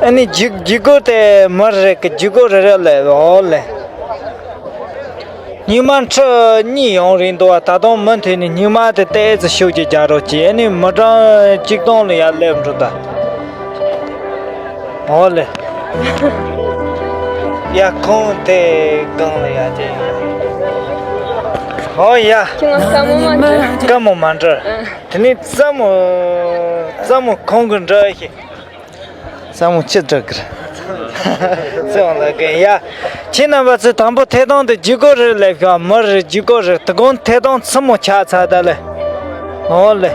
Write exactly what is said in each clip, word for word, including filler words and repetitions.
ཨ་ནི་ལྗིད་ལྗིད་ཁོག་དེ་མི་རེ་གི་ལྗིད་ཁོག་རེ་རེ་ལས་འོ་ལེ། སྙིགས་མ་ཁྲི་གཉིས་ཡོང་རེད་འདུག་བ། ད་དུང་མུ་མཐུད་ནས་སྙིགས་མ་དེ་ཏོག་ཙམ་ཤུགས་ཀྱིས་རྒྱག་རོགས་གྱིས། ཨ་ནི་མི་གྲངས་གཅིག་སྟོང་ལ་ཡར་སླེབས་འགྲོ་ད། འོ་ལེ། ཡ་ཁོང་དེ་སྒང་ལ་ཡ་དེ། འོ་ཡ། ཁྱོད་ང་དཀའ་མོ་མ་འདྲི། དཀའ་མོ་མ་འདྲི། ཨ། དེ་ནས་རྩེད་མོ། རྩེད་མོ་ཁོང་གི་འདྲི་ཤེས། རྩེད་མོ་ཅི་འདྲི་གི་རེད། རྩེད་མོ་ལ་གི་ཡ། ཁྱེད་རྣམ་པ་ཚོས་དང་པོ་ཐད་གཏོང་དེ་ལྗིད་ཁོག་རེ་སླེབས་ཤག་མི་རེ་ལྗིད་ཁོག་རེ། དེ་གོང་ཐད་གཏོང་ཚུར་མོ་ཆག་ཚར་ད་ལེ། འོ་ལེ།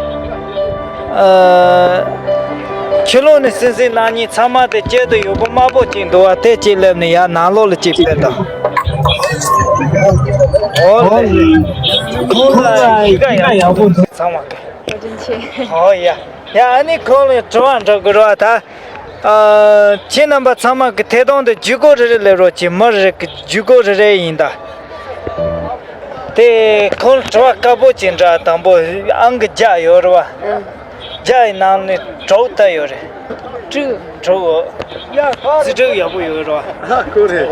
ཨ། ཕྱི་ལོགས་ནས་སིང་སིང་གནང་མཁན་ཚང་མ་དེ་དཀྱིལ་དུ་ཡོད་པོ་དམར་པོ་ཅིག་འདུག་བ། དེ་གཅིག་སླེབས་ནས་ཡར་ནང་ལོགས་ལ་གཅིག་ཕེབས་དང་། འོ་ལེ། ཁོང་ལ་གཞིས་ཀ་ཡག་པོ་འདུག་ཚང་མ་གི། བཀའ་དྲིན་ཆེ། འོ་ཡ། ཡ་ཨ་ནི་ཁོང་ལ་དྲི་བ་འདྲི་དགོས་རེད་བ་ད། ཨ། ཁྱེད་རྣམ་པ་ཚང་མ་གི་ཐད་གཏོང་དེ་ལྗིད་ཁོག་རེ་རེ་སླེབས་རོགས་གྱིས། མི་རེ་གི་ལྗིད་ཁོག་རེ་རེ་ཡིན་ད། དེ་ཁོང་དྲི་བ་དཀར་པོ་ཅིག་འདྲི། དང་པོ་ཨང་གི་བརྒྱ་ཡོད་རེད་བ། ཨང་། བརྒྱ་ཡི་ནང་ནས་དྲུག་ད་ཡོད་རེད། དྲུག་དྲུག་འོ། རྩིས་དྲུག་ཡག་པོ་ཡོད་རེད་བ། ཨ་ཁོ་རེད།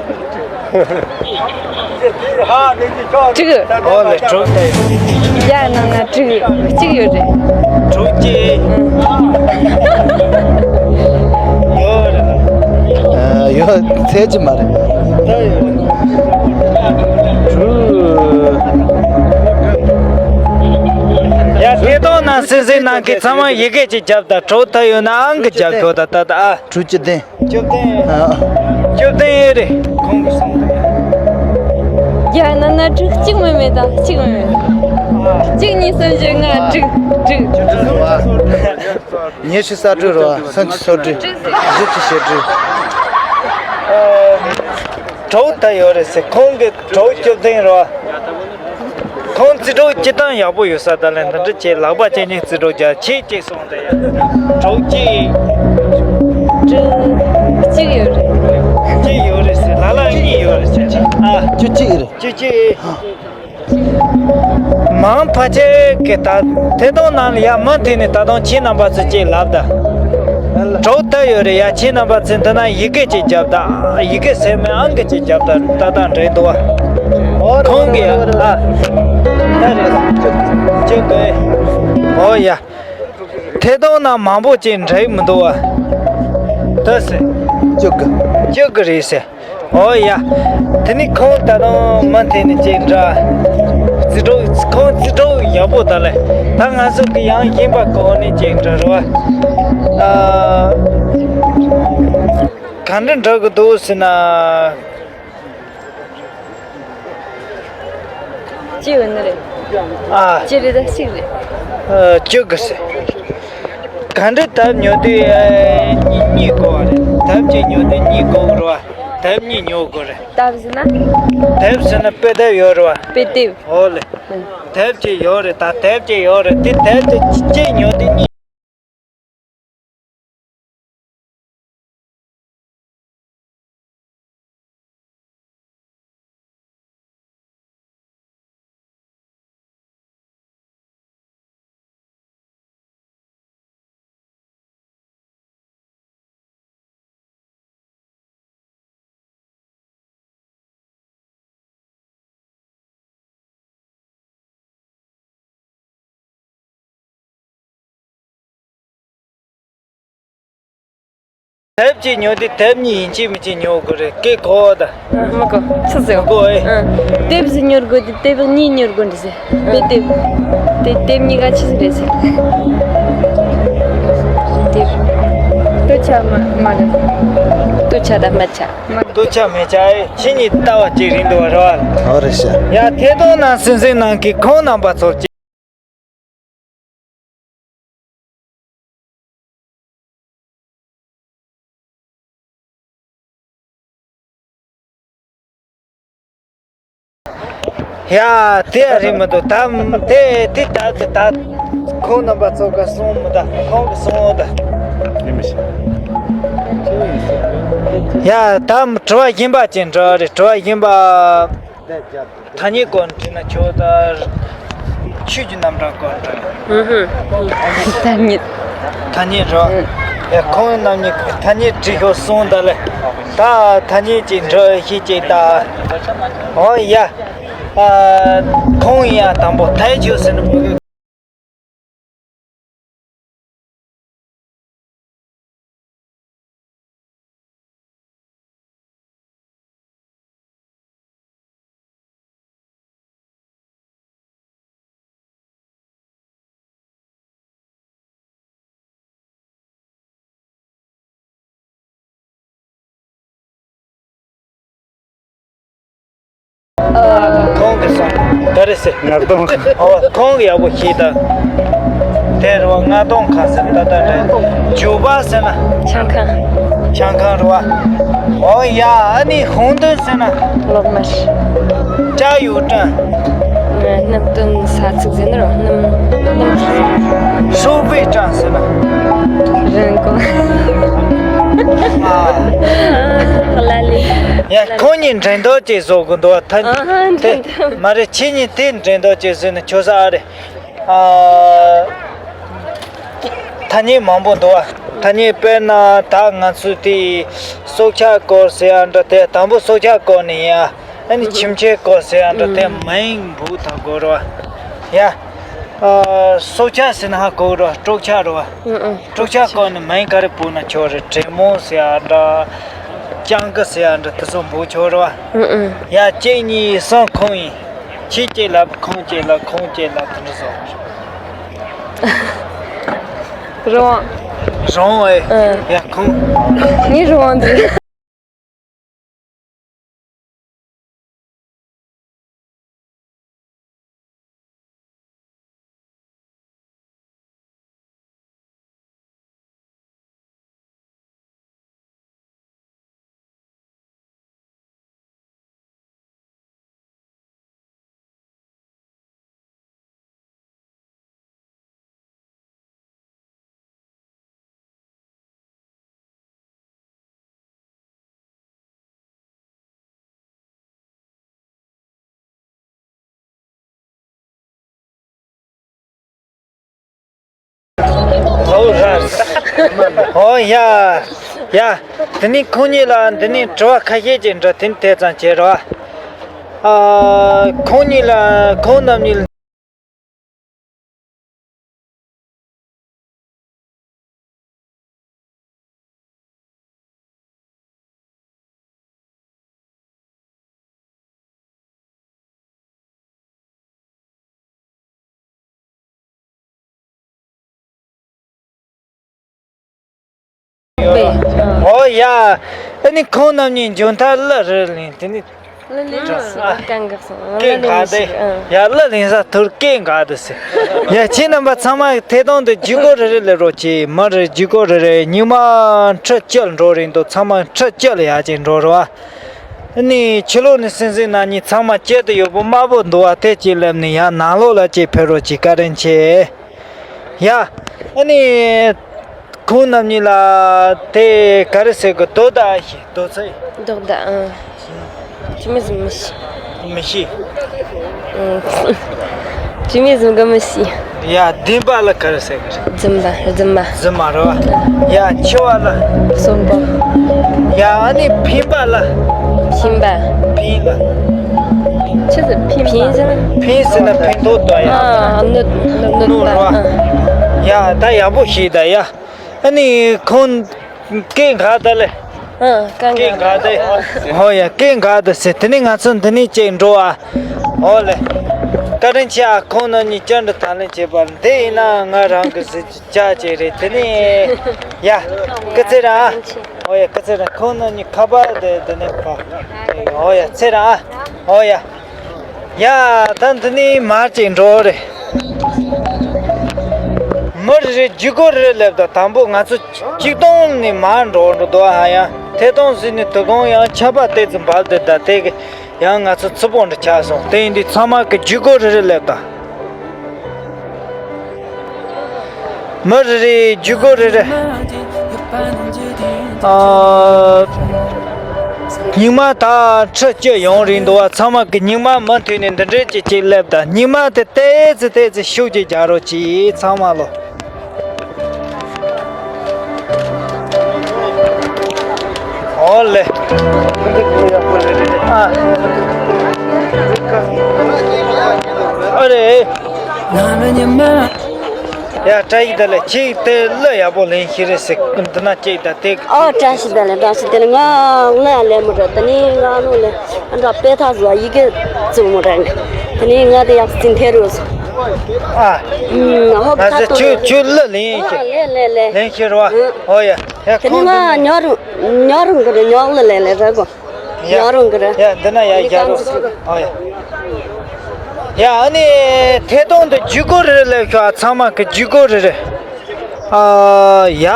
དྲུག་འོ་ལེ། དྲུག་ད་ཡོད། བརྒྱ་ནང་ན་དྲུག་གཅིག་ཡོད་རེད། དྲུག་གཅིག་ཡོད་རེད། ཨ། ཡོད་ཚད་ཅི་མ་རེད། ད་ཡོད་རེད། དྲུག་ཡ། ཐད་གཏོང་ནང་སིང་སིང་གནང་མཁན་ཚང་མ་ཡི་གེ་གཅིག་རྒྱབ་དང་། དྲུག་ད་ཡོད་ན་ཨང་གི་རྒྱབ་ཤོག་ད་ད་ད་ཨ། དྲུག་ཅུ་བདུན། བཅུ་བདུན། ཨ། བཅུ་བདུན་ཨེ་རེད། ཁོང་གིས་གསུངས་འདུག་བརྒྱ་ནང་ན་དྲུག་གཅིག་མིན་མེད་ད། གཅིག་མིན་མེད། གཅིག་གཉིས་གསུམ་བཞི་ལྔ་དྲུག་དྲུག་ཉི་ཤུ་རྩ་དྲུག་རེད་བ། སུམ་ཅུ་སོ་དྲུག་བཞི་བཅུ་ཞེ་དྲུག་དྲུག་ད་ཡོད་རེད་ཟེར། ཁོང་གིས་དྲུག་བཅུ་བདུན་རེད་བ། ཁོང་རྩིས་དྲུག་སྤྱིར་བཏང་ཡག་པོ་ཡོད་ས་ད་ལན་འདི་འདྲ་བྱས། ལག་པ་བྱས་ནས་རྩིས་དྲུག་རྒྱག་ཁྱེད་ཅིག་སོང་དེ་ཡ། དྲུག་གཅིག་དྲུག་གཅིག་ཡོད་རེད། གཅིག་ཡོད་རེད་ཟེར། ལ་ལ་གཉིས་ཡོད་རེད་ཟེར། ཨ། བཅུ་གཅིག་རེད། བཅུ་གཅིག་མང་ཕལ་ཆེར་གི་ད་ཐད་གཏོང་ནང་ལ་ཡ་མུ་མཐུད་ནས་ད་དུང་ཁྱེད་རྣམ་པ་ཚོས་ཅིག་ལབ་ད། དྲུག་ད་ཡོད་རེད་ཡ། ཁྱེད་རྣམ་པ་ཚོས་འདི་ན་ཡི་གེ་ཅིག་རྒྱབ་ད། ཡི་གེ་ཟེར་མིན་ཨང་ཀི་ཅིག་རྒྱབ་ད། ད་ད་འདྲེན་འདུག་བ། ཁོང་གིས་ཨ། ད་རེད། ཅི་དགོས། ཨོ་ཡ། ཐད་གཏོང་ནང་མང་པོ་ཅིག་འདྲེན་མི་འདུག་བ། ད་ཟེར། བཅུ་དགུ། བཅུ་དགུ་རེད་ཟེར། ཨོ་ཡ། དེ་ནི་ཁོང་ད་དུང་མུ་མཐུད་ནས་ཅིག་འདྲ། རྩིས་དྲུག་ཁོང་རྩིས་དྲུག་ཡག་པོ་ད་ལེ། ད་ང་ཚོ་གི་ཡང་ཡིན་པ་གོ་ནས་ཅིག་འདྲ་རེད་བ། ཨ། ག་འདྲ་འདྲ་གི་འདུག་ཟེར་ན། ཅི་ཡོད་ནི་རེད། ཨ། ཅི་རེད་ད་གཅིག་རེད། ཨ། བཅུ་དགུ་ཟེར། ག་འདྲ་དེབ་ཉོ་དུས་ཨ་གཉིས་གཉིས་དགོས་པ་རེད། དེབ་གཅིག་ཉོ་དུས་གཉིས་དགོས་རེད་བ། དེབ་གཉིས་ཉོ་དགོས་རེད། དེབ་ཟེར་ན། དེབ་ཟེར་ན་དཔེ་དེབ་ཡོད་རེད་བ། དཔེ་དེབ། འོ་ལེ། ཨ། དེབ་གཅིག་ཡོད་རེད། ད་དེབ་གཅིག་ཡོད་རེད། དེ་དེབ་དེ་གཅིག་ཉོ་དུས་གཉིས། དེབ་གཅིག་ཉོ་དུས་དེབ་གཉིས་ཡིན་གཅིག་མིན་གཅིག་ཉོ་དགོས་རེད། སྐད་གོ་བ་དང་། ཨ། མི་གོ། ཆི་ཟེར། མི་གོ་ཨེ། ཨ། དེབ་ཟིག་ཉོ་དགོས་དུས་དེབ་གཉིས་ཉོ་དགོས་འདྲ་ཟེར། དཔེ་དེབ། དེ་དེབ་གཉིས་ཀ་ཆི་ཟིག་རེད་ཟེར། དེབ། ལྟོ་ཆ་མ་མ་རེད། ལྟོ་ཆ་དང་མ་ཆ། མ། ལྟོ་ཆ་མི་ཆ་ཨེ། ཁྱེད་གཉིས་ལྟ་བ་གཅིག་རེད་འདུག་བ་རེད་བ། ཨོ་རེད་ཤག་ཡ། ཐད་གཏོང་ནང་སེམས་སེམས་ནང་གི་ཁོང་རྣམ་པ་ཚོར་གཅིག་ཡ། དེ་ཡ་རེད་མི་འདུག་ད་དེ་དེ་ད་དེ་ད་ཁོང་རྣམ་པ་ཚོ་ག་སོང་མི་ད། ཁོང་གི་སོང་ད། ཡིན་མི་ཤེས། ཡ། ད་དྲི་བ་གཞན་པ་ཅིག་འདྲི་རེད། དྲི་བ་གཞན་པ། ཐ་སྙད་སྐོར་འདྲི་ན་ཆོག་ད། ཆོས་ཀྱི་རྣམ་གྲངས་སྐོར་འདྲི། ཨུ་ཧུ། ཐ་སྙད། ཐ་སྙད་རེད་བ། ཡ། ཁོང་རྣམ་གཉིས་ཐ་སྙད་དྲིས་ཤོག་གསུངས་ད་ལེ། ད་ཐ་སྙད་ཅིག་འདྲི་ཤེས་ཅིག་ད། ཨོ་ཡ། ཨ། ཁོང་ཡ་དང་པོ་ཐའི་ཆོས་ཟེར་ནི་མི་གི། ཁོང་གིས་སོང་། ག་རེ་ཟེར། ང་གདོང་། ཨོ། ཁོང་གིས་ཡག་པོ་ཤེས་ད། དེ་རེད་བ། ང་གདོང་ཁ་ཟེར་ད་ལྟ་རེད། ཇུ་བ་ཟེར་ན། ཆང་ཁང་། ཆང་ཁང་རེད་བ། ཨོ་ཡ། ཨ་ནི་ཧུང་ཏོན་ཟེར་ན། གློག་དམར། ཅ་ཡུ་ཀྲང་། སྣུམ་བཏོན་ས་ཚིགས་ཟེར་ན་རོ། སྣུམ་སྣུམ། ཧྲུའུ་པེ་ཀྲང་ཟེར་ན། རིན་གོང་། ཨ། ལ་ལི། ཡ། ཁོང་གཉིས་འགྲན་བསྡུར་ཅིག་བཟོ་དགོས་འདུག་བ། ད་ཨ་ཧ། དེ་འགྲན་བསྡུར། མ་རེད། ཁྱེད་གཉིས་དེ་འགྲན་བསྡུར་ཅིག་བཟོས་ན་ཆོག་ས་ཨ་རེད། ཨ། ཐ་སྙད་མང་པོ་འདུག་བ། ཐ་སྙད་དཔེར་ན་ད་ང་ཚོས་དེ་སྲོག་ཆགས་སྐོར་ཟེར་ཡ་འདྲ། དེ་དང་པོ་སྲོག་ཆགས་སྐོར་ནས་ཡ། ཨ་ནི་ཁྱིམ་ཆས་སྐོར་ཟེར་ཡ་འདྲ། དེ་མིང་འབོད་ད་དགོས་རེད་བ། ཡ། ཨ། སྲོག་ཆགས་ཟེར་ན་ཧ་གོ་རེད་བ། སྲོག་ཆགས་རེད་བ། སྲོག་ཆགས་སྐོར་ནས་མིང་ག་རེ་འབོད་ན་ཆོག་རེད། དྲེད་མོང་ཟེར་ཡ་འདྲ། སྤྱང་ཀི་ཟེར་ཡ་འདྲ། དེ་ཚོ་འབོད་ཆོག་རེད་བ། ཡ། གཅིག་གཉིས་གསུམ་ཁོང་ཡིན། ཁྱེད་གཅིག་ལབ། ཁོང་གཅིག་ལབ། ཁོང་གཅིག་ལབ། དེ་འདྲ་བཟོ། རང་། རང་ཨེ། ཨ། ཡ། ཁོང་། ངའི་རང་འདི། ཨོ་ཡ། ཡ། དེ་ནས་ཁོང་གཉིས་ལ་འདི་ནས་དྲི་བ་ཁ་ཤས་ཅིག་འདྲི། དེ་ནས་དེ་ཙམ་བྱེད་རོགས། ཨ། ཁོང་གཉིས་ལ། ཁོང་རྣམ་གཉིས་ལ། ཨོ་ཡ། ཨ་ནི་ཁོང་རྣམ་གཉིས་མཇུག་མཐར་གླུ་རེ་ལེན། དེ་ནི། གླུ་ལེན་རོགས། ཨ། སྐད་འགག་སོང་། གླུ་ལེན་མི་ཤེས། ཨ། ཡ། གླུ་ལེན་ས་ཐུར་སྐད་འགག་འདུག་ཟེར། ཡ། ཁྱེད་རྣམ་པ་ཚང་མ་ཐད་གཏོང་དུ་བརྒྱུད་སྐུར་རེ་རེ་ལེན་རོགས་གྱིས། མི་རེར་བརྒྱུད་སྐུར་རེ་རེ། སྙིང་མ་ཁྲི་བཅུ་འགྲོ་རིང་དུ་ཚང་མ་ཁྲི་བཅུ་ལ་ཡར་ཅིག་འགྲོ་རོགས། ཨ་ནི་ཕྱི་ལོགས་ནས་སེམས་སེམས་ན་ནི་ཚང་མ་དཀྱིལ་དུ་ཡོད་པོ་དམར་པོ་འདུག་བ། དེ་གཅིག་ལེན་ནས་ཡར་ནང་ལོགས་ལ་ཅིག་ཕེབས་རོགས་གྱིས། བཀའ་དྲིན་ཆེ། ཡ། ཨ་ནི་ཁོང་རྣམ་གཉིས་ལ་དེ་ག་རེ་ཟེར་དགོས། རྡོ་དང་ཤི། རྡོ་ཚེ། རྡོག་རྡ། ཨང་། ཅི་མི་ཟིན་མི་ཤི། མི་ཤི། ཨང་། ཅི་མི་ཟིན་གི་མི་ཤི། ཡ། ལྡེམ་པ་ལ་ག་རེ་ཟེར་གི་རེད། རྫུན་པ། རྫུན་མ། རྫུན་མ་རེད་བ། ཡ། འཆི་བ་ལ། གསོན་པོ། ཡ། ཨ་ནི་ཕན་པ་ལ། ཕན་པ། ཕན་ལ། ཆི་ཟེར། ཕན་པ། ཕན་ཟེར་ན། ཕན་ཟེར་ན་ཕན་ཐོགས་དང་། ཡ། ཨ། གནོད། གནོད་པ། གནོད་རེད་བ། ཨ། ཡ། ད་ཡག་པོ་ཤེས་ད་ཡ། ཨ་ནི་ཁོང་སྐད་འགག་ད་ལེ། ཨ། སྐད་འགག་ད། ཧོ་ཡ། སྐད་འགག་ད་ཟེར། དེ་ནས་ང་ཚོ་འདི་ནས་ཅིག་འགྲོ་ཨ། ཧོ་ལེ། བཀའ་དྲིན་ཆེ་ཨ། ཁོང་རྣམ་གཉིས་བཅར་འདྲི་དང་ལེན་བྱས་པ་འདི་ཡིན་ན། ང་རང་གི་གཟི་བརྗིད་ཅིག་རེད། དེ་ནས་ཡ། སྐུ་ཚེ་རིང་ཨ། ཧོ་ཡ། སྐུ་ཚེ་རིང་། ཁོང་རྣམ་གཉིས་ཁ་པར་དེ་འདི་ནས་ཕ། ཧོ་ཡ། ཚེ་རིང་ཨ། ཧོ་ཡ། ཡ། ད་འདི་ནས་མར་ཅིག་འགྲོ་རེད། མི་རེ་རེ་བརྒྱུད་སྐུར་རེ་སླེབས་དང་། དང་པོ་ང་ཚོ་གཅིག་སྟོང་ནས་མར་འགྲོ་འགྲོ་འདུག་ཧ། ཡང་ཐད་གཏོང་ཟིན་ནས་དོ་དགོང་ཡང་ཆར་པ་ཏོག་ཙམ་བབས་དེ། ད་དེ་གི་ཡང་ང་ཚོ་འཚུབ་པོ་འདྲ་ཆགས་སོང་། དེ་ཡིན་དུས་ཚང་མ་གི་བརྒྱུད་སྐུར་རེ་རེ་སླེབས་དང་། མི་རེ་རེ་བརྒྱུད་སྐུར་རེ་རེ། ཨ། སྙིང་མ་ད་ཁྲི་བཅུ་ཡོང་རེད་འདུག་བ། ཚང་མ་གི་སྙིང་མ་མུ་མཐུད་ནས་འདི་འདྲས་ཅིག་ཅིག་སླེབས་དང་། སྙིང་མ་དེ་ཏོག་ཙམ་ཏོག་ཙམ་ཤུགས་ཀྱིས་རྒྱག་རོགས་གྱིས། ཚང་མ་ལོ། ཨོ་ལེ། ཨ། ཨ་རེ། ཡ། བཀྲ་ཤིས་བདེ་ལེགས། ཁྱེད་དེ་གླུ་ཡག་པོ་ལེན་ཤེས་རེད་ཟེར། འདི་ན་ཅིག་ད་དེ། ཨོ། བཀྲ་ཤིས་བདེ་ལེགས། བཀྲ་ཤིས་བདེ་ལེགས། ང་གླུ་ཡང་ལེན་མི་འགྲོ། དེ་ནས་ང་ནུ་ལེ་ཨ་འདྲ་དཔེ་ཐག་བཟོ་ཡི་གེ་བཙུགས་མི་འགྲོ། དེ་ནས་ང་དེ་ཡག་ཟིན་ཐེ་རུ། ཨ། ཨུམ། ཧོབ་ང་ཚོ་ཁྱོད་ཁྱོད་གླུ་ལེན་ཡིན་ཨ། ཤེས། ལེན་ལེན་ལེན། ལེན་ཤེས་རོ། ཨ། ཨོ་ཡ། ཡ། དེ་ནས་ཁོང་ང་དེ་ཉོ་རུང་ཉོ་རུང་གི་རེད། ཉོ་གླུ་ལེན་ལེན་ར་གོ། ཡ། ཉོ་རུང་གི་རེད། ཡ། འདི་ན་ཡ། རྒྱ་རོ། ཨོ་ཡ། ཡ། ཨ་ནི་ཐད་གཏོང་དུ་བརྒྱུད་སྐུར་རེ་རེ་ལེབ་ཤོག། ཚང་མ་གི་བརྒྱུད་སྐུར་རེ་རེ། ཨ། ཡ།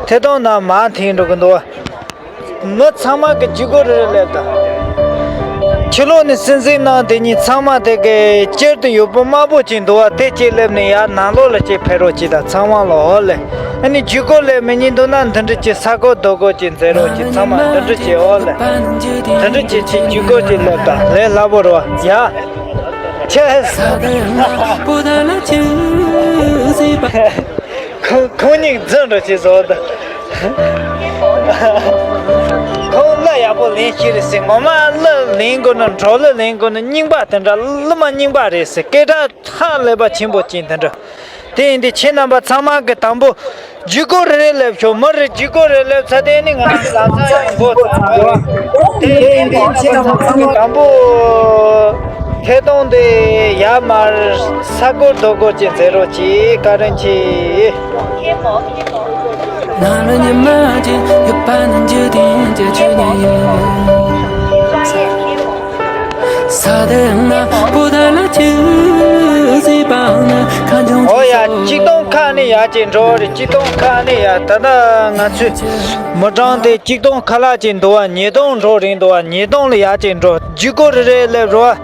ཐད་གཏོང་ནང་མར་འཐེན་འགྲོ་གི་འདུག། མི་ཚང་མ་གི་བརྒྱུད་སྐུར་རེ་རེ་ལེབ་དང་། ཕྱི་ལོགས་ནས་སྲིད་འཛིན་ནང་དེ་གཉིས་ཚང་མ་དེ་གི་དཀྱིལ་དུ་ཡོད་པོ་དམར་པོ་ཅིག་འདུག་བ། དེ་གཅིག་ལེབ་ནས་ཡར་ནང་ལོགས་ལ་གཅིག་ཕེབས་རོགས་གྱིས་དང་། ཚང་མ་ལ། ཨོ་ལེ། ཨ་ནི་བརྒྱུད་སྐུར་ལེབ་མི་ཉན་འདུག་ན་འདི་འདྲ་གྱི་ས་གོ་རྡོ་གོ་གྱི་མཛད་རོགས་གྱིས། ཚང་མ་འདི་འདྲ་གྱི། ཨོ་ལེ། འདི་འདྲ་གྱི་ཅིག་བརྒྱུད་སྐུར་ཅིག་ལེབ་དང་། ལས་སླ་པོ་རེད་བ། ཡ། ཁྱེད། ཁོང་ཁོང་གཉིས་འཛིན་རོགས་གྱིས་བཟོ་དང་། ཁོང་གླུ་ཡག་པོ་ལེན་ཤེས་རེད་ཟེར། ངོ་མ་གླུ་ལེན་དགོས་ན། འབྲོག་གླུ་ལེན་དགོས་ན་རྙིང་པ་དེ་འདྲ། གླུ་མ་རྙིང་པ་རེད་ཟེར། སྐད་གྲགས་ཧ་ལས་པ་ཆེན་པོ་ཅིག་དེ་འདྲ། དེ་ཡིན་དུས་ཁྱེད་རྣམ་པ་ཚང་མ་གི་དང་པོ་བརྒྱུད་སྐུར་རེ་རེ་ལེབ་ཤོག། མི་རེ་བརྒྱུད་སྐུར་རེ་ལེབ་ཚར་དེ་ནི་ང་ཚོ་ལམ་སང་ཡང་འགོ་ཚུགས་དགོས། དེ་ཡིན་དུས་ཁྱེད་རྣམ་པ་ཚང་མ་དང་པོ་ཐད་གཏོང་དེ་ཡར་མར་ས་གོ་རྡོ་གོ་ཅིག་མཛད་རོགས་གྱིས། བཀའ་དྲིན་ཆེ། ཨོ་ཡ། ཆིག་སྟོང་ཁ་ནས་ཡར་ཅིག་འགྲོ་རེད། ཆིག་སྟོང་ཁ་ནས་ཡར། ད་ལྟ་ང་ཚོའི་མི་གྲངས་དེ་ཆིག་སྟོང་ཁ་ལྷག་ཅིག་འདུག་བ། ཉིས་སྟོང་འགྲོ་རན་འདུག་བ། ཉིས་སྟོང་ལ་ཡར་ཅིག་འགྲོ། བརྒྱུད་སྐུར་རེ་རེ་ལེབ་རོགས།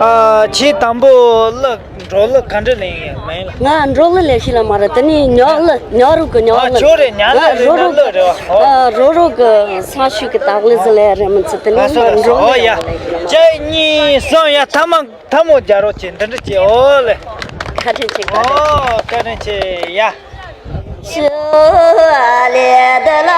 ཨ། ཁྱེད་དང་པོ་གླུ། འབྲོག་གླུ་ག་འདྲ་ལེན་ཡིན་མིན་ལ། ང་འབྲོག་གླུ་ལེན་ཤེས་ལ་མ་རེད། དེ་ནི་ཉག་གླུ། ཉག་རོགས་གི་ཉག་ཨ། གླུ། ཁྱོད་རེད། ཉག་གླུ་རེད། རོ་རོ། ཉག་གླུ་རེད་བ། ཨོ། ཨ། རོ་རོ་གི་ས་ཤུལ་གི་སྟག་གླུ་ཟེར་ལེ་རེད། མི་ཚེ་དེ་ནི་ང་ཚོ་ང་ལ་འབྲོག་གླུ། ཨོ་ཡ། ལེན་ཤེས་ལ་མ་རེད། གཅིག་གཉིས་གསུམ། ཡ། ཐ་མ་ཐ་མོ་རྒྱག་རོགས་གྱིས། འདི་འདྲ་གྱིས། ཨོ་ལེ། བཀའ་དྲིན་ཆེ། བཀའ་དྲིན་ཆེ། ཨོ། བཀའ་དྲིན་ཆེ། ཡ། ཞུ་ལེ་དེ་ལ།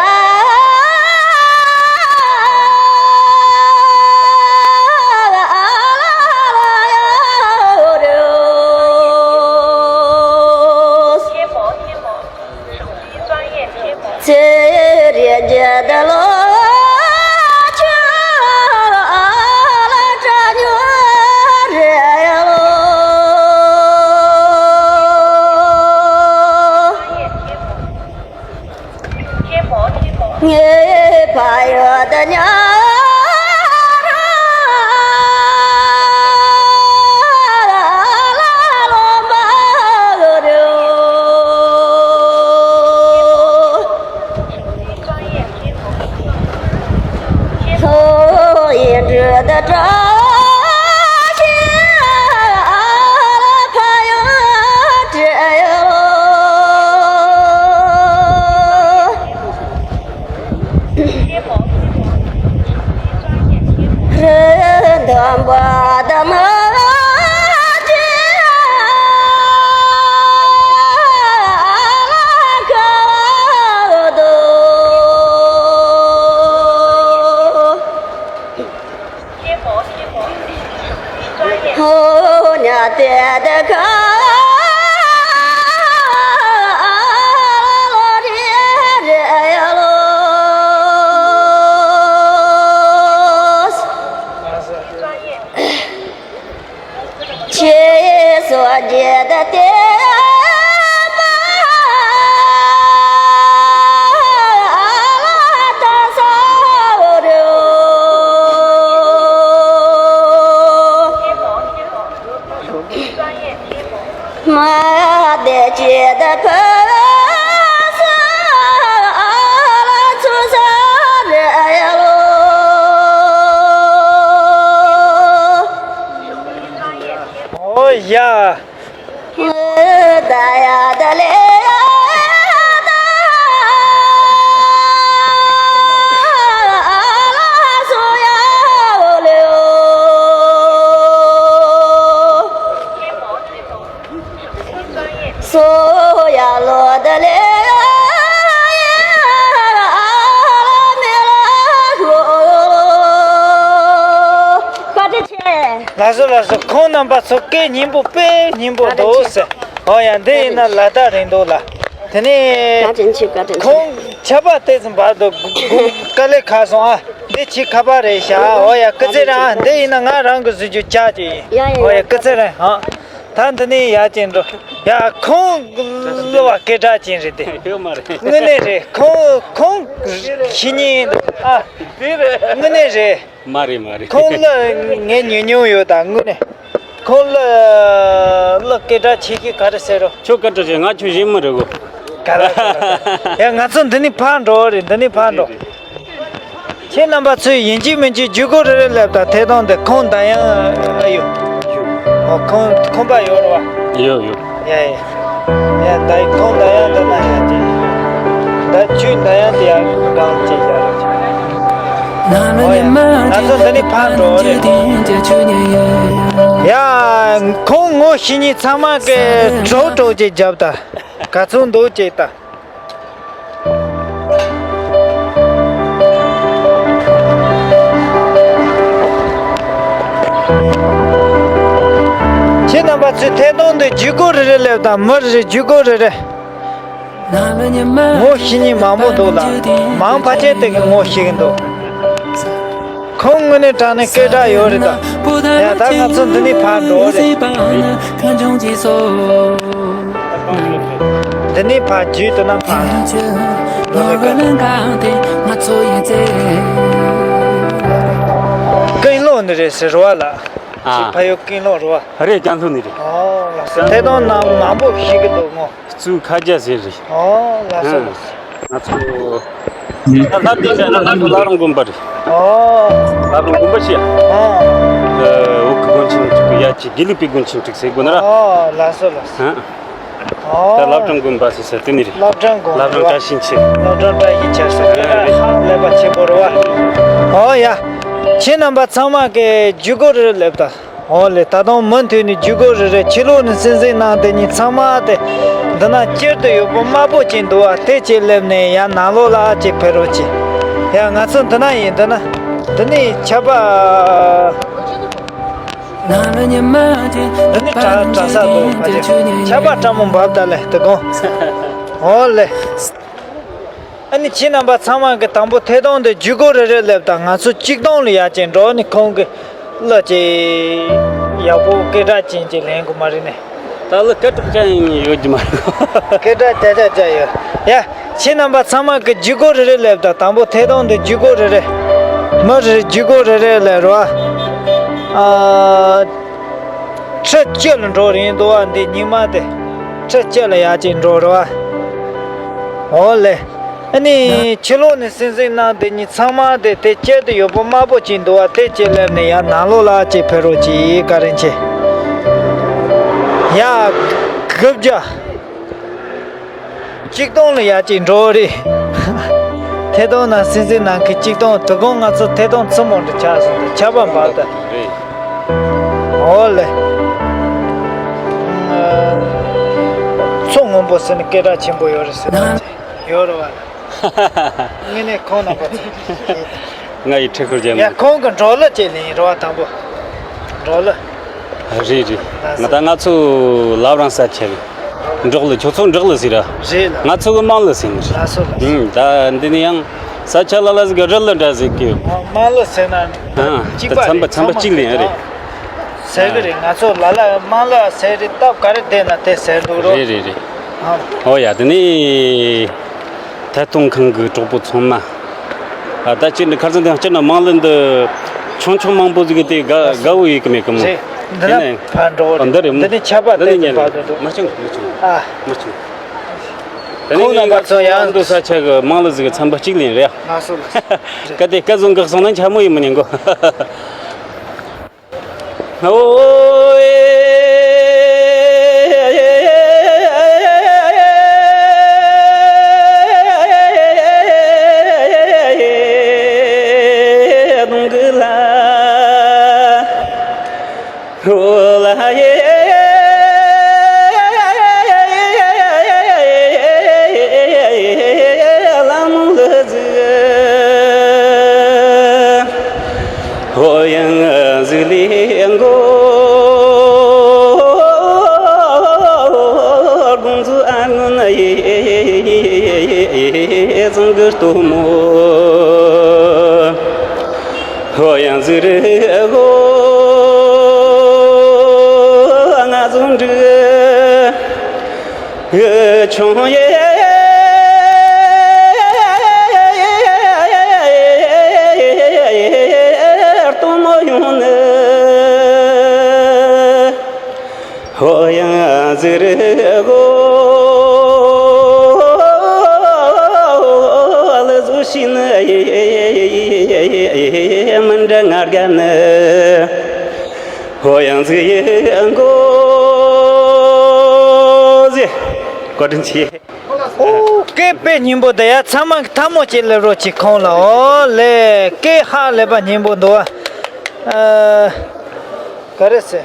ཨོ་ཡ། ལགས་སོ་ལགས་སོ། ཁོང་རྣམ་པ་ཚོ་སྐད་སྙན་པོ་དཔེ་སྙན་པོ་འདུག་ཟེར། ཨོ་ཡ། འདི་ཡིན་ན་ལ་དྭགས་རེད་འདུག་ལ། དེ་ནས་ཁོང་ཆར་པ་དེ་ཙམ་བར་དུ་དཀའ་ལས་ཁག་སོང་ཨ། འདི་ཕྱི་ཁ་པར་རེད་ཤག་ཨོ་ཡ། སྐུ་ཚེ་རིང་ཨ། འདི་ཡིན་ན་ང་རང་གི་གཟུགས་རྒྱུ་ཅག་ཅིག་ཡིན། ཡ་ཡ་ཨོ་ཡ། ཡ། སྐུ་ཚེ་རིང་ཨ། ད་འདི་ནས་ཡར་ཅིག་འགྲོ། ཡ། ཁོང་གླུ་བ་སྐད་གྲགས་ཅན་རེད་དེ། ཡོད་མ་རེད། དངོས་གནས་རེད། ཁོང་ཁོང་བཤེས་གཉེན་འདུག་ཨ། དེ་རེད། དངོས་གནས་རེད། མ་རེད་མ་རེད། ཁོང་གླུ་ངས་ཉན་མྱོང་ཡོད་ད་དངོས་གནས། ཁོང་གླུ་གླུ་སྐད་གྲགས་ཆེ་ཤོས་ག་རེ་ཟེར་རོ། ཁྱོད་སྐད་གྲགས་ཆེ། ང་ཁྱོད་གཞན་མི་རེད་གོ། ག་ལ་ག་ལ། ཡ། ང་ཚོ་འདི་ནས་ཕར་འགྲོ་རེད། འདི་ནས་ཕར་འགྲོ། ཁྱེད་རྣམ་པ་ཚོས་ཡིན་གཅིག་མིན་གཅིག་ཇུས་འགོད་རེ་རེ་སླེབས་དང་། ཐད་གཏོང་དེ་ཁོང་འདི་ཡང་ཨ་ཡོད། ཨོ། ཁོང་ཁོང་པ་ཡོད་རེད་བ། ཡོད་ཡོད། ཡ་ཡ། ཡ། ད་ཁོང་འདི་ཡང་འདི་ན་ཡ་ཅིག་ད་ཁྱོད་འདི་ཡང་དེ་ཡང་གང་ཅིག་ཡ་རེད། ཨོ་ཡ། ང་ཚོ་འདི་ནས་ཕར་འགྲོ་རེད། ཡ། ཁོང་ངོ་ཤེས་མཁན་ཚང་མ་གིས་གྲོགས་གྲོགས་ཅིག་རྒྱབ་དང་། ག་ཚོད་འདུག་ཅིག་ལྟ། ཁྱེད་རྣམ་པ་ཚོས་ཐད་གཏོང་དུ་ཇུས་འགོད་རེ་རེ་སླེབས་དང་། མི་རེ་རེ་ཇུས་འགོད་རེ་རེ། ངོ་ཤེས་མཁན་མང་པོ་འདུག་ལ། མང་ཕལ་ཆེར་དེ་གིས་ངོ་ཤེས་ཀྱི་འདུག་ཁོང་དངོས་གནས་དྲང་གནས་སྐད་གྲགས་ཡོད་རེད་ད། ཡ། ད་ང་ཚོ་འདི་ནས་ཕར་འགྲོ་རེད། འདི་ནས་ཕར་བརྒྱུད་དུ་ན་ཕར་འགྲོ་རེད། ཀུན་སློང་ནི་རེད་ཟེར་རོ་བ་ལ། ཨ། ཕ་ཡུལ་ཀུན་སློང་རོ་བ། རེད། ཀན་ལྷོ་ནས་རེད། ཨོ་ལགས་སོ། ཐད་གཏོང་ནང་མང་པོ་ཤེས་ཀྱི་འདུག་ངོ་། གཙོས་ཁ་རྒྱ་ཟེར་རེད། ཨོ་ལགས་སོ། ཨ། ལགས་སོ། ང་ཚོ་ད་ལྷ་ལྡན་ཟེར་ན་ང་ཚོ་བླ་བྲང་དགོན་པ་རེད། ཨོ། བླ་བྲང་དགོན་པ་ཤེས་ཨ། ཨོ། འུ་གི་དགོན་ཆེན་གཅིག་གི་ཡ་གཅིག་དགེ་ལུགས་པའི་དགོན་ཆེན་གཅིག་ཟེར་དགོས་ན་ར། ཨོ་ལགས་སོ་ལགས་སོ། ཨ། ཨོ། ད་བླ་བྲང་དགོན་པ་ཟེར་ས་དེ་ནི་རེད། བླ་བྲང་དགོན་པ། བླ་བྲང་བཀྲ་ཤིས་འཁྱིལ། བླ་བྲང་བཀྲ་ཤིས་འཁྱིལ་ཟེར་ཨ། རེད། ཧང་ལས་པ་ཆེན་པོ་རེད་བ། ཨོ་ཡ། ཁྱེད་རྣམ་པ་ཚང་མ་གིས་ཇུས་འགོད་རེ་རེ་སླེབས་དང་། འོ་ལེ། ད་དུང་མུ་མཐུད་ནས་ཇུས་འགོད་རེ་རེ། ཕྱི་ལོགས་ནས་གསན་གཟིགས་གནང་དེ་ཉིད་ཚང་མ་དེ་འདི་ན་སྤྱིར་དུ་ཡོད་པོ་དམར་པོ་ཅིག་འདུག་བ། དེ་ཅིག་སླེབས་ནས་ཡར་ནང་ལོགས་ལ་ཅིག་ཕེབས་རོགས་གྱིས། ཡ། ང་ཚོ་འདི་ན་ཡིན། འདི་ན་འདི་ནས་ཆར་པ། འདི་ནས་གྲྭ་གྲྭ་ས་འདུག་ཕ་ཆེ། ཆར་པ་སྤྲང་མོ་འབབ་ད་ལེ་དེ་གོ། འོ་ལེ། ཨ་ནི་ཁྱེད་རྣམ་པ་ཚང་མ་གིས་དང་པོ་ཐད་གཏོང་དེ་ཇུས་འགོད་རེ་རེ་སླེབས་དང་། ང་ཚོ་གཅིག་སྟོང་ལ་ཡར་ཅིག་འགྲོ་ནི་ཁོང་གི་གླུ་ཅིག་ཡག་པོ་སྐད་གྲགས་ཅན་ཅིག་ལེན་དགོས་མ་རེད་ནི། ད་གླུ་སྐད་གྲགས་ཅན་ཡོད་ཀྱི་མ་རེད། སྐད་གྲགས་ཅ་ཅ་ཅ་ཡོད། ཡ། ཁྱེད་རྣམ་པ་ཚང་མ་གིས་ཇུས་འགོད་རེ་རེ་སླེབས་དང་། དང་པོ་ཐད་གཏོང་དེ་ཇུས་འགོད་རེ་རེ། མི་རེ་རེ་ཇུས་འགོད་རེ་རེ་སླེབས་རོགས། ཨ། ཁྲི་བཅུ་ལ་འགྲོ་རན་འདུག་བ། འདི་ཉི་མ་དེ་ཁྲི་བཅུ་ལ་ཡར་ཅིག་འགྲོ་རེད་བ། འོ་ལེ། ཨ་ནི་ཕྱི་ལོགས་ནས་གསན་གཟིགས་གནང་དེ་ཉིད་ཚང་མ་དེ་དེ་སྤྱིར་དུ་ཡོད་པོ་དམར་པོ་ཅིག་འདུག་བ། དེ་ཅིག་སླེབས་ནས་ཡར་ནང་ལོགས་ལ་ཅིག་ཕེབས་རོགས་གྱིས། བཀའ་དྲིན་ཆེ། ཡ། དགུ་བརྒྱ། གཅིག་སྟོང་ལ་ཡར་ཅིག་འགྲོ་རེད། ཐད་གཏོང་ནང་གསན་གཟིགས་གནང་མཁན་གཅིག་སྟོང་དོ་དགོང་ང་ཚོ་ཐད་གཏོང་ཚུར་མོ་འདྲ་ཆགས་སོང་། ཆར་པ་འབབ་ད། རེད། འོ་ལེ། མཚོ་སྔོན་པོ་ཟེར་ནས་སྐད་གྲགས་ཆེན་པོ་ཡོད་རེད་ཟེར་ན་ཡོད་རེད་བ། དངོས་གནས་ཁོང་རྣམ་པ་ཚོ། ང་ཡི་ཁྲི་ཁུར་རྒྱལ་མོ། ཡ། ཁོང་གི་འབྲོག་གླུ་ཅིག་ལེན་རོགས། དང་པོ་འབྲོག་གླུ། རེད་རེད། ང་ད་ང་ཚོ་ལབ་རང་ས་ཆ་རེད། འབྲོག་གླུ། ཁྱོད་ཚོ་འབྲོག་གླུ་ཟེར་ར། རེད་ལ། ང་ཚོ་གི་དམངས་གླུ་ཟེར་ནི་རེད། ལགས་སོ་ལགས་སོ། ཨུམ། ད་འདི་ནི་ཡང་ས་ཆ་ལ་ལ་ཟིག་གི་རི་གླུ་འདྲ་ཟིག་གི། དམངས་གླུ་ཟེར་ན། ཨ། གཅིག་པ་ཚན་པ་རེད། ཚན་པ་གཅིག་ལེན་རེད། ཟེར་གི་རེད། ང་ཚོ་ལ་ལ་དམངས་གླུ་ཟེར་རེད། སྟབས་ག་རེ་བསྡད་ན་དེ་ཟེར་འདུག་རོ། རེད་རེད་རེད། ཨ། ཨོ་ཡ། དེ་ནི་ཐད་གཏོང་ཁང་གི་གྲོགས་པོ་ཚང་མ། ཨ། ད་ཅི་ནི་ཁར་སང་དེ་སྤྱིར་ན་དམངས་གླུ་འདི་ཆུང་ཆུང་མང་པོ་ཟིག་གི་དེ་དགའ་དགའ་བོ་ཡོད་གི་མེད་གི་མོ། རེད། འདི་ན་ཕར་འགྲོ་རེད། འདི་རེད་མོ། འདི་ནི་ཆར་པ་དེ་ཙམ་བབས་འདུག་མ་བྱུང་མ་བྱུང་། ཨ། མ་བྱུང་། དེ་ནི་ཁོང་རྣམ་པ་ཚོ་ཡང་འདུག་ས་ཆ་གི་དམངས་གླུ་ཟིག་གི་ཚན་པ་གཅིག་ལེན་རེད། ལགས་སོ་ལགས་སོ། སྐད་དེ་སྐད་བཟང་གི་སོང་ན་འཕྱ་མོ་ཡིན་མི་ཉན་གོ། མོ། ཧོ་ཡང་ཟི་རི་ཧོ། ང་ཟུང་འདྲི། ཆུང་ཡེ། སྟོན་མོ་ཡོང་ནི། ཧོ་ཡང་ཟི་རི་གོ། ལ་ཟུ་ཤི་ནི། མི་འདྲ་ང་དགའ་ནི། ཧོ་ཡང་ཟི་ཡི་གོ། ཟི། བཀའ་དྲིན་ཆེ། ཨོ། སྐད་དཔེ་སྙན་པོ་འདུག་ཡ། ཚང་མ་གིས་ཐལ་མོ་ཅིག་སླེབས་རོགས་གྱིས་ཁོང་ལ། ཨོ་ལེ། སྐད་ཧ་ལས་པ་སྙན་པོ་འདུག་ཨ། ག་རེ་ཟེར།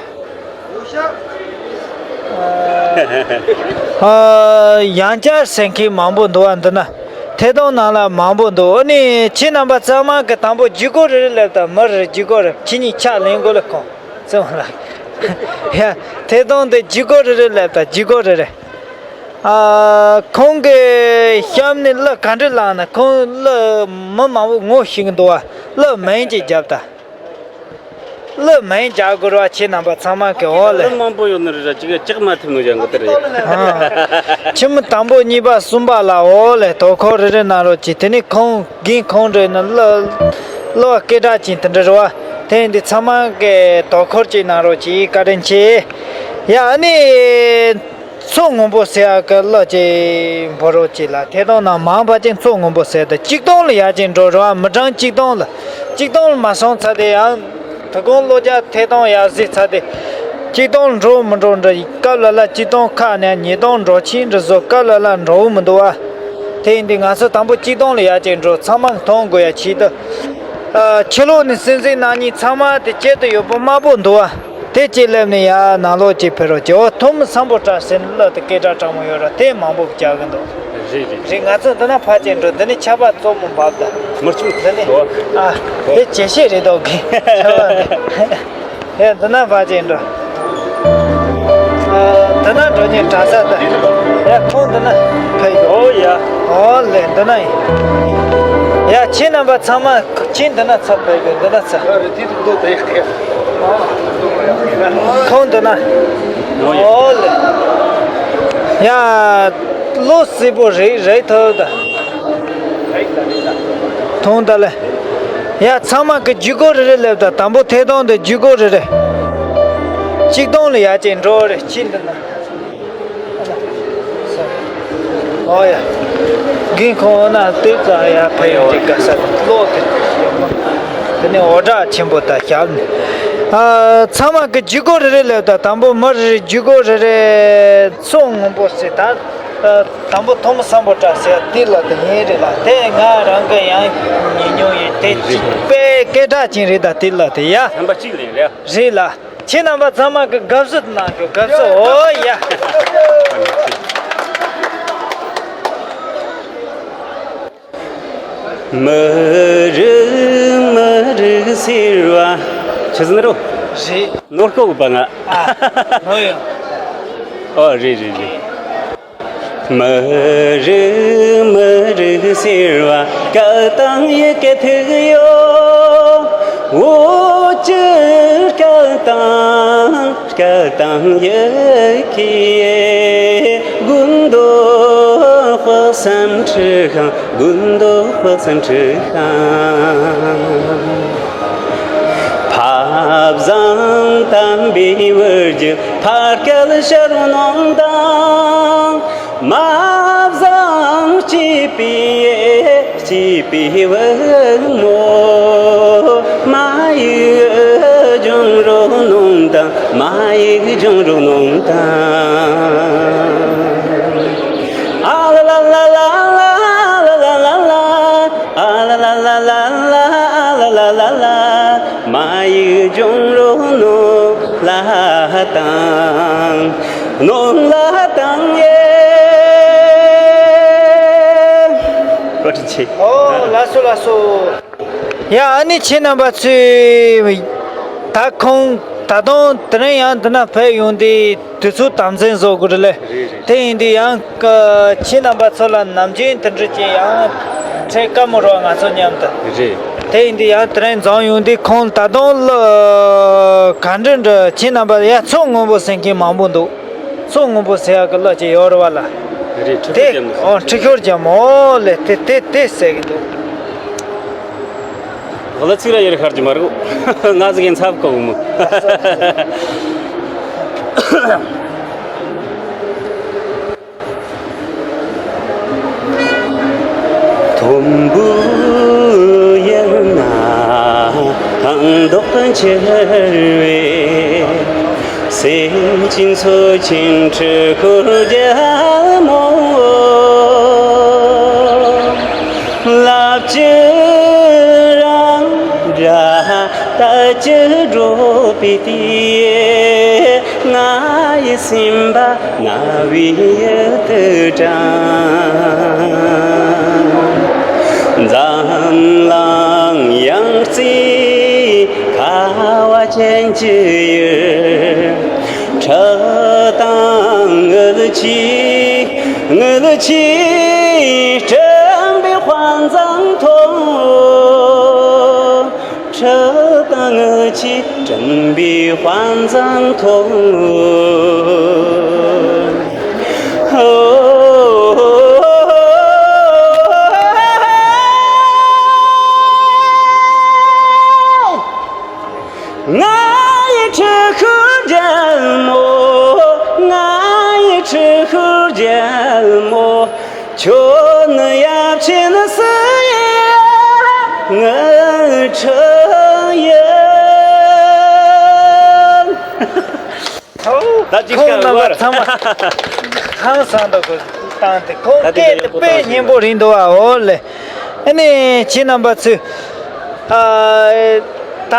ཨ། ཡང་བསྐྱར་ཟེར་མཁན་མང་པོ་འདུག་ཨ། འདི་ན་ཐད་གཏོང་ནང་ལ་མང་པོ་འདུག་ཨ་ནི་ཁྱེད་རྣམ་པ་ཚང་མ་གིས་དང་པོ་བརྒྱུད་སྐོར་རེ་རེ་སླེབས་དང་། མི་རེ་བརྒྱུད་སྐོར་རེ། ཁྱེད་གཉིས་ཕྱག་ལེན་དགོས་ལ་ཁོང་ཚང་མ་ལ། ཡ། ཐད་གཏོང་དེ་བརྒྱུད་སྐོར་རེ་རེ་སླེབས་དང་། བརྒྱུད་སྐོར་རེ་རེ། ཨ། ཁོང་གི་གཤམ་ནས་གླུ་ག་འདྲ་བླངས་ན། ཁོང་གླུ་མི་མང་པོ་ངོ་ཤེས་ཀྱི་འདུག་བ། གླུ་མིང་ཅིག་རྒྱོབ་དང་། གླུ་མིང་རྒྱག་དགོས་ར། ཁྱེད་རྣམ་པ་ཚང་མ་གིས། འོ་ལེ། གླུ་མང་པོ་ཡོད་ནི་རེད་ར། ཅིག་ལྕགས་མ་ཐེབས་ནོ་ཡང་གོ་དེ་རེད། ཨ། ཁྱིམ་དང་པོ་གཉིས་པ་གསུམ་པ་ལ། འོ་ལེ། དོ་ཁུར་རེ་རེ་གནང་རོགས་གྱིས། དེ་ནས་ཁོང་རྒན་ཁོང་རེ་ནི་གླུ་གླུ་བ་སྐད་གྲགས་ཅན་དེ་འདྲ་རེད་བ། དེ་འདི་ཚང་མ་གིས་དོ་ཁུར་ཅིག་གནང་རོགས་གྱིས། བཀའ་དྲིན་ཆེ། ཡ། ཨ་ནི། མཚོ་སྔོན་པོ་ཟེར་ཡག་གི་གླུ་ཅིག་འབུལ་རོགས་གྱིས་ལ། ཐད་གཏོང་ནང་མང་བ་ཅིག་མཚོ་སྔོན་པོ་ཟེར་ཏེ། གཅིག་སྟོང་ལ་ཡར་ཅིག་འགྲོ་རོགས། མི་གྲངས་གཅིག་སྟོང་ལ། གཅིག་སྟོང་ལ་མ་སོང་ཚར་དེ་ཡང་དོ་དགོང་གློ་རྒྱག་ཐད་གཏོང་ཡར་གཟིགས་ཚར་དེ། གཅིག་སྟོང་ལ་འགྲོ་མི་འགྲོ་འདྲ། སྐབས་ལ་ལ་གཅིག་སྟོང་ཁ་ནས་ཉིས་སྟོང་འགྲོ་ཕྱིན་འདྲ་བཟོ། སྐབས་ལ་ལ་འགྲོ་འུ་མི་འདུག་བ། དེ་ཡིན་དུས་ང་ཚོ་དང་པོ་གཅིག་སྟོང་ལ་ཡར་ཅིག་འགྲོ། ཚང་མ་མཐོང་དགོས་ཡ་ཆེད་དུ། ཨ། ཕྱི་ལོགས་ནས་སྲིད་འཛིན་རྣམ་གཉིས་ཚང་མ་དེ་དཀྱིལ་དུ་ཡོད་པོ་དམར་པོ་འདུག་བ། དེ་གཅིག་སླེབས་ནས་ཡར་ནང་ལོགས་གཅིག་ཕེབས་རོགས་གྱིས། འོ། ཐོན་མི་སམ་བྷོ་ཊ་ཟེར་ནི་གླུ་དེ་སྐད་གྲགས་དྲག་མོ་ཡོད་ར། དེ་མང་པོ་རྒྱག་གི་འདུག་རེད་རེད། རེད། ང་ཚོ་འདི་ན་ཕར་ཅིག་འགྲོ། འདི་ནས་ཆར་པ་གཙོ་མོ་འབབ་ད། མི་ཆུང་འདི་ནས། འོ། ཨ། དེ་ཇེ་ཤེས་རེད་འདུག་གི། ཆར་པ་འདི། ཡ། འདི་ན་ཕར་ཅིག་འགྲོ། ཨ། འདི་ན་འགྲོ་ཉེན་དྲག་ས་ད། ཡ། ཁོང་འདི་ན་ཕེབས་ཡོད། ཨོ་ཡ། ཨོ་ལེ། འདི་ན་ཡིན། ཡ། ཁྱེད་རྣམ་པ་ཚང་མ། ཁྱེད་འདི་ན་ཚབ་ཕེབས་ཡོད། འདི་ན་ཚབ། ཁོང་འདི་ན། ཨོ་ལེ། ཡ། བློ་གསལ་པོ་རེད། རེད་ཐུབ་ད། ཐོང་ད་ལེ། ཡ། ཚང་མ་གིས་བརྒྱུད་སྐོར་རེ་རེ་སླེབས་དང་། དང་པོ་ཐད་གཏོང་དེ་བརྒྱུད་སྐོར་རེ་རེ། གཅིག་སྟོང་ལ་ཡར་ཅིག་འགྲོ་རེ། ཁྱེད་འདི་ན། ཨོ་ཡ། རྒན་ཁོང་ན་ལྟོས་ཙང་ཡར་ཕེབས་ཡོང་དུས་ག་ས་གློག་དེ། དེ་ནས་འོད་སྒྲ་ཆེན་པོ་དང་ཞབས་ནས། ཨ། ཚང་མ་གིས་བརྒྱུད་སྐོར་རེ་རེ་སླེབས་དང་། དང་པོ་མི་རེ་རེ་བརྒྱུད་སྐོར་རེ་རེ། མཚོ་སྔོན་པོ་ཟེར་ད། ཨ། དང་པོ་ཐོན་མི་སམ་བྷོ་ཊ་ཟེར་དེ་ལ་དེ་ཡིན་རེད་ལ། དེ་ང་རང་གི་ཡང་ཉན་མྱོང་ཡོད། དེ་གཅིག་དཔེ་སྐད་གྲགས་ཅན་རེད་ད། དེ་ལ་དེ་ཡ། ཚན་པ་གཅིག་ལེན་རེད། རེད་ལ། ཁྱེད་རྣམ་པ་ཚང་མ་གིས་དགའ་བསུ་གནང་ཤོག་དགའ་བསུ། ཨོ་ཡ། མི་རིགས་མི་རིགས་ཟེར་བ། ཆི་ཟིན་རོ། རེད། ནོར་ཀོ་གི་པ་ང་། ཨ། ནོར་ཡོད། ཨོ་རེད་རེད་རེད། མི་རིགས་མི་རིགས་ཟེར་བ་སྐད་དང་ཡི་གེ་ཐུག་ཡོད། འོ་ཅི་སྐད་དང་སྐད་དང་ཡི་གེ། དགུན་དུ་དཔག་བསམ་འཁྲི་ཤིང་། དགུན་དུ་དཔག་བསམ་འཁྲི་ཤིང་། ཕ་བཟང་དམ་པའི་བུ་རྒྱུད་ཕ་སྐད་ཕྱིར་གནོན་དང་། མ་བཟང་སྐྱེས་པའི་སྐྱེས་པའི་བུ་མོ་མ་ཡིག་སྦྱོང་རོགས་གནང་དང་། མ་ཡིག་སྦྱོང་རོགས་གནང་དང་། ཨ་ལ་ལ་ལ། ཨ་ལ་ལ་ལ། ཨ་ལ་ལ་ལ། མ་ཡིག་སྦྱོང་རོགས་གནང་ལ་དང་། གནང་ལ་དང་ཡེ། བཀའ་དྲིན་ཆེ། ཨོ། ལགས་སོ་ལགས་སོ། ཡ། ཨ་ནི་ཁྱེད་རྣམ་པ་ཚོས་ད་ཁོང་ད་དུང་དེ་རིང་ཡང་འདི་ན་ཕེབས་ཡོང་དུས་དུས་ཚོད་དམ་འཛིན་བཟོ་དགོས་རེད་ལེ། རེད་རེད། དེ་ཡིན་དུས་ཡང་ཁྱེད་རྣམ་པ་ཚོ་ལ་ནམ་རྒྱུན་དེ་འདྲ་ཅིག་ཡང་ ཁྲལ་དཀའ་མོ་རོ། ང་ཚོ་མཉམ་དུ། རེད། དེ་ཡིན་དུས་ཡང་དེ་རིང་འཛོམས་ཡོང་དུས་ཁོང་ད་དུང་གླུ་ག་འདྲ་འདྲ། ཁྱེད་རྣམ་པ་ཡ་ཚོན་སྔོན་པོ་ཟེར་མཁན་མང་པོ་འདུག་ཚོན་སྔོན་པོ་ཟེར་ཡག་གི་གླུ་ཅིག་ཡོད་རེད་བ་ལ། རེད། ཁྲི་དེ་ཁོར་རྒྱབ་མོ། ཨོ། ཁྲི་ཁོར་རྒྱབ་མོ་ལེ། དེ་དེ་དེ་ཟེར་གི་འདུག་གླུ་ཚིག་ར་ཡོད་རེད། ཤར་གྱི་མ་རེད། ང་ཟིག་གི་འཚབ་གོ་མོ། དུམ་བུ་ཡར་ན་ཁང་རྡོག་འཕྱུར་བའི། སེམས་ཅན་འཚོ་ཆེན་ཁྲི་ཁོར་རྒྱལ་མོ། ལབ་ཀྱི་རང་འདྲ་ལྟ་ཀྱི་འགྲོ་བའི་དུས། ང་ཡི་སེམས་པ་རྣ་བའི་ཡུལ་དུ་དྲངས། འཛམ་གླིང་ཡང་རྩེ་ཁ་བ་ཅན་གྱི་ཡུལ། ཁྲི་དང་དངུལ་གྱིས། དངུལ་གྱིས་བསྐྲུན་པའི་དཔའ་མཛངས་མཐོང་། ཁྲི་དང་དངུལ་གྱིས་བསྐྲུན་པའི་དཔའ་མཛངས་མཐོང་། ཧོ། ང་ཡི་ཁྲི་ཁོར་རྒྱལ་མོ། ང་ཡི་ཁྲི་ཁོར་རྒྱལ་མོ། ཁྱོད་ནི་ཡབ་ཆེན་སུ་ཡི་དངུལ་ཁྲི་ཡིན། ད་ཅིག་ཁོང་རྣམ་པ་ཚང་མ་ཧང་སང་འདུག་གོ། བཏང་སྟེ་ཁོང་སྐད་དེ་དཔེ་སྙན་པོ་རེད་འདུག་ཨ། འོ་ལེ། ཨ་ནི་ཁྱེད་རྣམ་པ་ཚོས་ཨ་ད་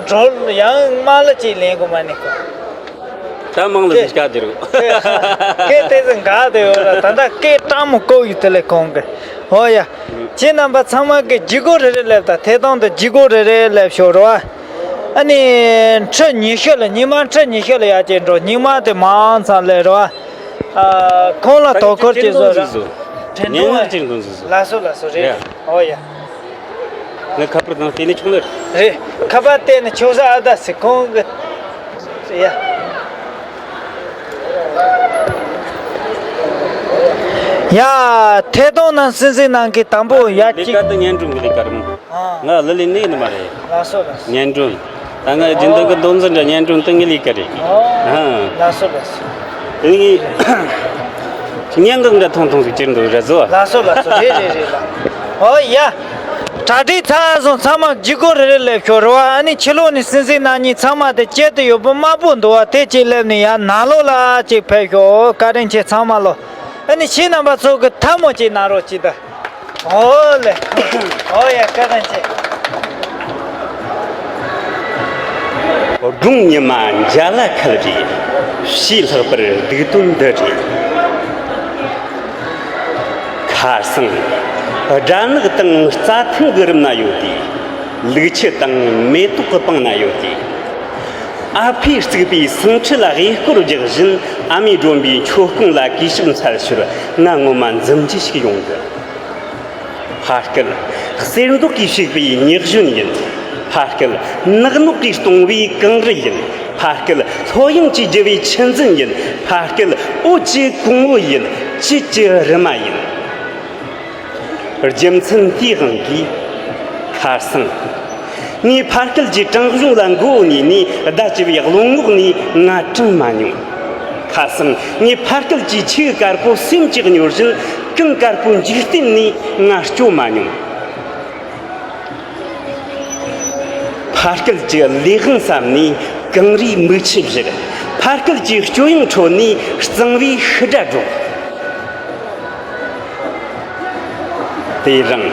འགྲོ་ཡང་དམག་ལ་ཅིག་ལེན་དགོས་མ་ནི་གོ། ད་དམག་ལ་ཅིག་དགའ་དེ་རུ། སྐད་དེ་ཚོ་འགག་དེ་ཡོད་ར། ད་ལྟ་སྐད་གྲགས་མོ་བཀོད་ཡོད་དེ་ལས་ཁོང་གི། འོ་ཡ། ཁྱེད་རྣམ་པ་ཚང་མ་གི་ལྗིད་ཁོག་རེ་རེ་སླེབས་དང་། ཐད་གཏོང་དུ་ལྗིད་ཁོག་རེ་རེ་སླེབས་ཤོག་རོ། ཨ་ནི་ཁྲི་ཉི་ཤུ་ལ། ཉི་མ་ཁྲི་ཉི་ཤུ་ལ་ཡར་ཅིག་འགྲོ། ཉི་མ་དེ་མང་ཙམ་སླེབས་རོ། ཨ། ཁོང་ལ་དོ་ཁུར་ཅིག་བཟོ་ར། ཉན་ངར་ཅིག་འདོན་ཟིག་ཟིག་ལགས་སོ་ལགས་སོ། རེད། ཡ། ཨོ་ཡ། ངས་ཁ་པར་དང་བལྟས་ནས་ཆོག་ནི་རེད། རེད། ཁ་པར་བལྟས་ནས་ཆོག་ས། ཨ་ད་ཟེར་ཁོང་གི། ཡ། ཡ། ཐད་གཏོང་ནང་སེམས་གསོ་གནང་མཁན་དང་པོ་ཡ། ལས་ཀ་གཅིག་དེ་སྙན་སྒྲོན་གྱི་ལས་ཀ་རེད་མོ། ཨ། ང་ལ་ལས་ནི་ནི་མ་རེད། ལགས་སོ་ལགས་སོ། སྙན་སྒྲོན། ད་ང་རྒྱུན་ལྡན་གྱི་མདོ་འཛིན་འདྲ་སྙན་སྒྲོན་དེ་ངའི་ལས་ཀ་རེད། ཨ། ཨ། ལགས་སོ་ལགས་སོ། དེ་ནི་སྙན་ངག་འདྲ་ཐུང་ཐུང་ཞིག་ཅིག་འདུག་རེད་བཟོ། ལགས་སོ་ལགས་སོ། རེད་རེད་རེད་ལགས། ཨོ་ཡ། གྲ་སྒྲིག་ཚར་སོང་། ཚང་མ་ལྗིད་ཁོག་རེ་རེ་སླེབས་ཤོག་རེད་བ། ཨ་ནི་ཕྱི་ལོགས་ནས་སེམས་གསོ་གནང་མཁན་ཚང་མ་དེ་དཀྱིལ་དུ་ཡོད་པོ་དམར་པོ་འདུག་བ། དེ་གཅིག་སླེབས་ནས་ཡར་ནང་ལོགས་ལ་གཅིག་ཕེབས་ཤོག། བཀའ་དྲིན་ཆེ་ཚང་མ་ལོ། ཨ་ནི་ཁྱེད་རྣམ་པ་ཚོ་གི་ཐལ་མོ་གཅིག་གནང་རོགས་གྱིས་ད། ཨོ་ལེ། ཨོ་ཡ། བཀའ་དྲིན་ཆེ། སྒྲུང་ཉི་མ་འཇའ་ལ་ཁད་རེད། ཞེས་ལྷག་པར་སྡིག་དོན་འདི་རེད། ཁ་སང་སྦྲ་ནག་དང་རྩྭ་ཐང་གི་རུམ་ན་ཡོད་དུས། ལུག་ཁྱུ་དང་མེ་ཏོག་གི་སྤང་ན་ཡོད་དུས། ཨ་ཕས་བརྩིགས་པའི་སེང་ཁྲི་ལ་གཡས་སྐོར་རྒྱག་བཞིན། ཨ་མའི་སྒྲོམ་པའི་མཆོད་ཀོང་ལ་གུས་ཞབས་འཚལ་ཞོར། ང་ངོ་མ་འཛུམ་གྱིས་ཤིག་ཡོང་གི། ཕ་སྐད། གསེར་མདོག་གིས་བྱུགས་པའི་མྱི་གཞོན་ཡིན། ཕ་སྐད། ནག་ནོག་གིས་སྟོང་བའི་གངས་རི་ཡིན། ཕ་སྐད། ལྷོད་ཡངས་ཀྱིས་རྒྱུ་བའི་ཆུ་འཛིན་ཡིན། ཕ་སྐད། འོད་ཀྱི་གོང་བུ་ཡིན། བཅུད་ཀྱི་རི་མ་ཡིན། རྒྱུ་མཚན་དེའི་དབང་གིས། ཁ་སང་། ངས་ཕ་སྐད་ཀྱི་བྲང་གཞུང་ལ་མགོ་བོ་ཉལ་ནས། ཟླ་བཅུ་བའི་རླུང་ངོགས་ནས་ང་དྲན་མ་མྱོང་། ཁ་སང་། ངས་ཕ་སྐད་ཀྱི་ཆོས་དཀར་པོ་སེམས་ཀྱིས་མྱོང་བཞིན། ཀུན་དཀར་པོའི་འཇིག་རྟེན་ནས་ང་སྐྱོ་མ་མྱོང་། ཕ་སྐད་ཀྱི་ལས་དབང་བསམ་ནས་གངས་རིའི་མིག་ཆུ་བཞུར། ཕ་སྐད་ཀྱི་སྐྱོ་གཡེང་ཁྲོད་ནས་གཙང་བོའི་ཤི་སྒྲ་སྒྲོག། དེ་རིང་།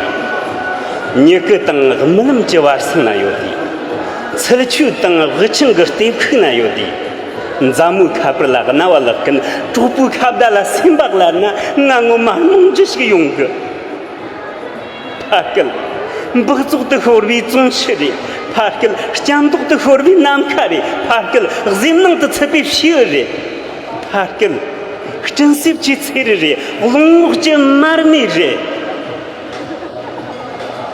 མྱུ་གུ་དང་རྨི་ལམ་གྱི་བར་སྲང་ན་ཡོད་དུས། ཚུལ་འཆོས་དང་དབུ་ཆེན་གྱི་ལྟེབ་ཤུག་ན་ཡོད་དུས། མཛའ་མོའི་ཁ་པར་ལ་རྣ་བ་བླགས་མཁན་གྲོགས་པོའི་ཁ་བརྡ་ལ་སེམས་པ་བརླགས་ན། ང་ངོ་མ་རྨོངས་རྒྱུ་ཞིག་ཡོང་གི། ཕ་སྐད། འབག་བཙོག་ཏུ་ཤོར་བའི་བཙོང་ཆུ་རེད། ཕ་སྐད། སྐྱ་མདོག་ཏུ་ཤོར་བའི་ནམ་མཁའ་རེད། ཕ་སྐད། གཟིམ་ནང་དུ་ཚུད་པའི་བྱིའུ་རེད། ཕ་སྐད། སྤྲིན་གསེབ་ཀྱི་ཚེ་རི་རེད། རླུང་ངོགས་ཀྱི་མར་མེ་རེད།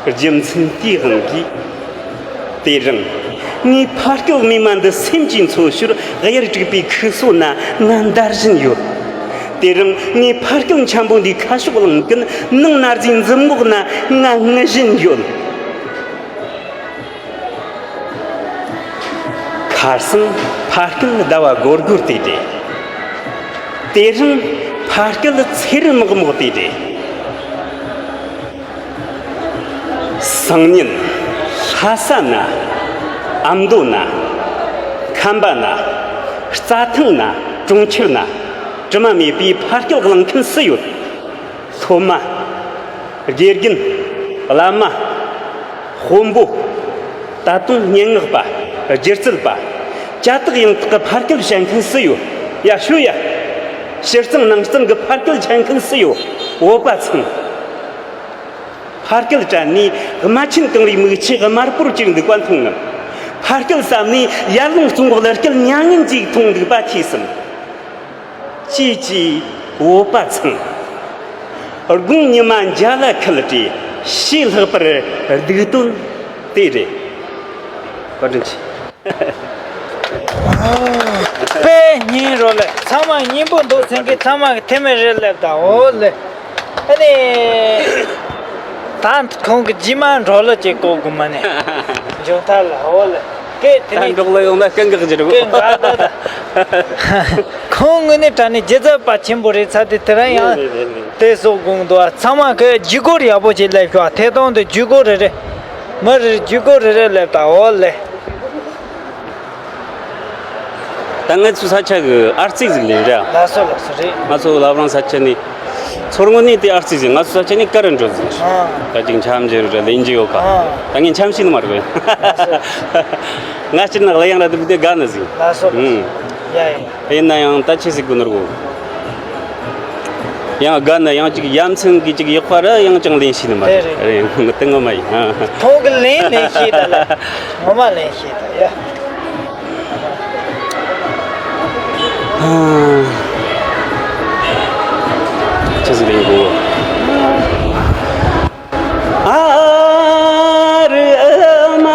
རྒྱུ་མཚན་དེའི་དབང་གིས། དེ་རིང་ངས་ཕ་སྐད་རྨས་མ་འདི་སེམས་ཀྱིས་འཚོ་ཞོར་གཡར་བསྒྲིགས་པའི་ཁུ་སོ་ན་ང་འདར་བཞིན་ཡོད། དེ་རིང་ངས་ཕ་སྐད་འཁྱམ་པོ་འདིའི་ཁ་ཕྱོགས་གླིང་གི་ནང་ན་རྫིའི་འཛུམ་འགོག་ན་ང་ངུ་བཞིན་ཡོད། ཁ་སང་ཕ་སྐད་ཟླ་བ་སྒོར་སྒོར་དེ་རེད། དེ་རིང་ཕ་སྐད་ཚེ་རིང་མག་མོག་དེ་རེད། སང་ཉིན་ལྷ་ས་ན། ཨ་མདོ་ན། ཁམས་པ་ན། རྩྭ་ཐང་ན། གྲོང་ཁྱེར་ན། དྲི་མ་མེད་པའི་ཕ་སྐད་གླེང་མཁན་སུ་ཡོད། སློབ་མ། དགེ་རྒན། བླ་མ། དཔོན་པོ། ད་དུང་སྙན་ངག་པ། སྒྱུ་རྩལ་པ། ཅ་དག་ཡང་དག་གི་ཕ་སྐད་བཤད་མཁན་སུ་ཡོད། ཡ་ཤོད་ཡ། ཕྱི་གཙང་ནང་གཙང་གི་ཕ་སྐད་བཤད་མཁན་སུ་ཡོད། བོད་པ་ཚང་། ཕ་སྐད་དྲན་ནས་རྨ་ཆེན་གངས་རིའི་མིག་ཆུ་དམར་པོར་གྱུར་འདུག་པ་མཐོང་ངམ། ཕ་སྐད་བསམ་ནས་ཡར་ཀླུང་གཙང་པོ་གླུ་སྐད་མྱ་ངན་གྱིས་མཐོང་འདུག་པ་ཐོས་སམ། ཅི་ཅི་བོད་པ་ཚང་། དགུང་ཉི་མ་འཇའ་ལ་ཁད་དེ་ཞེས་ལྷག་པར་སྡུག་དོན་དེ་རེད། བཀའ་དྲིན་ཆེ། དཔེ་སྙིང་རོ་ལེ། ཚང་མ་སྙིང་པོ་འདུག་སེང་གེ་ཚང་མ་གི་ཐེ་མེ་རེ་ལེབ་དང་འོ་ལེ། ཨ་ནི། ད་ཁོང་གི་རྗེས་མ་འགྲོ་ལོ་ཅིག་བསྐོ་དགོས་མ་ནི། འཇོན་ཐལ་ལ་འོ་ལེ། སྐད་དེ་ད་ནི་འགྲོགས་ལ་ཡོང་ན་སྐད་འགག་གི་རེད་སྐད་པོ། འགག་ད་ད། ཁོང་ངོས་ནས་དྲ་ནས་རྒྱལ་ཚབ་པ་ཆེན་པོ་རེད་ཚ་དེ་དེ་རང་ཡང་རེད་རེད་རེད། དེ་སོགས་དགོངས་འདུག་ཚང་མ་གི་བརྒྱུད་སྐོར་ཡག་པོ་ཅིག་ལེབ་ཤོག་ཐད་གཏོང་དུ་བརྒྱུད་སྐོར་རེ་རེ། མི་རེར་བརྒྱུད་སྐོར་རེ་རེ་ལེབ་དང་འོ་ལེ། ད་ང་ཚོ་ས་ཆ་གི་ཨར་རྩིག་ཟིག་ལེན་རེད། ལགས་སོ་ལགས་སོ་རེད། ང་ཚོ་བླ་བྲང་ས་ཆ་ནས་ཚོར་ངོ་ནས་དེ་ཨར་རྩིག་ཟིག་ང་ཚོ་ས་ཆ་ནས་ཀ་ར་འགྲོ་ཟིག་ཨ། ད་ཅིག་འཆམ་རྒྱུ་རེད་ལེན་རྒྱུ་ཡོད་ཀ་ཨ། ད་ངས་འཆམ་ཤེས་ནི་མ་རེད། ལགས་སོ། ང་སྤྱིར་ན་གླུ་དབྱངས་ར་དེ་བུ་དེ་དགའ་ནི་ཟིག་ལགས་སོ་ལགས་སོ། ཡ་ཡ། ཡིན་ན་ཡང་ད་ཆི་ཟིག་དགོས་ནོ་རེད་གོ། ཡང་དགའ་ན་ཡང་ཅིག་ཡ་མཚན་གི་ཅིག་ཡག་པ་ར་ཡང་ཅང་ལེན་ཤེས་ནི་མ་རེད། དེ་རེད། ངོ་དེ་ངོ་མ་ཡིན། ཁོང་གི་ལེན་ལེན་ཤེས་ད་ལ། ངོ་མ་ལེན་ཤེས་ད་ཡ། ཅི་ཟིག་ལེན་དགོས། ཨ་རི་ཨ་མ་ཨེ།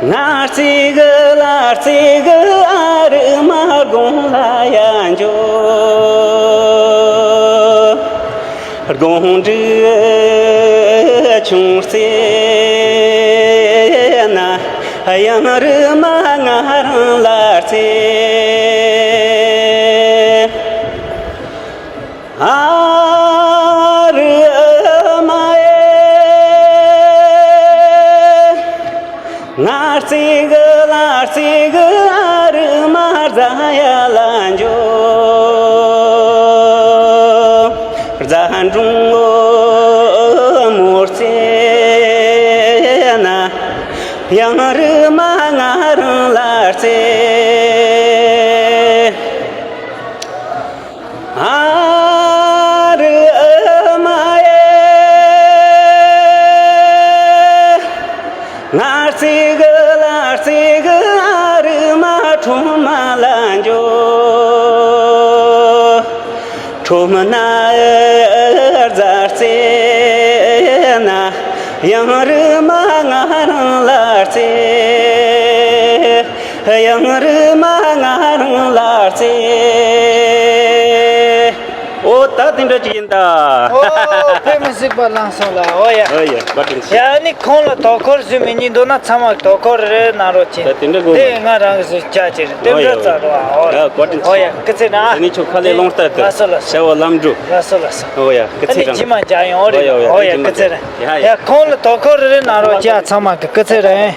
ངར་རྩིག་གི་ལ་རྩིག་གི་ཨ་རི་མ་དགོང་ལ་ཡ་འཇོ། དགོང་དྲི་ཆུང་རྩེ་ན་གཡང་རི་མ་ང་རང་ལ་རྩེ། ཨ་རི་ཨ་མ་ཨེ། ངར་རྩིག་གི་ལ་རྩིག་གི་ཨ་རི་མ་རྫ་ཡ་ལ་འཇོ། རྫ་འབྲོང་མོ་རྩེ་ན་གཡང་རི་མ་ང་རང་ལ་རྩེ། ཨ་རི་ཨ་མ་ཨེ། ངར་རྩིག་གི་ལ་རྩིག་གི་ཨ་རི་མ་ཁྲོམ་མ་ལ་འཇོ། ཁྲོམ་ན་རྫ་རྩེ་ན་གཡང་རི་མ་ང་རང་ལ་རྩེ། གཡང་རི་མ་ང་རང་ལ་རྩེ། ཨོ་ད་དེ་འདྲ་ཅིག་ཡིན་ད། ཨོ་དཔེ་མི་སྲིད་པ་བླངས་སོང་ལ་ཨོ་ཡ། ཨོ་ཡ་བཀའ་དྲིན་ཆེ། ཡ་ནི་ཁོང་ལ་དོ་ཁུར་ཞུ་མི་ཉན་འདུག་ན་ཚང་མ་དོ་ཁུར་རེ་གནང་རོགས་གྱིས། ད་དེ་འདྲ་དགོས་དེ་ང་རང་གི་ཅག་ཅིག་རེད་དེ་འདྲ་ཙག་རོ་ཨོ། ཡ་བཀའ་དྲིན་ཆེ། ཨོ་ཡ་སྐུ་ཚེ་རིང་། ཨ་ནི་ཁྱོད་ཁ་ལས་ལོངས་སྟེ་དེ་ལགས་སོ་ལགས་སོ། བྱ་བ་ལམ་འགྲོ། ལགས་སོ་ལགས་སོ། ཨོ་ཡ་སྐུ་ཨ་ཚེ་ནི་རིང་། རྗེས་མ་མཇལ་ཡོང་ཨོ་རེད། ཨོ་ཡ་ཨོ་ཡ་སྐུ་ཚེ་རིང་། ཡ་ཡ་ཡ་ཁོང་ལ་དོ་ཁུར་རེ་གནང་རོགས་གྱིས་ཚང་མ་གི་སྐུ་ཚེ་རིང་།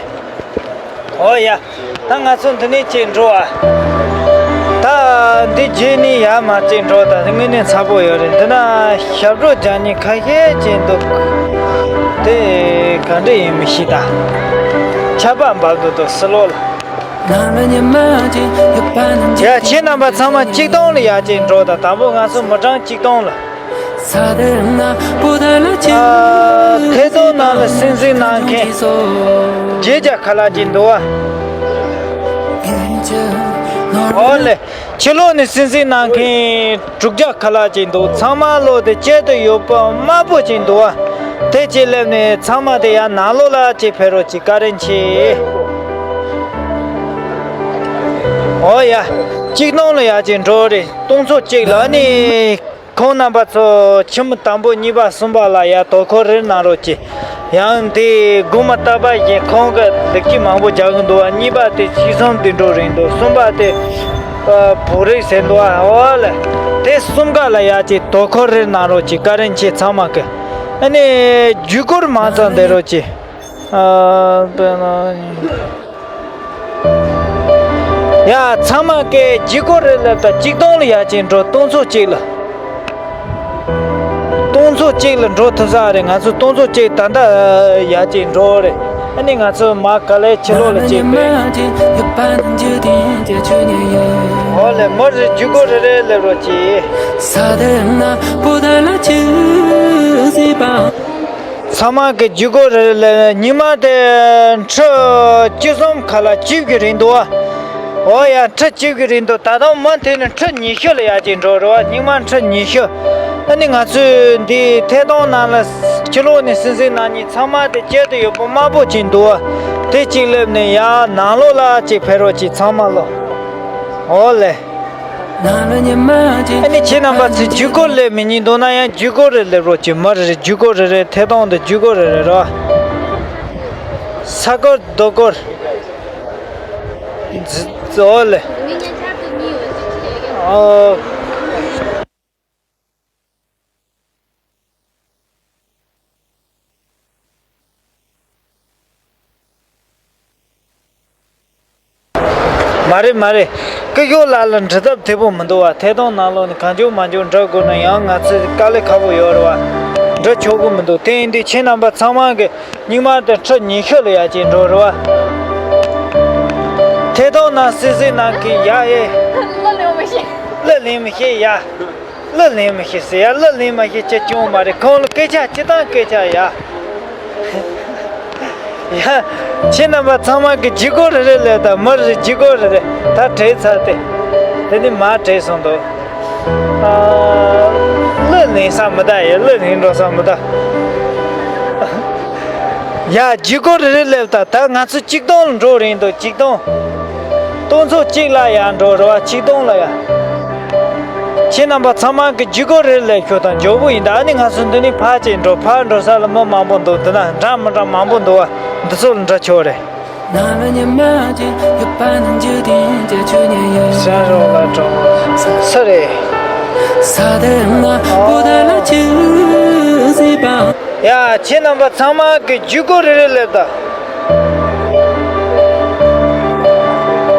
ཨོ་ཡ། ད་ང་ཚོ་འདི་ནས་ཅིག་འགྲོ་ཨ། ད་འདི་རྗེས་ནས་ཡར་མར་ཅིག་འགྲོ་ད་དངོས་གནས་ཚ་པོ་ཡོད་རེད། འདི་ན་ཞབས་བྲོ་རྒྱག་མཁན་ཁ་ཤས་ཅིག་འདུག་དེ་ག་འདྲ་ཡིན་མི་ཤེས་ད། ཆར་པ་འབབ་འདུག་འདུག་སི་ལོ་ལ། ཡ་ཁྱེད་རྣམ་པ་ཚང་མ་ཆིག་སྟོང་ལ་ཡར་ཅིག་འགྲོ་ད། དང་པོ་ང་ཚོ་མི་གྲངས་ཆིག་སྟོང་ལ། ཨ། ཐད་གཏོང་ནང་ལ་སེམས་གཟིགས་གནང་མཁན་རྗེས་རྒྱ་ཁ་ལག་ཅིག་འདུག་བ། ཨོ་ལེ། ཕྱི་ལོགས་ནས་གསན་གཟིགས་གནང་མཁན་དྲུག་བརྒྱ་ཁ་ལག་ཅིག་འདུག་ཚང་མ་ལོ་དེ་བཅད་དུ་ཡོད་པ་དམར་པོ་ཅིག་འདུག་བ། དེ་ཅིག་སླེབས་ནས་ཚང་མ་དེ་ཡར་ནང་ལོགས་ལ་ཅིག་ཕེབས་རོགས་ཅིག་བཀའ་དྲིན་ཆེ། ཨོ་ཡ། གཅིག་སྟོང་ལ་ཡར་ཅིག་འགྲོ་རེད། སྟོང་ཚོ་གཅིག་ལ་ནི། ཁོང་རྣམ་པ་ཚོ་ཁྱིམ་དང་པོ་གཉིས་པ་གསུམ་པ་ལ་ཡ་དོ་ཁུར་རེ་གནང་རོགས་གྱིས། ཡང་དེ་དགོང་མོ་རྟག་པར་བཞིན་ཁོང་གི་ལེགས་སྐྱེས་མང་པོ་རྒྱག་གི་འདུག་བ། གཉིས་པ་དེ་ཆིག་གསུམ་དེ་འགྲོ་རིང་འདུག་གསུམ་པ་དེ་ཨ་བོ་རིག་ཟེར་འདུག་བ། འོ་ལེ། དེ་གསུམ་ཀ་ལ་ཡ་ཅིག་དོ་ཁུར་རེ་གནང་རོགས་གྱིས། བཀའ་དྲིན་ཆེ་ཚང་མ་གི། ཨ་ནི་བརྒྱུད་སྐུར་མང་ཙམ་བསྡད་རོགས་གྱིས། ཨ་དཔེར་ན། ཡ། ཚང་མ་གི་བརྒྱུད་སྐུར་རེ་སླེབས་དང་གཅིག་སྟོང་ལ་ཡར་ཅིག་འགྲོ། སྟོང་ཚོ་གཅིག་ལ། སྟོང་ཚོ་གཅིག་ལ་འགྲོ་ཐུབ་ས་རེད། ང་ཚོ་སྟོང་ཚོ་གཅིག་ད་ལྟ་ཡར་ཅིག་འགྲོ་རེད། ཨ་ནི་ང་ཚོ་མ་ག་ལེ་ཕྱི་ལོགས་ལ་ཅིག་ཕེབས། ཨོ་ལེ། མི་རེ་བརྒྱུད་སྐུར་རེ་རེ་སླེབས་རོགས་གྱིས། ཚང་མ་གི་བརྒྱུད་སྐུར་རེ་རེ་སླེབས། ཉི་མ་དེ་ཁྲི་བཅུ་གསུམ་ཁ་ལག་བཅུ་གི་རིང་འདུག་བ། ཨོ་ཡ། ཁྲི་བཅུ་གི་རིང་འདུག་ད་དུང་མུ་མཐུད་ནས་ཁྲི་ཉི་ཤུ་ལ་ཡར་ཅིག་འགྲོ་རེད་བ། སྙིགས་མ་ཁྲི་ཉི་ཤུ། ཨ་ནི་ང་ཚོས་འདི་ཐད་གཏོང་ནང་ལ་ཕྱི་ལོགས་ནས་གསན་གཟིགས་གནང་མཁན་ཚང་མ་དེ་བཅད་དུ་ཡོད་པ་དམར་པོ་ཅིག་འདུག་བ། དེ་གཅིག་སླེབས་ནས་ཡར་ནང་ལོགས་ལ་ཅིག་ཕེབས་རོགས་གྱིས་ཚང་མ་ལོ། ཨོ་ལེ། ཨ་ནི་ཁྱེད་རྣམ་པ་ཚོས་བརྒྱུད་སྐུར་སླེབས་མི་ཉན་འདུག་ན་ཡང་བརྒྱུད་སྐུར་རེ་སླེབས་རོགས་གྱིས། མི་རེ་རེ་བརྒྱུད་སྐུར་རེ་རེ། ཐད་གཏོང་དུ་བརྒྱུད་སྐུར་རེ་རེ་རོ། ས་སྐོར་རྡོ་སྐོར། ཨོ་ལེ། ཨོ། མ་རེད་མ་རེད། སྐུ་ཞབས་ལགས་ལ་འགྲོ་ཐབས་བདེ་པོ་མི་འདུག་བ། ཐད་གཏོང་ནང་ལོགས་ནས་གང་བྱུང་མང་བྱུང་འགྲོ་དགོས་ན་ཡང་ང་ཚོས་དཀའ་ལས་ཁག་པོ་ཡོད་རེད་བ། འགྲོ་ཆོག་གི་མི་འདུག་དེ་ཡིན་དུས་ཁྱེད་རྣམ་པ་ཚང་མ་གི་སྙིགས་མ་དེ་ཁྲི་ཉི་ཤུ་ལ་ཡར་ཅིག་འགྲོ་རེད་བ། ཐད་གཏོང་ནང་གསན་གཟིགས་གནང་མཁན་ཡ་ཨེ། གླུ་ལེན་མི་ཤེས། གླུ་ལེན་མི་ཤེས་ཡ། གླུ་ལེན་མི་ཤེས་ཟེར་ཡ། གླུ་ལེན་མ་ཤེས་ཅི་བྱུང་མ་རེད། ཁོང་ལ་སྐད་ཆ་ཅི་བཏང་སྐད་ཆ་ཡ། ཡ། ཁྱེད་རྣམ་པ་ཚང་མ་གི་བརྒྱུད་སྐུར་རེ་རེ་སླེབས་དང་། མི་རེ་བརྒྱུད་སྐུར་རེ་རེ། ད་བྲེལ་ཚར་ཏེ། དེ་ནི་མར་བྲེལ་སོང་འདུག་ཨ། གླུ་ལེན་ས་མི་གདའ་ཡ། གླུ་ལེན་འགྲོ་ས་མི་གདའ། ཡ། བརྒྱུད་སྐུར་རེ་རེ་སླེབས་དང་། ད་ང་ཚོ་གཅིག་སྟོང་ལ་འགྲོ་རན་འདུག་གཅིག་སྟོང་། སྟོང་ཚོ་གཅིག་ལ་ཡར་འགྲོ་རེད་བ། ཆིག་སྟོང་ལ་ཡ། ཁྱེད་རྣམ་པ་ཚང་མ་གི་བརྒྱུད་སྐུར་རེ་སླེབས་ཤོག་དང་། མགྱོགས་པོ་ཡིན་ད། ཨ་ནི་ང་ཚོ་འདི་ནས་ཕར་ཅིག་འགྲོ། ཕར་འགྲོ་ས་ལ་མི་མང་པོ་འདུག་འདི་ན་འདྲ་མི་འདྲ་མང་པོ་འདུག་བ། འདི་ཚོ་ལ་འདྲ་ཆོག་རེད། ས་རོགས་ལ་གྲོང་ས་རེད། ཡ། ཁྱེད་རྣམ་པ་ཚང་མ་གི་བརྒྱུད་སྐུར་རེ་རེ་སླེབས་དང་།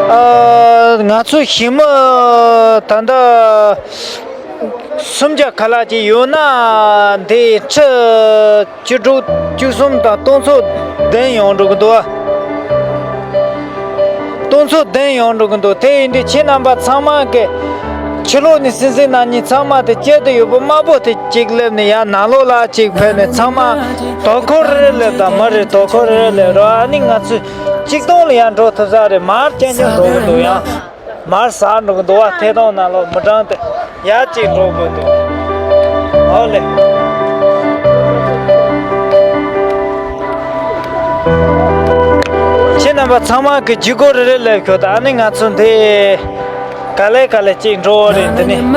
ཨ། ང་ཚོ་ཞི་མི་ད་ལྟ་སུམ་བརྒྱ་ཁ་ལག་ཅིག་ཡོད་ན། འདི་ཁྲི་བཅུ་དྲུག་བཅུ་གསུམ་དང་སྟོང་ཚོ་བདུན་ཡོང་འགྲོ་གི་འདུག་ཨ། སྟོང་ཚོ་བདུན་ཡོང་འགྲོ་གི་འདུག་དེ་ཡིན་དུས་ཁྱེད་རྣམ་པ་ཚང་མ་གི་ཕྱི་ལོགས་ནས་གསན་གཟིགས་གནང་མཁན་ཚང་མ་དེ་བཅད་དུ་ཡོད་པ་དམར་པོ་དེ་གཅིག་སླེབས་ནས་ཡར་ནང་ལོགས་ལ་གཅིག་ཕེབས་ནས། ཚང་མ་དོ་ཁུར་རེ་རེ་སླེབས་དང་། མི་རེ་དོ་ཁུར་རེ་རེ་སླེབས་རོགས། ཨ་ནི་ང་ཚོས་གཅིག་སྟོང་ལ་ཡར་འགྲོ་ཐུབ་ས་རེད། མར་རྐྱང་རྐྱང་འགྲོ་གི་འདུག་ཡང་མར་ཟག་འགྲོ་གི་འདུག་བ། ཐད་གཏོང་ནང་ལོགས་མི་གྲངས་དེ་ཡར་གཅིག་འགྲོ་དགོས་འདུག་ཨོ་ལེ། ཁྱེད་རྣམ་པ་ཚང་མ་གི་བརྒྱུད་སྐུར་རེ་རེ་སླེབས་ཤོག་དང་། ཨ་ནི་ང་ཚོ་འདི་ག་ལེ་ག་ལེ་གཅིག་འགྲོ་བ་རེད། འདི་ནི་ཨ།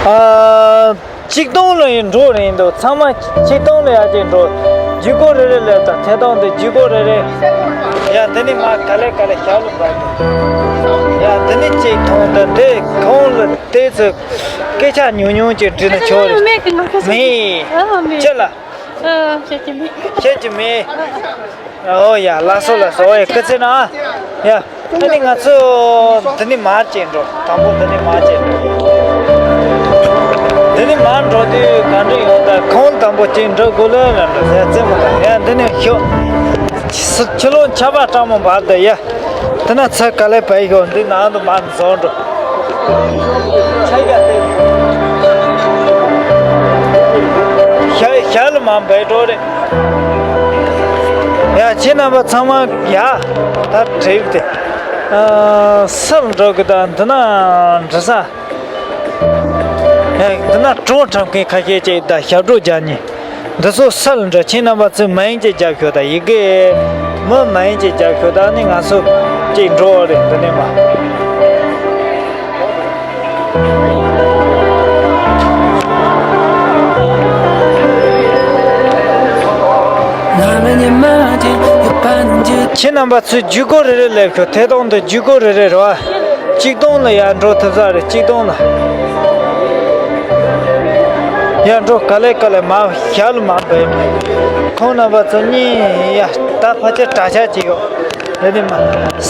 ཨ། ཆིག་སྟོང་ལ་ཡིན་འགྲོ་རན་འདུག་ཚང་མ་ཆིག་སྟོང་ལ་ཡར་ཅིག་འགྲོ། བརྒྱུད་སྐུར་རེ་རེ་སླེབས་དང་། ཐད་གཏོང་དུ་བརྒྱུད་སྐུར་རེ་རེ། ཡ། འདི་ནི་མ་ག་ལེ་ག་ལེ་ཞབས་ལ་འབབ་འདུག་ཡ། འདི་ནི་གཅིག་མཐོང་དང་། དེ་ཁོང་ལ་དེ་ཚོ་སྐད་ཆ་ཉུང་ཉུང་ཅིག་དྲིས་ན་ཆོག་རེད། མེད་གི། ང་ཁ་སང་མེད། ཨ། མེད། ཅི་ལ། ཨ། བཤད་ཀྱི་མེད། བཤད་ཀྱི་མེད། ཨོ་ཡ། ལགས་སོ་ལགས་སོ། ཨོ་ཡ། སྐུ་ཚེ་ན། ཡ། ཨ་ནི་ང་ཚོ་འདི་ནས་མར་ཅིག་འགྲོ། དང་པོ་འདི་ནས་མར་ཅིག་འགྲོ། འདི་ནས་མར་འགྲོ་དུས་ག་འདྲ་ཡོང་ད། ཁོང་དང་པོ་ཅིག་འགྲོ་དགོས་ལ་ལ་འགྲོ་ཟེར་རྩེད་མོ་ལ། ཡ། འདི་ནས་ཤོག་ཕྱི་ལོགས་ཆར་པ་སྐྲག་མོ་འབབ་ད། ཡ། དེ་ན་ཚ་ག་ལེ་བའི་ཤོག་འདི་ནང་དུ་མ་བཟོ་འགྲོ། ཤ་ཤ་ལ་མ་བའི་འགྲོ་རེད། ཡ་ཁྱེད་རྣམ་པ་ཚང་མ་ཡ་ད་བྲེལ་ཏེ་སར་འགྲོ་གི་ད་འདི་ན་འདྲི་ས། ཡ་འདི་ན་བྲོ་འཁྲབ་མཁན་ཁ་ཤས་ཅིག་ད་ཞབས་བྲོ་རྒྱག་ཉེ། འདི་ཚོ་སལ་འདྲ་ཁྱེད་རྣམ་པ་ཚོས་མ་ཡིན་གྱི་རྒྱབ་ཤོག་ད་ཡི་གེ་མི་མ་ཡིན་གྱི་རྒྱབ་ཤོག་ད་ནི་ང་ཚོ་གཅིག་འགྲོ་བ་རེད་འདི་ནས་མ། ཁྱེད་རྣམ་པ་ཚོས་ཇུས་འགོད་རེ་རེ་སླེབས་ཤོག་ཐད་གཏོང་འདི་ཇུས་འགོད་རེ་རེ་རེད་བ། གཅིག་སྟོང་ལ་ཡར་འགྲོ་ཐུབ་ས་རེད། གཅིག་སྟོང་ལ་ཡར་འགྲོ་ག་ལེ་ག་ལེ་མ་ཞབས་ལ་མ་འབད། ཁོང་རྣམ་པ་ཚོ་གཉིས་ཡ་ད་ཕལ་ཆེར་གྲྭ་ཤག་ཅིག་ཡོད་རེད་དེ་མ་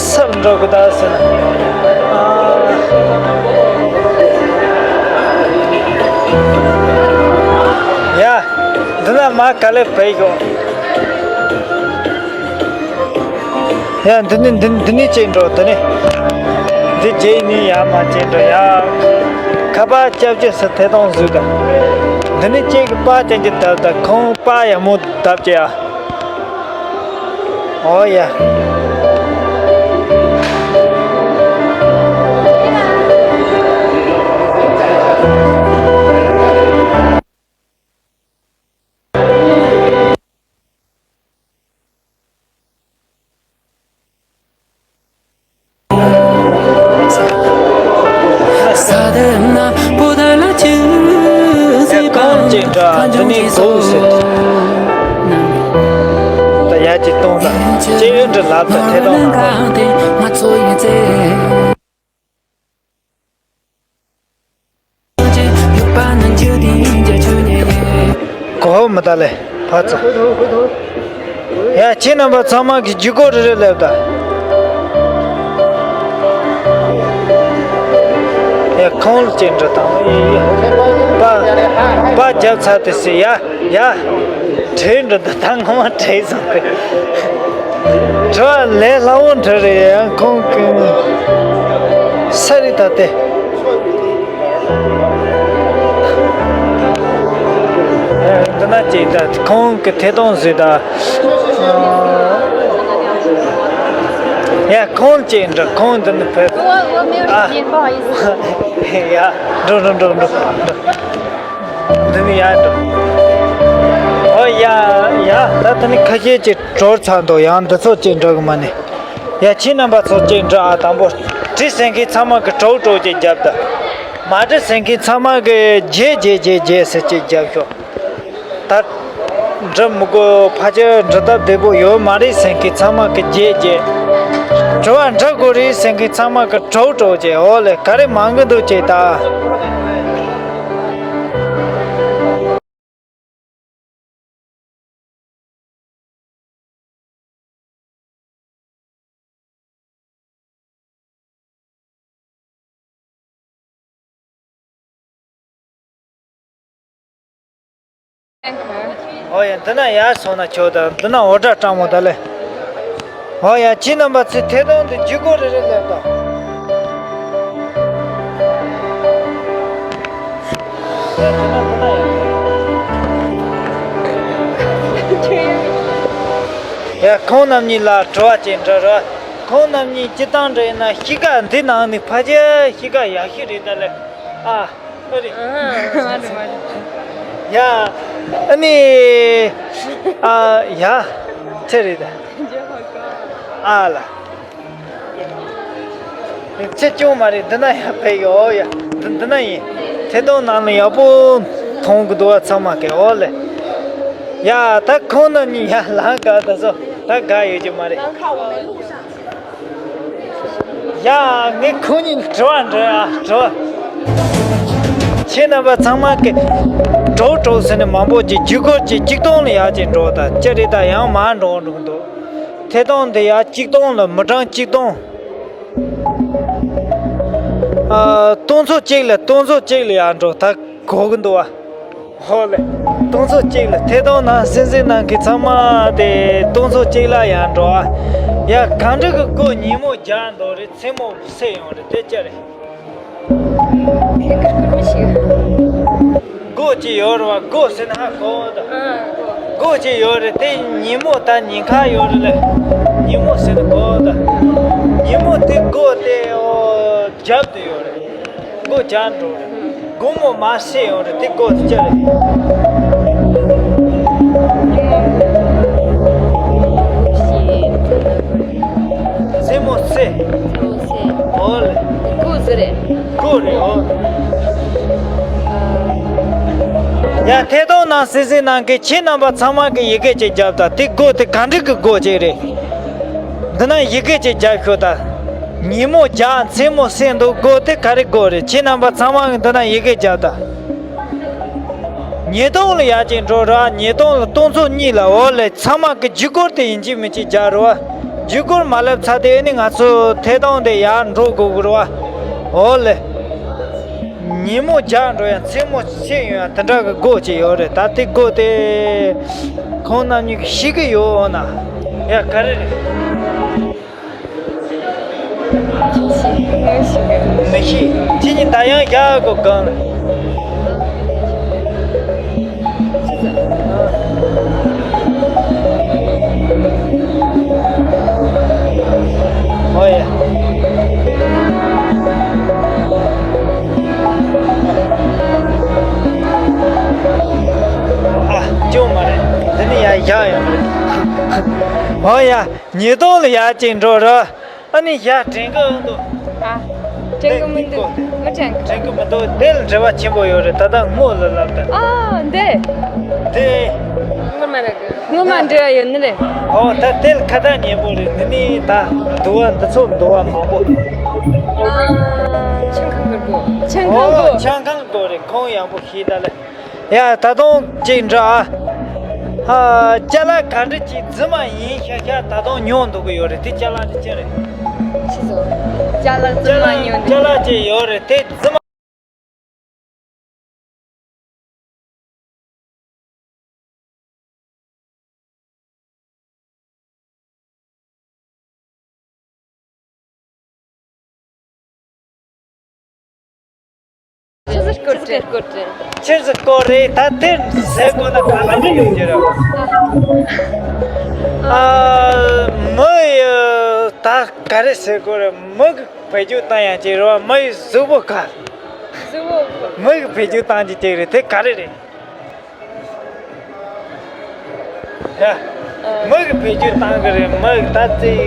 སར་འགྲོ་གི་ད་ཟེར་ན། ཡ་འདི་ན་མ་ག་ལེ་བས་ཡོད། ཡ་འདི་ནི་འདི་འདི་ནི་ཅིག་འགྲོ་འདི་ནི། འདི་རྗེས་ནི་ཡ་མ་ཅིག་འགྲོ་ཡ། ཁ་པར་སྐྱབས་ཀྱི་སི་ཐེ་ཏོང་བཟོས་ཀ། འདི་ནི་ཅིག་གི་པར་ཅན་གྱི་བཏབ་ད་ཁོང་པར་ཡ་མོ་བཏབ་ཀྱི་ཡ། ཨོ་ཡ། ཁོང་ཅིག་འདྲ་འདི་ནས་གོ་ཟེར། ད་ཡ་ཅིག་གཏོང་ད་ཅེ་ཡོན་འདྲ་ལབ་ད་ཐད་གཏོང་ནང་། གོ་མི་ད་ལེ་ཕ་ཚོ། ཡ་ཁྱེད་རྣམ་པ་ཚང་མ་གི་ཇུས་འགོད་རེ་རེ་སླེབས་ད། ཡ་ཁོང་ལ་ཅིག་འདྲི་དང་། ཡ་ཡ་པ་པ་རྒྱབ་ཚར་དེ་སི་ཡ་ཡ་བྲེལ་འགྲོ་ད་ད་ངོ་མ་བྲེལ་སོང་རེད། དྲི་བ་ལས་སླ་བོ་འདྲ་རེད། ཡང་ཁོང་གི་ས་རི་ད་དེ། འདི་ན་ཅིག་ད་ཁོང་གི་ཐད་གཏོང་བཟོས་ད། ཡ་ཁོང་ཅིག་འདྲ་ཁོང་འདི་ནི་ཕེབས། ཨ་ཡ་འགྲོ་འགྲོ་འགྲོ་འགྲོ་འགྲོ། འདི་ནི་ཡ་འགྲོ། ཨོ་ཡ་ཡ་ད་ད་ནི་ཁ་ཤས་ཅིག་གྲོར་ཚར་འདུག་ཡང་འདི་ཚོ་ཅིག་འགྲོ་གི་མ་ནི། ཡ་ཁྱེད་རྣམ་པ་ཚོ་ཅིག་འདྲི་ཨ། དང་པོ་འདྲི་ཟེར་མཁན་ཚང་མ་གི་གྲོགས་གྲོགས་ཅིག་རྒྱབ་ད། མ་འདྲི་ཟེར་མཁན་ཚང་མ་གི་བརྗེད་བརྗེད་བརྗེད་བརྗེད་ཟེར་ཅིག་རྒྱབ་ཤོག་ད་འདྲི་མི་དགོས། ཕལ་ཆེར་འདྲི་སྟབས་བདེ་པོ་ཡོད་མ་རེད་ཟེར་མཁན་ཚང་མ་གི་བརྗེད་བརྗེད། དྲི་བ་འདྲི་དགོས་རེད་ཟེར་མཁན་ཚང་མ་གི་གྲོགས་གྲོགས་ཅིག་འོ་ལེ་ག་རེ་མང་གི་འདུག་ཅིག་ད། ཨོ་ཡ་འདི་ན་ཡར་སོང་ན་ཆོག་ད་འདི་ན་འོ་སྒྲ་སྤྲང་མོ་ད་ལེ། ཨོ་ཡ་ཁྱེད་རྣམ་པ་ཚོས་ཐད་གཏོང་འདི་ཇུས་འགོད་རེ་རེ་སླེབས་དང་། ཡ་ཁོང་རྣམ་གཉིས་ལ་དྲི་བ་ཅིག་འདྲི་རོགས། ཁོང་རྣམ་གཉིས་སྤྱིར་བཏང་འདྲ་ཡིན་ན་གཤིས་ཀ་འདི་ནང་ནས་ཕལ་ཆེར་གཤིས་ཀ་ཡག་ཤོས་རེད་ད་ལེ། ཨ་ཨ་རེད། ཨ་མ་རེད་མ་རེད། ཡ་ཨ་ནི་ཨ་ཡ་ཆེ་རེད་ད། ཨ་ལ། ཆེ་ཅུང་མ་རེད། འདི་ན་ཡ་ཕེ་ཡོ་ཡ། འདི་འདི་ན་ཡིན། ཐད་གཏོང་ནང་ལ་ཡག་པོ་མཐོང་གི་འདུག་བ་ཚང་མ་གི་འོ་ལེ། ཡ་ད་ཁོང་རྣམ་གཉིས་ཡ་ལང་ག་ད་སོ་ད་དགའ་ཡོད་ཀྱི་མ་རེད། ཡ་ངས་ཁོང་གཉིས་དྲི་བ་འདྲི་ཨ་དྲི་བ། ཁྱེད་རྣམ་པ་ཚང་མ་གི་གྲོགས་གྲོགས་ཟེར་ནས་མང་པོ་ཅིག་ཇུས་འགོད་ཅིག་གཅིག་སྟོང་ལ་ཡག་ཅིག་འགྲོ་ད་ཅི་རེད་ད་ཡང་མ་འགྲོ་འགྲོ་གི་འདུག་ཐད་གཏོང་འདི་ཡ་གཅིག་སྟོང་ལ་མི་གྲངས་གཅིག་སྟོང་། ཨ་སྟོང་ཚོ་གཅིག་ལ་སྟོང་ཚོ་གཅིག་ལ་ཡར་འགྲོ་ད་གོ་གི་འདུག་བ། ཧོ་ལེ། སྟོང་ཚོ་གཅིག་ལ་ཐད་གཏོང་ནང་གསན་གཟིགས་གནང་མཁན་ཚང་མ་དེ་སྟོང་ཚོ་གཅིག་ལ་ཡར་འགྲོ་ཨ། ཡ། གང་འདྲ་གི་སྒོ་ཉིན་མོ་རྒྱག་འགྲོ་རེད། མཚན་མོ་སེར་ཡོང་རེད། དེ་ཅི་རེད། ཁེ་ཀར་ཀར་མི་ཤེས། སྒོ་ཅི་ཡོད་རེད་བ། སྒོ་ཟེར་ན་ཧ་གོ་ད། ཨ། སྒོ་ཅི་ཡོད་རེད། དེ་ཉིན་མོ་ད་ཉིན་ཁ་ཡོད་རེད་ལེ། ཉིན་མོ་ཟེར་ན་གོ་ད། ཉིན་མོ་དེ་སྒོ་དེ་ཨོ་རྒྱབ་ཏུ་ཡོད་རེད། སྒོ་རྒྱག་འགྲོ་རེད། དགོང་མོ་མ་སེར་ཡོང་རེད། དེ་སྒོ་དེ་ཅི་རེད། མཚན་མོ་སེར། ཨོ་ལེ། སྒོ་ཟེར་རེད། སྒོ་རེད། ཨོ། ཡ། ཐད་གཏོང་ནང་གཟིགས་གཟིགས་གནང་མཁན་ཁྱེད་རྣམ་པ་ཚང་མ་གི་ཡི་གེ་ཅིག་རྒྱབ་དང་། དེ་སྒོ་དེ་ག་འདྲ་གི་སྒོ་ཅིག་རེད། འདི་ན་ཡི་གེ་ཅིག་རྒྱབ་ཤོག་ད། ཉིན་མོ་རྒྱག་མཚན་མོ་སེར་འདུག་སྒོ་དེ་ག་རེ་སྒོ་རེད། ཁྱེད་རྣམ་པ་ཚང་མ་གི་འདི་ན་ཡི་གེ་རྒྱབ་དང་། ཉིས་སྟོང་ལ་ཡར་ཅིག་འགྲོ་ར། ཉིས་སྟོང་ལ་སྟོང་ཚོ་གཉིས་ལ། འོ་ལེ། ཚང་མ་གི་རྒྱུ་སྐོར་དེ་ཡིན་གཅིག་མིན་གཅིག་རྒྱག་རོགས། རྒྱུ་སྐོར་མ་ལབ་ཚར་དེ་ནི་ང་ཚོ་ཐད་གཏོང་དེ་ཡར་འགྲོ་དགོས་གི་རེད་བ། འོ་ལེ། ཉིན་མོ་རྒྱག་འགྲོ་ཡང་མཚན་མོ་སེར་ཡོང་ཡང་དེ་འདྲ་གི་སྒོ་ཅིག་ཡོད་རེད། ད་དེ་སྒོ་དེ་ཁོང་རྣམ་གཉིས་ཀྱིས་ཤེས་ཀྱི་ཡོད་འོ་ན། ཡ། ག་རེ་རེད། མི་ཤེས། ཁྱེད་ཀྱིས་ད་ཡང་རྒྱག་དགོས་གང་། ཨོ་ཡ། ཨ། ཅུང་མ་རེད། འདི་ནི་ཡ་ཡ་ཡ་མ་རེད། ཨོ་ཡ། ཉིས་སྟོང་ལ་ཡར་ཅིག་འགྲོ་ར། ཨ་ནི་ཡ་དྲན་གི་འདུག་ཨ། དྲན་གི་མི་འདུག་མི་དྲན་གི། དྲན་གི་མི་འདུག་དེ་ལ་འབྲེལ་བ་ཆེན་པོ་ཡོད་རེད། ད་ལྟ་སྔོན་ལ་ལབ་ད། ཨ། འདི། དེ། སྔོན་མ་རེད་གི། སྔོན་མ་འབྲེལ་བ་ཡོད་ནི་རེད། ཨོ། ད་དེ་ལ་ཁ་ཐག་ཉེ་པོ་རེད། འདི་ནི་ད་འདུ་བ་འདི་ཚོ་འདུ་བ་མང་པོ། ཨ། ཆང་ཁང་གི་སྒོ། ཆང་ཁང་སྒོ། ཨོ། ཆང་ཁང་སྒོ་རེད། ཁོང་ཡག་པོ་ཤེས་ད་ལེ། ཡ། ད་དུང་གཅིག་འདྲ་ཨ། ཨ། ཅ་ལག་ག་འདྲ་ཅིག་རྫུན་མ་ཡིན་ཤག་ཤག་ད་དུང་ཉོ་འདུག་གི་ཡོད་རེད། དེ་ཅ་ལག་དེ་ཅི་རེད། ཅི་ཟེར། ཅ་ལག་རྫུན་མ་ཉོ་འདུག་ཅ་ལག་ཅིག་ཡོད་རེད། དེ་རྫུན་མ། ཆི་ཟིག་སྐོར་རེད། ཆི་ཟིག་སྐོར་རེད། ད་དེ་ཟེར་དགོས་ན་ག་ལ་ཡོང་རྒྱུ་རེད། ཨ། མི་ཡི་ད་ག་རེ་ཟེར་དགོས་རེད། མི་གི་བེད་སྤྱོད་བཏང་ཡང་ཅིག་རེད་བ། མི་ཡི་གཟུགས་པོ་ག། གཟུགས་པོ། མི་གི་བེད་སྤྱོད་བཏང་རྒྱུ་ཅིག་རེད། དེ་ག་རེ་རེད། ཡ། མི་གི་བེད་སྤྱོད་བཏང་གི་རེད། མི་གི་ད་ཅིག་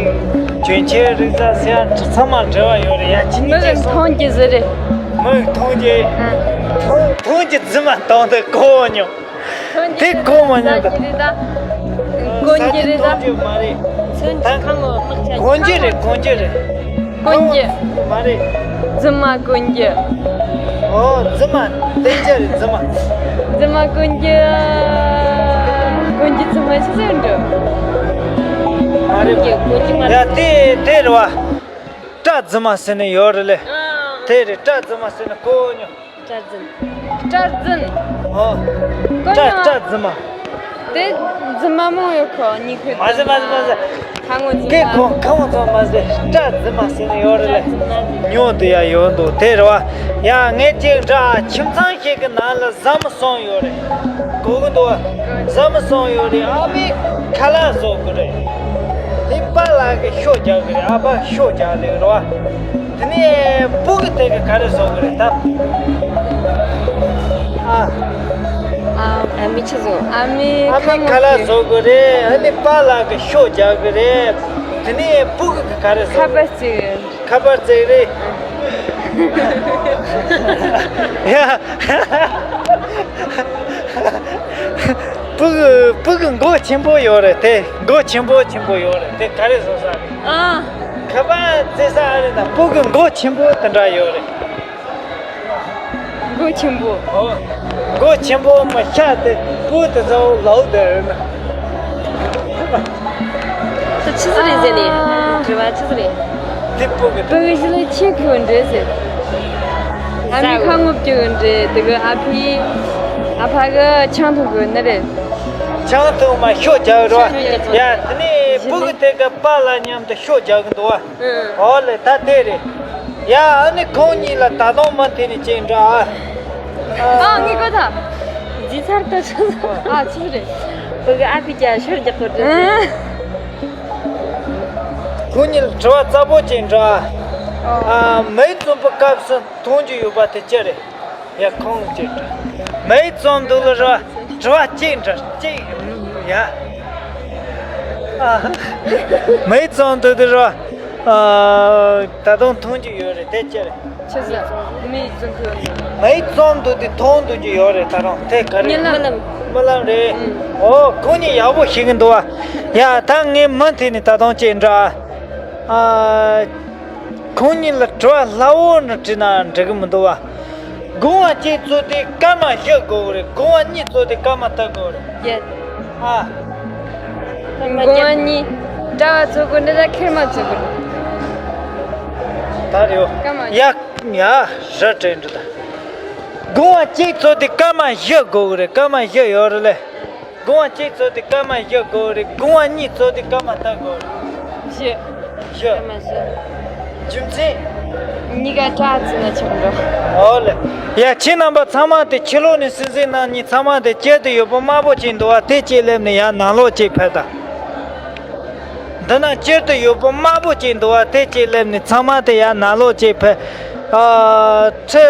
གྱོན་ཆས་རིགས་ས་ཟེར་ཡ་ཚང་མ་འབྲེལ་བ་ཡོད་རེད། ཡ། ཅི་ནས་མི་གི་ཅིག་སོང་། མཐོང་རྒྱུ་ཟེར་རེད། མི་གི་མཐོང་རྒྱུ། ཨ། མཐོང་མཐོང་རྒྱུ་རྫུན་མ་གཏོང་དུས་གོ་མྱོང་། མཐོང་རྒྱུ་དེ་གོ་མ་མྱོང་ད། ཟ་རྒྱུ་རེད་ད། གོན་རྒྱུ་རེད་ད། མཐོང་རྒྱུ་མ་རེད། ཚོན་ད་གང་ལ་དམག་ཆ་གོན་རྒྱུ་རེད། གོན་རྒྱུ་རེད། གོན་རྒྱུ། མ་རེད། རྫུན་མ་གོན་རྒྱུ། ཨོ། རྫུན་མ་བསྟན་རྒྱུ་རེད། རྫུན་མ། རྫུན་མ་གོན་རྒྱུ། གོན་རྒྱུ་རྫུན་མ་ཆི་ཟེར་འགྲོ། མ་རེད། གོན་རྒྱུ་གོན་རྒྱུ་མ་རེད། ཡ། དེ་དེ་རེད་བ། སྐྲ་རྫུན་མ་ཟེར་ནི་ཡོད་རེད་ལེ། ཨ། དེ་རེད། སྐྲ་རྫུན་མ་ཟེར་ནི་གོ་མྱོང་། སྐྲ་རྫུན། སྐྲ་རྫུན། ཨོ། གོ་སྐྲ་མྱོང་། སྐྲ་རྫུན་མ། དེ་རྫུན་མ་མང་ཡོད་ཁོ། ཉི་ཁུ་མ་ཟེར། མ་ཟེར། མ་ཟེར། ཁ་ངོ་རྫུན་མ། ཁོ་ཁ་ངོ་ཚོ་མ་ཟེར། སྐྲ་རྫུན་མ་ཟེར་ནི་ཡོད་རེད་ལེ། སྐྲ་རྫུན་མ་ཟེར། ཉོ་དུ་ཡ་ཡོད་འདུག་དེ་རེད་བ། ཡ། ངས་ཅིག་འདྲ་ཁྱིམ་ཚང་ཞིག་གི་ནང་ལ་བཟའ་མི་གསུམ་ཡོད་རེད། གོ་གི་འདུག་བ། བཟའ་མི་གསུམ་ཡོད་རེད། ཨ་ཕས་ཁ་ལག་བཟོ་གི་རེད། དེ་པཱ་ལགས་ཀྱིས་ཤོ་རྒྱག་གི་རེད། ཨ་ཕ་ཤོ་རྒྱག་ལེ་རེད་བ། དེ་ནས་སྤུ་གུ་དེ་གིས་ག་རེ་བཟོ་གི་རེད་ད། ཨ། ཨ། ཨ་མས་ཆི་བཟོ། ཨ་མས་ཨ་མས་ཁ་ལག་བཟོ་གི་རེད། ཨ་ནི་པཱ་ལགས་ཀྱིས་ཤོ་རྒྱག་གི་རེད། དེ་ནས་སྤུ་གུ་གིས་ག་རེ་བཟོ། ཁ་པར་བརྩེགས། ཁ་པར་བརྩེགས་རེད། ཡ། སྤུ་གུ་སྤུ་གུ་མགོ་ཆེན་པོ་ཡོད་རེད་དེ། མགོ་ཆེན་པོ་ཆེན་པོ་ཡོད་རེད་དེ། ག་རེ་བཟོ་ས་རེད། ཨ། ཁ་པར་བརྩེགས་ས་ཨ་རེ་ད། སྤུ་གུ་མགོ་ཆེན་པོ་དེ་འདྲ་ཡོད་རེད། མགོ་ཆེན་པོ། ཨོ། མགོ་ཆེན་པོ་མ་ཤ་དེ་སྤུ་དེ་ཚོ་ལའོ་དེ་རེད་ན། ད་ཆི་ཟིག་རེད་ཟེར་ནས། ཨ། དྲི་བ་ཆི་ཟིག་རེད། དེ་སྤུ་གི། སྤུ་གི་ཞི་ལ་ཆེ་ཁུ་འདྲེ་ཟེར། ཨ་མའི་ཁ་ངོ་བཅུ་གི་འདྲེ་དེ་གི། ཨ་ཕའི་ཨ་ཕ་གི་ཆང་འཐུང་གི་ནི་རེད། ཆང་འཐུང་མ་ཤོ་རྒྱག་རོ། ཡ། དེ་ནས་ ཕྲུ་གུ་དེ་ག་པཱ་ལགས་མཉམ་དུ་ཤོ་རྒྱག་གི་འདུག་བ། ཨོ་ལེ། ད་དེ་རེད། ཡ། ཨ་ནི་ཁོང་གཉིས་ལ་ད་དུང་མུ་མཐུད་ནས་ཅིག་འདྲི་ཨ། ཨ། ངས་གོ་ཐལ། ཇི་ཚར་དུ་ཆུ། ཨ། ཆུ་རེད། ཕྲུ་གུ་ཨ་ཕས་ཀྱང་ཤོ་རྒྱག་གི་འདུག་ཁོང་གཉིས་ལ་དྲི་བ་རྩ་པོ་ཅིག་འདྲི་ཨ། ཨ། མིའི་རྩོམ་པའི་སྐབས་སུ་མཐོང་རྒྱུ་ཡོད་པ་དེ་ཅི་རེད། ཡ། ཁོང་ཅིག་འདྲི། མིའི་རྩོམ་འདུག་ལ་ར། དྲི་བ་གཅིག་འདྲི་གཅིག་ཡ། ཨ། མིའི་རྩོམ་འདུག་དེ་ར། ཨ། ད་དུང་མཐོང་རྒྱུ་ཡོད་རེད། དེ་ཅི་རེད། ཆི་ཟེར། མིའི་རྩོམ་འདུག་མིའི་རྩོམ་འདུག་དེ་མཐོང་འདུག་རྒྱུ་ཡོད་རེད། ད་རུང་དེ་ག་རེ། རྨི་ལམ། རྨི་ལམ་རེད། ཨོ། ཁོང་གཉིས་ཡག་པོ་ཤེས་ཀྱི་འདུག་བ། ཡ། ད་ངས་མུ་མཐུད་ནས་ད་དུང་ཅིག་འདྲི་ཨ། ཁོང་གཉིས་ལ་དྲི་བ་སླ་བོ་ནས་དྲིས་ན་འགྲིག་གི་མི་འདུག་བ། སྒོ་ང་གཅིག་བཙུགས་དུས་སྐར་མ་བཞི་དགོས་ཀྱི་རེད། སྒོ་ང་གཉིས་བཙུགས་དུས་སྐར་མ་དགུ་དགོས་ཀྱི་རེད། ཡ། ཨ། སྒོ་ང་གཉིས། དྲ་བ་བཙུགས་དགོས་འདི་ལ་ཁེར་མ་བཙུགས་དགོས། ད་རེད། སྐར་མ། ཡ། ཡ། ར་སྤྲད་འདྲི་ད། སྒོ་ང་གཅིག་བཙུགས་དུས་སྐར་མ་བཞི་དགོས་ཀྱི་རེད། སྐར་མ་བཞི་ཡོད་རེད་ལེ། སྒོ་ང་གཅིག་བཙུགས་དུས་སྐར་མ་བཞི་དགོས་རེད། སྒོ་ང་གཉིས་བཙུགས་དུས་སྐར་མ་དགུ་དགོས་རེད། བཞི། བཞི། སྐར་མ་བཞི། རྒྱུ་མཚན། གཉིས་ཀ་དྲ་བཙུགས་ན་ཆོག་འགྲོ། ཨོ་ལེ། ཡ། ཁྱེད་རྣམ་པ་ཚང་མ་དེ་ཕྱི་ལོགས་ནས་གཟིགས་གཟིགས་གནང་མཁན་ཚང་མ་དེ་དཀྱིལ་དུ་ཡོད་པོ་དམར་པོ་ཅིག་འདུག་བ། དེ་གཅིག་སླེབས་ནས་ཡར་ནང་ལོགས་གཅིག་ཕེབས་དང་། འདི་ན་དཀྱིལ་དུ་ཡོད་པོ་དམར་པོ་ཅིག་འདུག་བ། དེ་གཅིག་སླེབས་ནས་ཚང་མ་དེ་ཡར་ནང་ལོགས་གཅིག་ཕེབས། ཨ། ཁྲི་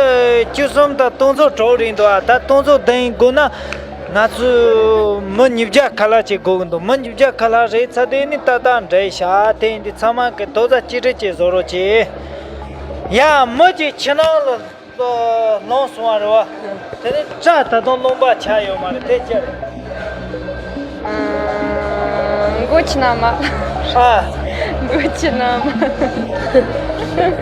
བཅུ་གསུམ་དང་སྟོང་ཚོ་དྲུག་རེད་འདུག་བ། ད་སྟོང་ཚོ་བདུན་དགོས་ན། ང་ཚོས་མི་ཉིས་བརྒྱ་ཁ་ལྷག་ཅིག་དགོས་ཀྱི་འདུག་མི་ཉིས་བརྒྱ་ཁ་ལྷག་རེད་ཚར་དུས་ནི་ཏག་ཏག་འགྲིག་ཤག་དེ་ཡིན་དུས་ཚང་མ་གི་རྡོག་རྩ་གཅིག་སྒྲིལ་གྱིས་བཟོ་རོགས་གྱིས། ཡ། མི་གཅིག་ཕྱི་ནང་ལ་ལངས་སོང་བ་རེད་བ། དེ་ནི་སྐྲ་ད་དུང་རློན་པ་ཆགས་ཡོད་མ་རེད། དེ་ཅི་རེད། ཨ། མགོ་ཕྱི་ནང་མ། ཨ། མགོ་ཕྱི་ནང་མ།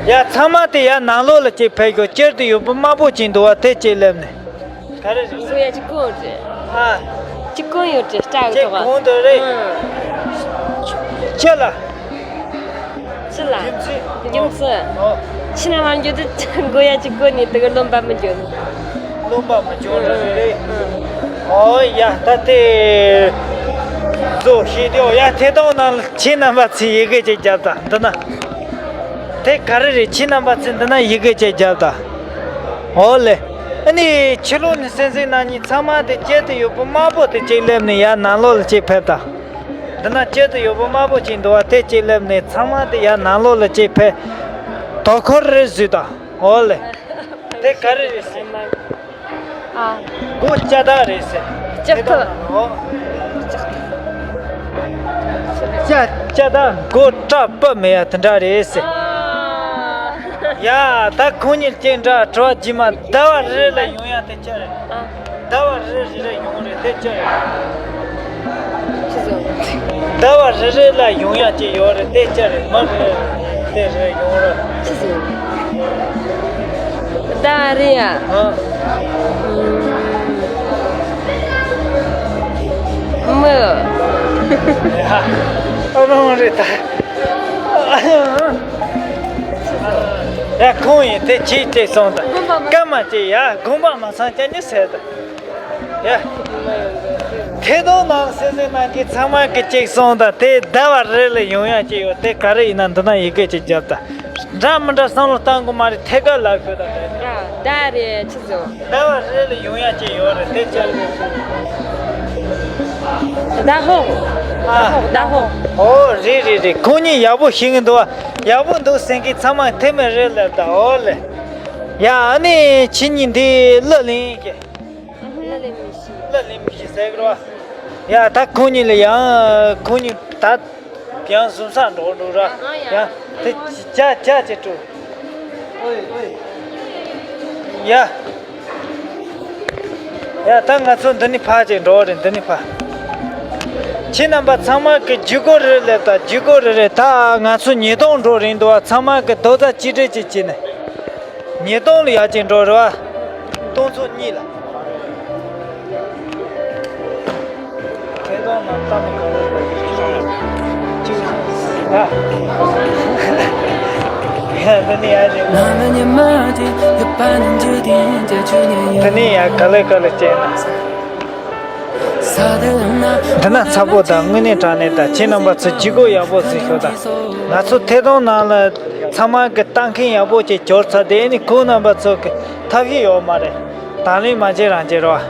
ཡ། ཚང་མ་དེ་ཡར་ནང་ལོགས་ལ་གཅིག་ཕེབས་ཤོག་དཀྱིལ་དུ་ཡོད་པོ་དམར་པོ་ཅིག་འདུག་བ། དེ་གཅིག་སླེབས་ནས། ག་རེ་རེད། མགོ་ཡ་གཅིག་གོང་རེད། ཨ། གཅིག་གོང་ཡོད་རེད། སྐྲ་གི་གཅིག་ཐོག་ག་གོང་དུ་རེད། ཨང་། ཅི་ལ། ཅི་ལ། རྒྱུ་མཚན། རྒྱུ་མཚན། ཨོ། ཕྱི་ནང་མ་འགྱུར་དུས་མགོ་ཡ་གཅིག་གོང་ནས་དེ་གི་རློན་པ་མི་འགྱུར། རློན་པ་མི་འགྱུར་རེད། ཨང་། ཨོ་ཡ། ད་དེ་ཚོ་ཤེས་དེ། ཨོ་ཡ། དེ་དང་ནང་ཁྱེད་རྣམ་པ་ཚོས་ཡི་གེ་ཅིག་རྒྱབ་དང་འདི་ན། དེ་ག་རེ་རེད། ཁྱེད་རྣམ་པ་ཚོས་འདི་ན་ཡི་གེ་ཅིག་རྒྱབ་དང་། ཨོ་ལེ། ཨ་ནི་ཕྱི་ལོགས་ནས་གཟིགས་གཟིགས་གནང་མཁན་ཚང་མ་དེ་དཀྱིལ་དུ་ཡོད་པོ་དམར་པོ་དེ་གཅིག་སླེབས་ནས་ཡར་ནང་ལོགས་ལ་གཅིག་ཕེབས་དང་། འདི་ན་དཀྱིལ་དུ་ཡོད་པོ་དམར་པོ་གཅིག་འདུག་བ། དེ་གཅིག་སླེབས་ནས་ཚང་མ་དེ་ཡར་ནང་ལོགས་ལ་གཅིག་ཕེབས། དོ་ཁུར་རེ་བཟོས་དང་། ཨོ་ལེ། དེ་ག་རེ་རེད་ཟེར། ཨ། མགོ་ལྕགས་ཐག་རེད་ཟེར། ལྕགས་ཐག་ཨོ། ལྕགས་ལྕགས་ཐག་མགོ་སྐྲ་སྤུ་མེད་ཡ་དེ་འདྲ་རེད་ཟེར། ཨ། ཡ། ད་ཁོང་གཉིས་ཀྱི་འདྲ་དྲི་བ་རྗེས་མ་ཟླ་བ་རེ་རེ་ལ་ཡོང་ཡ་དེ་ཅི་རེད། ཨ། ཟླ་བ་རེ་རེ་ལ་ཡོང་རེད་དེ་ཅི་རེད། ཆི་ཟེར། ཟླ་བ་རེ་རེ་ལ་ཡོང་ཡ་ཅིག་ཡོད་རེད་དེ་ཅི་རེད། མི་རེ་དེ་རེ་ཡོང་རེད། ཆི་ཟེར། ཟླ་བ་རེ་ཡ། ཨ། མི། ཡ། ཨ། རང་རེད་ད། ཡ། ཁོང་ཡིན་དེ་ཅིག་ཅིག་སོང་ད། སྐར་མ་ཅིག་ཡ་དགོངས་པ་མ་ཚོམ་ཅན་གྱི་ཟེར་ད། ཡ། དེ་དང་ནང་སེ་སེ་ནང་གི་ཚང་མ་གི་གཅིག་སོང་ད། དེ་ཟླ་བ་རེ་ལ་ཡོང་ཡ་གཅིག་ཡོད། དེ་ག་རེ་ཡིན་ན་འདི་ན་ཡི་གེ་གཅིག་རྒྱབ་ད། འདྲ་མི་འདྲ་བསམ་བློ་གཏང་དགོས་མ་རེད། ཐད་ཀར་ལབ་ཤོད་ད། ད་རེད་ཆི་ཟེར། ཟླ་བ་རེ་ལ་ཡོང་ཡ་གཅིག་ཡོད་རེད། དེ་ཅི་རེད། ཟླ་ཕོགས། ཨ། ཟླ་ཕོགས། ཨོ་རེད་རེད་རེད། ཁོང་གཉིས་ཡག་པོ་ཤེས་ཀྱི་འདུག་བ། ཡག་པོ་འདུག་ཟེར་མཁན་ཚང་མ་ཐེ་མེ་རེ་ལབ་ད། ཨོ་ལེ། ཡ། ཨ་ནི་ཁྱེད་གཉིས་འདི་གླུ་ལེན་གི། གླུ་ལེན་མི་ཤེས། གླུ་ལེན་མི་ཤེས་ཟེར་གི་རེད་བ། ཡ། ད་ཁོང་གཉིས་ལ་ཡང་ཁོང་གཉིས་ད་ཡང་གཟིམ་ས་འགྲོ་འགྲོ་ར། ཡང་དེ་ཇ་ཇ་ཅིག་སྤྲོད། ཡ། ཡ། ད་ང་ཚོ་འདི་ནས་ཕར་ཅིག་འགྲོ་རེད། འདི་ནས་ཕར། ཁྱེད་རྣམ་པ་ཚང་མ་གི་ཇུས་འགོད་རེ་སླེབས་དང་། ཇུས་འགོད་རེ་རེད། ད་ང་ཚོ་ཉིས་སྟོང་འགྲོ་རིང་འདུག་བ། ཚང་མ་གི་རྡོག་རྩ་གཅིག་སྒྲིལ་ཅིག་བྱས་ནས། ཉིས་སྟོང་ལ་ཡར་ཅིག་འགྲོ་རེད་བ། སྟོང་ཚོ་གཉིས་ལ། ཁེ་དོན་ནང་ལྟ་མི་གང་རུང་ཅིག་ཡ། ཡ། འདི་ནི་ཡ་རེད། འདི་ནི་ཡ་ག་ལེ་ག་ལེ་བྱས་ན། འདི་ན་ཚ་པོ་དང་དངོས་གནས་དྲང་གནས་དང་ཁྱེད་རྣམ་པ་ཚོ་ལྗིད་ཁོག་ཡག་པོ་ཟིག་ཤོག་དང་། ང་ཚོ་ཐད་གཏོང་ནང་ལ་ཚང་མ་གི་ལྟ་མཁན་ཡག་པོ་ཅིག་འབྱོར་ཚར་དེ་ནི་ཁོང་རྣམ་པ་ཚོ་གི་ཐབས་ཤེས་ཡོད་མ་རེད། དང་ལེན་མ་བྱེད་རང་བྱེད་རོགས།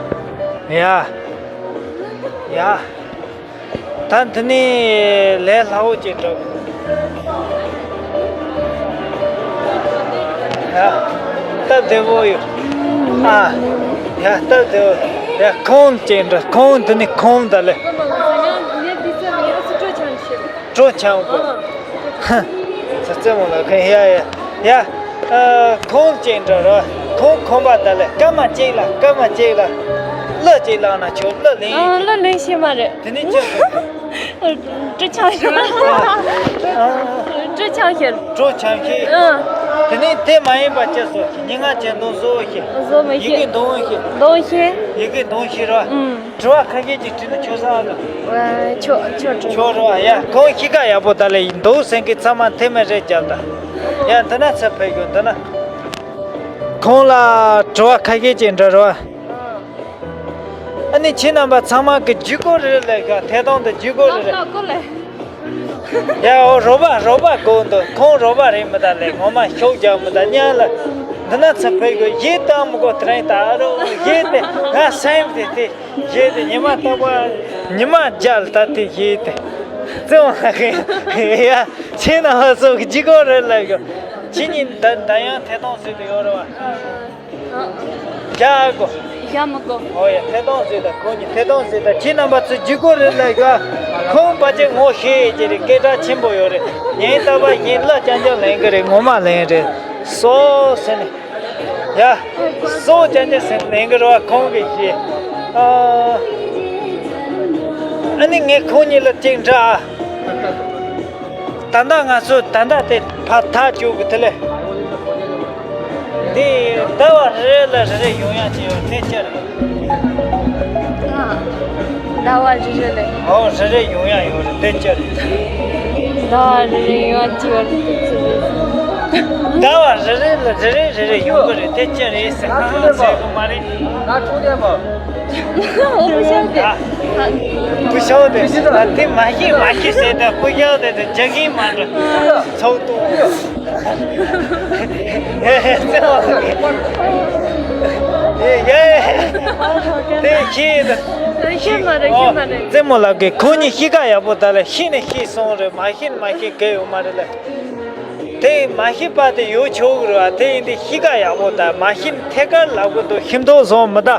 ཡ། ཡ། ད་འདི་ནས་ལས་སླ་བོ་ཅིག་འགྲོ། ཡ། སྟབས་བདེ་བོ་ཡོད། ཨ། ཡ། སྟབས་བདེ་བོ། ཡ། ཁོང་ཅིག་འགྲོ། ཁོང་འདི་ནས་ཁོང་ད་ལེ། སྤྲོ་འཆམ་གོ། ཧ། ས་རྩེ་མོ་ལ་ཁེ། ཡ་ཡ། ཡ། ཨ། ཁོང་ཅིག་འགྲོ་རོགས། ཁོང་ཁོང་པ་ད་ལེ། སྐར་མ་གཅིག་ལ། སྐར་མ་གཅིག་ལ། གླུ་གཅིག་བླངས་ན་ཆོག་གླུ་ལེན་ཡོད། ཨ། གླུ་ལེན་ཤེས་མ་རེད། དེ་ནས་ཅི་དགོས། སྤྲོ་འཆམ་ཤོར། སྤྲོ་འཆམ་ཤོར། སྤྲོ་འཆམ་ཤོར། ཨ། དེ་ནས་དེ་མ་ཡིན་པ་ཅི་བཟོ་ཤེས། སྙན་ངག་ཅན་འདོན་བཟོ་ཤེས། བཟོ་མི་ཤེས། ཡི་གེ་འདོན་ཤེས། འདོན་ཤེས། ཡི་གེ་འདོན་ཤེས་རོགས། ཨུམ། དྲི་བ་ཁ་ཤས་ཅིག་དྲིས་ན་ཆོག་ས་ཨ། ཆོག་ཆོག་དྲི། ཆོག་རོགས། ཡ། ཁོང་གཤིས་ཀ་ཡག་པོ་ད་ལེ་འདུག་ཟེར་མཁན་ཚང་མ་མཐེ་མོ་རེ་རྒྱབ་དང་། ཡ། འདི་ན་ཚ་ཕེབས་ཡོད། འདི་ན། ཁོང་ལ་དྲི་བ་ཁ་ཤས་ཅིག་འདྲི་རོགས། ཨ་ནི་ཁྱེད་རྣམ་པ་ཚང་མ་གི་ལྗིད་ཁོག་རེ་རེ་ལས་ཀ་ཐད་གཏོང་དུ་ལྗིད་ཁོག་རེ་རེ། ལག་ལག་ཁོ་ལས། ཡ། འོ། རོགས་པ་རོགས་པ་དགོས་འདུག་ཁོང་རོགས་པ་རེད་མི་ད་ལེ། ངོ་མ་ཤུགས་རྒྱག་མི་ད་ཉག་ལ། འདི་ན་ཚ་ཕེབས་དགོས། གཞས་བཏང་མི་དགོས། དེ་རིང་ད་རུང་གཞས་དེ་ང་སེམས་དེ་དེ་གཞས་དེ་ཉི་མ་རྟག་པར་ཉི་མ་བརྒྱ་ལ་ད་དེ་གཞས་དེ་བརྩེ་བ་ལ་ཡ། ཁྱེད་རྣམ་པ་ཚོ་གི་ལྗིད་ཁོག་རེ་ལ་ཡོད། ཁྱེད་གཉིས་ད་ད་ཡང་ཐད་གཏོང་ཟེར་དུ་ཡོད་རེད་བ། བཞག་གོ། བཞག་མི་གོ། ཨོ་ཡ། ཐད་གཏོང་ཟེར་ད། ཁོང་གཉིས་ཐད་གཏོང་ཟེར་ད། ཁྱེད་རྣམ་པ་ཚོ་ལྗིད་ཁོག་རེ་ལ་ཡོད། ཁོང་པ་ཅན་ངོ་ཤེས་ཀྱི་རེད། སྐད་གྲགས་ཆེན་པོ་ཡོད་རེད། ཉིན་རྟག་པར་གཞས་གླུ་རྐྱང་རྐྱང་ལེན་གི་རེད། ངོ་མ་ལེན་རེད། སོ་ཟེར་ནས། ཡ། སོ་རྐྱང་རྐྱང་ཟེར་ལེན་གི་རེད་བ། ཁོང་གི་གཞས། ཨ། ཨ་ནི་ངས་ཁོང་གཉིས་ལ་གཅིག་འདྲི་ཨ། ད་ལྟ་ང་ཚོ་ད་ལྟ་དེ་ཕར་ཐག་བཅུག་གི་དེ་ལས། འདི་ཟླ་བ་རེ་རེ་ལ་རེ་རེ་ཡོང་ཡག་ཅིག་ཡོད་དེ་ཅི་རེད། ཨ། ཟླ་བ་རེ་རེ་ལ། ཨོ། རེ་རེ་ཡོང་ཡག་ཡོད་རེད་དེ་ཅི་རེད། ཟླ་བ་རེ་རེ་ཡོང་ཡག་ཅིག་ཡོད་རེད་དེ་ཅི་རེད། ཟླ་བ་རེ་རེ་ལ་རེ་རེ་རེ་རེ་ཡོང་གི་རེད་དེ་ཅི་རེད་ཟེར་ཧང་ཧང་ཟེར་གི་མ་རེད། ཨོ། བུ་ཤོག་དེ། བུ་ཤོག་དེ། ད་དེ་མ་ཤེས་མ་ཤེས་ཟེར་ད། བུ་ཤོག་དེ་དེ་རྒྱག་གིན་མ་འགྲོ། ཚོགས་གཏོང་། ཨེ་ཧེ། བརྩེ་བ་ལགས། ཨེ་ཡེ། དེ་ཤེས་ད། ཤེས་མ་རེད། ཤེས་མ་རེད། བརྩེ་མོ་ལགས་ཀྱིས་ཁོང་གཉིས་གཤིས་ཀ་ཡག་པོ་ད་ལ་ཤེས་ནས་ཤེས་སོང་རེད། མ་ཤེས་ནས་མ་ཤེས་གལ་ཡོད་མ་རེད་ལ། དེ་མ་ཤེས་པ་དེ་ཡོད་ཆོག་གི་རེད་བ། དེ་ཡིན་དུས་གཤིས་ཀ་ཡག་པོ་དང་མ་ཤེས་ཐད་ཀར་ལབ་གི་འདུག་ཤེས་མདོག་བཟོ་མི་ད།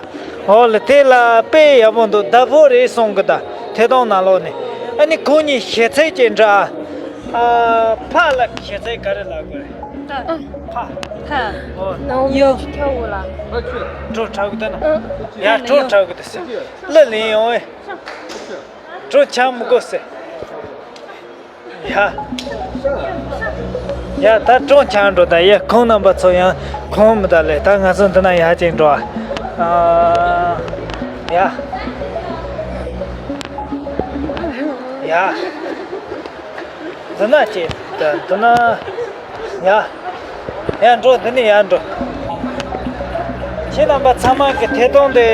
ཨོ་ལེ། དེ་ལ་དཔེ་ཡག་པོ་འདུག་བདག་པོ་རེད་གསུང་གི་ད། ཐད་གཏོང་ནང་ལོགས་ནས། ཨ་ནི་ཁོང་གཉིས་གཞས་ཚིག་ཅིག་འདྲི་ཨ། ཨ། ཕ་ལ་གཞས་ཚིག་ག་རེ་ལབ་དགོས་རེད། ཕ། ཕ། ཨོ། ཡོ། སྤྲོ་འཁྲབ་གི་ད་ན། ཡ། སྤྲོ་འཁྲབ་གི་ད་ཟེར། གླུ་ལེན་ཡོང་ཨེ། སྤྲོ་འཆམ་མི་དགོས་ཟེར། ཡ། ཡ། ད་སྤྲོ་འཆམ་འགྲོ་ད། ཡ། ཁོང་རྣམ་པ་ཚོ་ཡང་ཁོང་མི་ད་ལེ། ད་ང་ཚོ་འདི་ན་ཡར་ཅིག་འགྲོ་ཨ། ཨ། ཡ། ཡ། འདི་ན་ཅིག་ད། འདི་ན། ཡ། ཡར་འགྲོ། འདི་ནས་ཡར་འགྲོ། ཁྱེད་རྣམ་པ་ཚང་མ་གི་ཐད་གཏོང་དེ་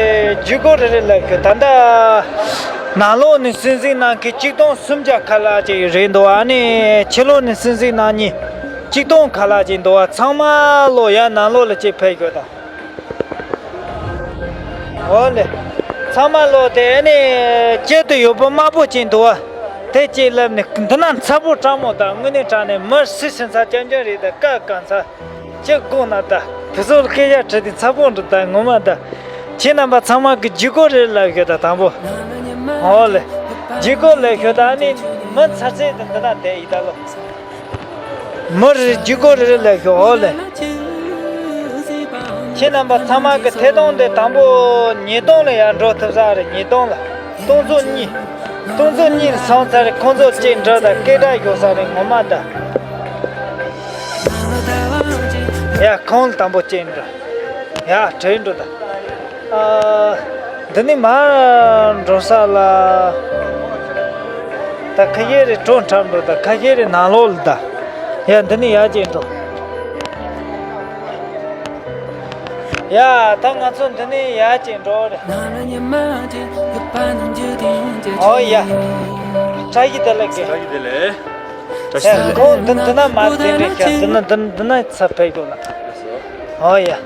ལྗིད་ཁོག་རེ་རེ་ལ་གི་ད་ལྟ་ནང་ལོགས་ནས་གསན་གཟིགས་གནང་མཁན་ཆིག་སྟོང་སུམ་བརྒྱ་ཁ་ལག་ཅིག་རེད་འདུག་ཨ་ནི་ཕྱི་ལོགས་ནས་གསན་གཟིགས་གནང་མཁན་ཆིག་སྟོང་ཁ་ལག་ཅིག་འདུག་ཨ། ཚང་མ་ལོ་ཡར་ནང་ལོགས་ལ་ཅིག་ཕེབས་དགོས་ད། འོ་ལེ། ཚང་མ་ལོ་དེ་ཨ་ནི་དཀྱིལ་དུ་ཡོད་པ་དམར་པོ་ཅིག་འདུག་ཨ། དེ་ཅིག་ལབ་ནས་འདི་ན་ཚ་པོ་དྲག་མོ་དང་དངོས་གནས་དྲང་གནས་མི་སུ་ཟིན་ཚ་རྐྱང་རྐྱང་རེད་ད། ཀ་གང་ཚ། ཅི་དགོངས་ན་ད། དེ་ཚོར་སྐད་ཆ་དྲིས་ཏེ་ཚ་པོ་འགྲོ་ད་ངོ་མ་ད། ཁྱེད་རྣམ་པ་ཚང་མ་གི་ལྗིད་ཁོག་རེ་ལབ་ཤོག་ད་དང་པོ། འོ་ལེ། ལྗིད་ཁོག་ལབ་ཤོག་ད་ཨ་ནི་མི་ཚ་ཚད་དེ་འདི་ན་བསྡད་ཡིན་ད་ལོ། མི་རེ་ལྗིད་ཁོག་རེ་རེ་ལབ་ཤོག་འོ་ལེ། ཁྱེད་རྣམ་པ་ཚང་མ་གི་ཐད་གཏོང་དེ་དང་པོ་ཉིས་སྟོང་ལ་ཡར་འགྲོ་ཐུབ་ས་རེད། ཉིས་སྟོང་ལ། སྟོང་ཚོ་གཉིས། སྟོང་ཚོ་གཉིས་ལ་སོང་ཚར་རེད། ཁོང་ཚོ་གཅིག་འགྲོ་ད་སྐད་གྲགས་ཡོད་ས་རེད་ངོ་མ་ད། ཡ། ཁོང་ལ་དང་པོ་གཅིག་འགྲོ། ཡ། གྲོས་འགྲོ་ད། ཨ། འདི་ནི་མར་འགྲོ་ས་ལ། ད་ཁ་ཤས་རེ་སྤྲོ་འཁྲབ་འགྲོ་ད། ཁ་ཤས་རེ་ནང་ལོགས་ལ་ད། ཡ། འདི་ནི་ཡར་གཅིག་འགྲོ། ཡ། ད་ང་ཚོ་འདི་ནས་ཡར་ཅིག་འགྲོ་རེད། ཨོ་ཡ། བཀྲ་ཤིས་བདེ་ལེགས་ཀྱི། བཀྲ་ཤིས་བདེ་ལེགས། བཀྲ་ཤིས་བདེ་ལེགས། ཁོང་འདི་འདི་ན་མར་འཛིན་རེད་ཤག་འདི་ན་འདི་འདི་ན་ཚ་ཕེབས་དགོས་ལ། ཨོ་ཡ། ཨ།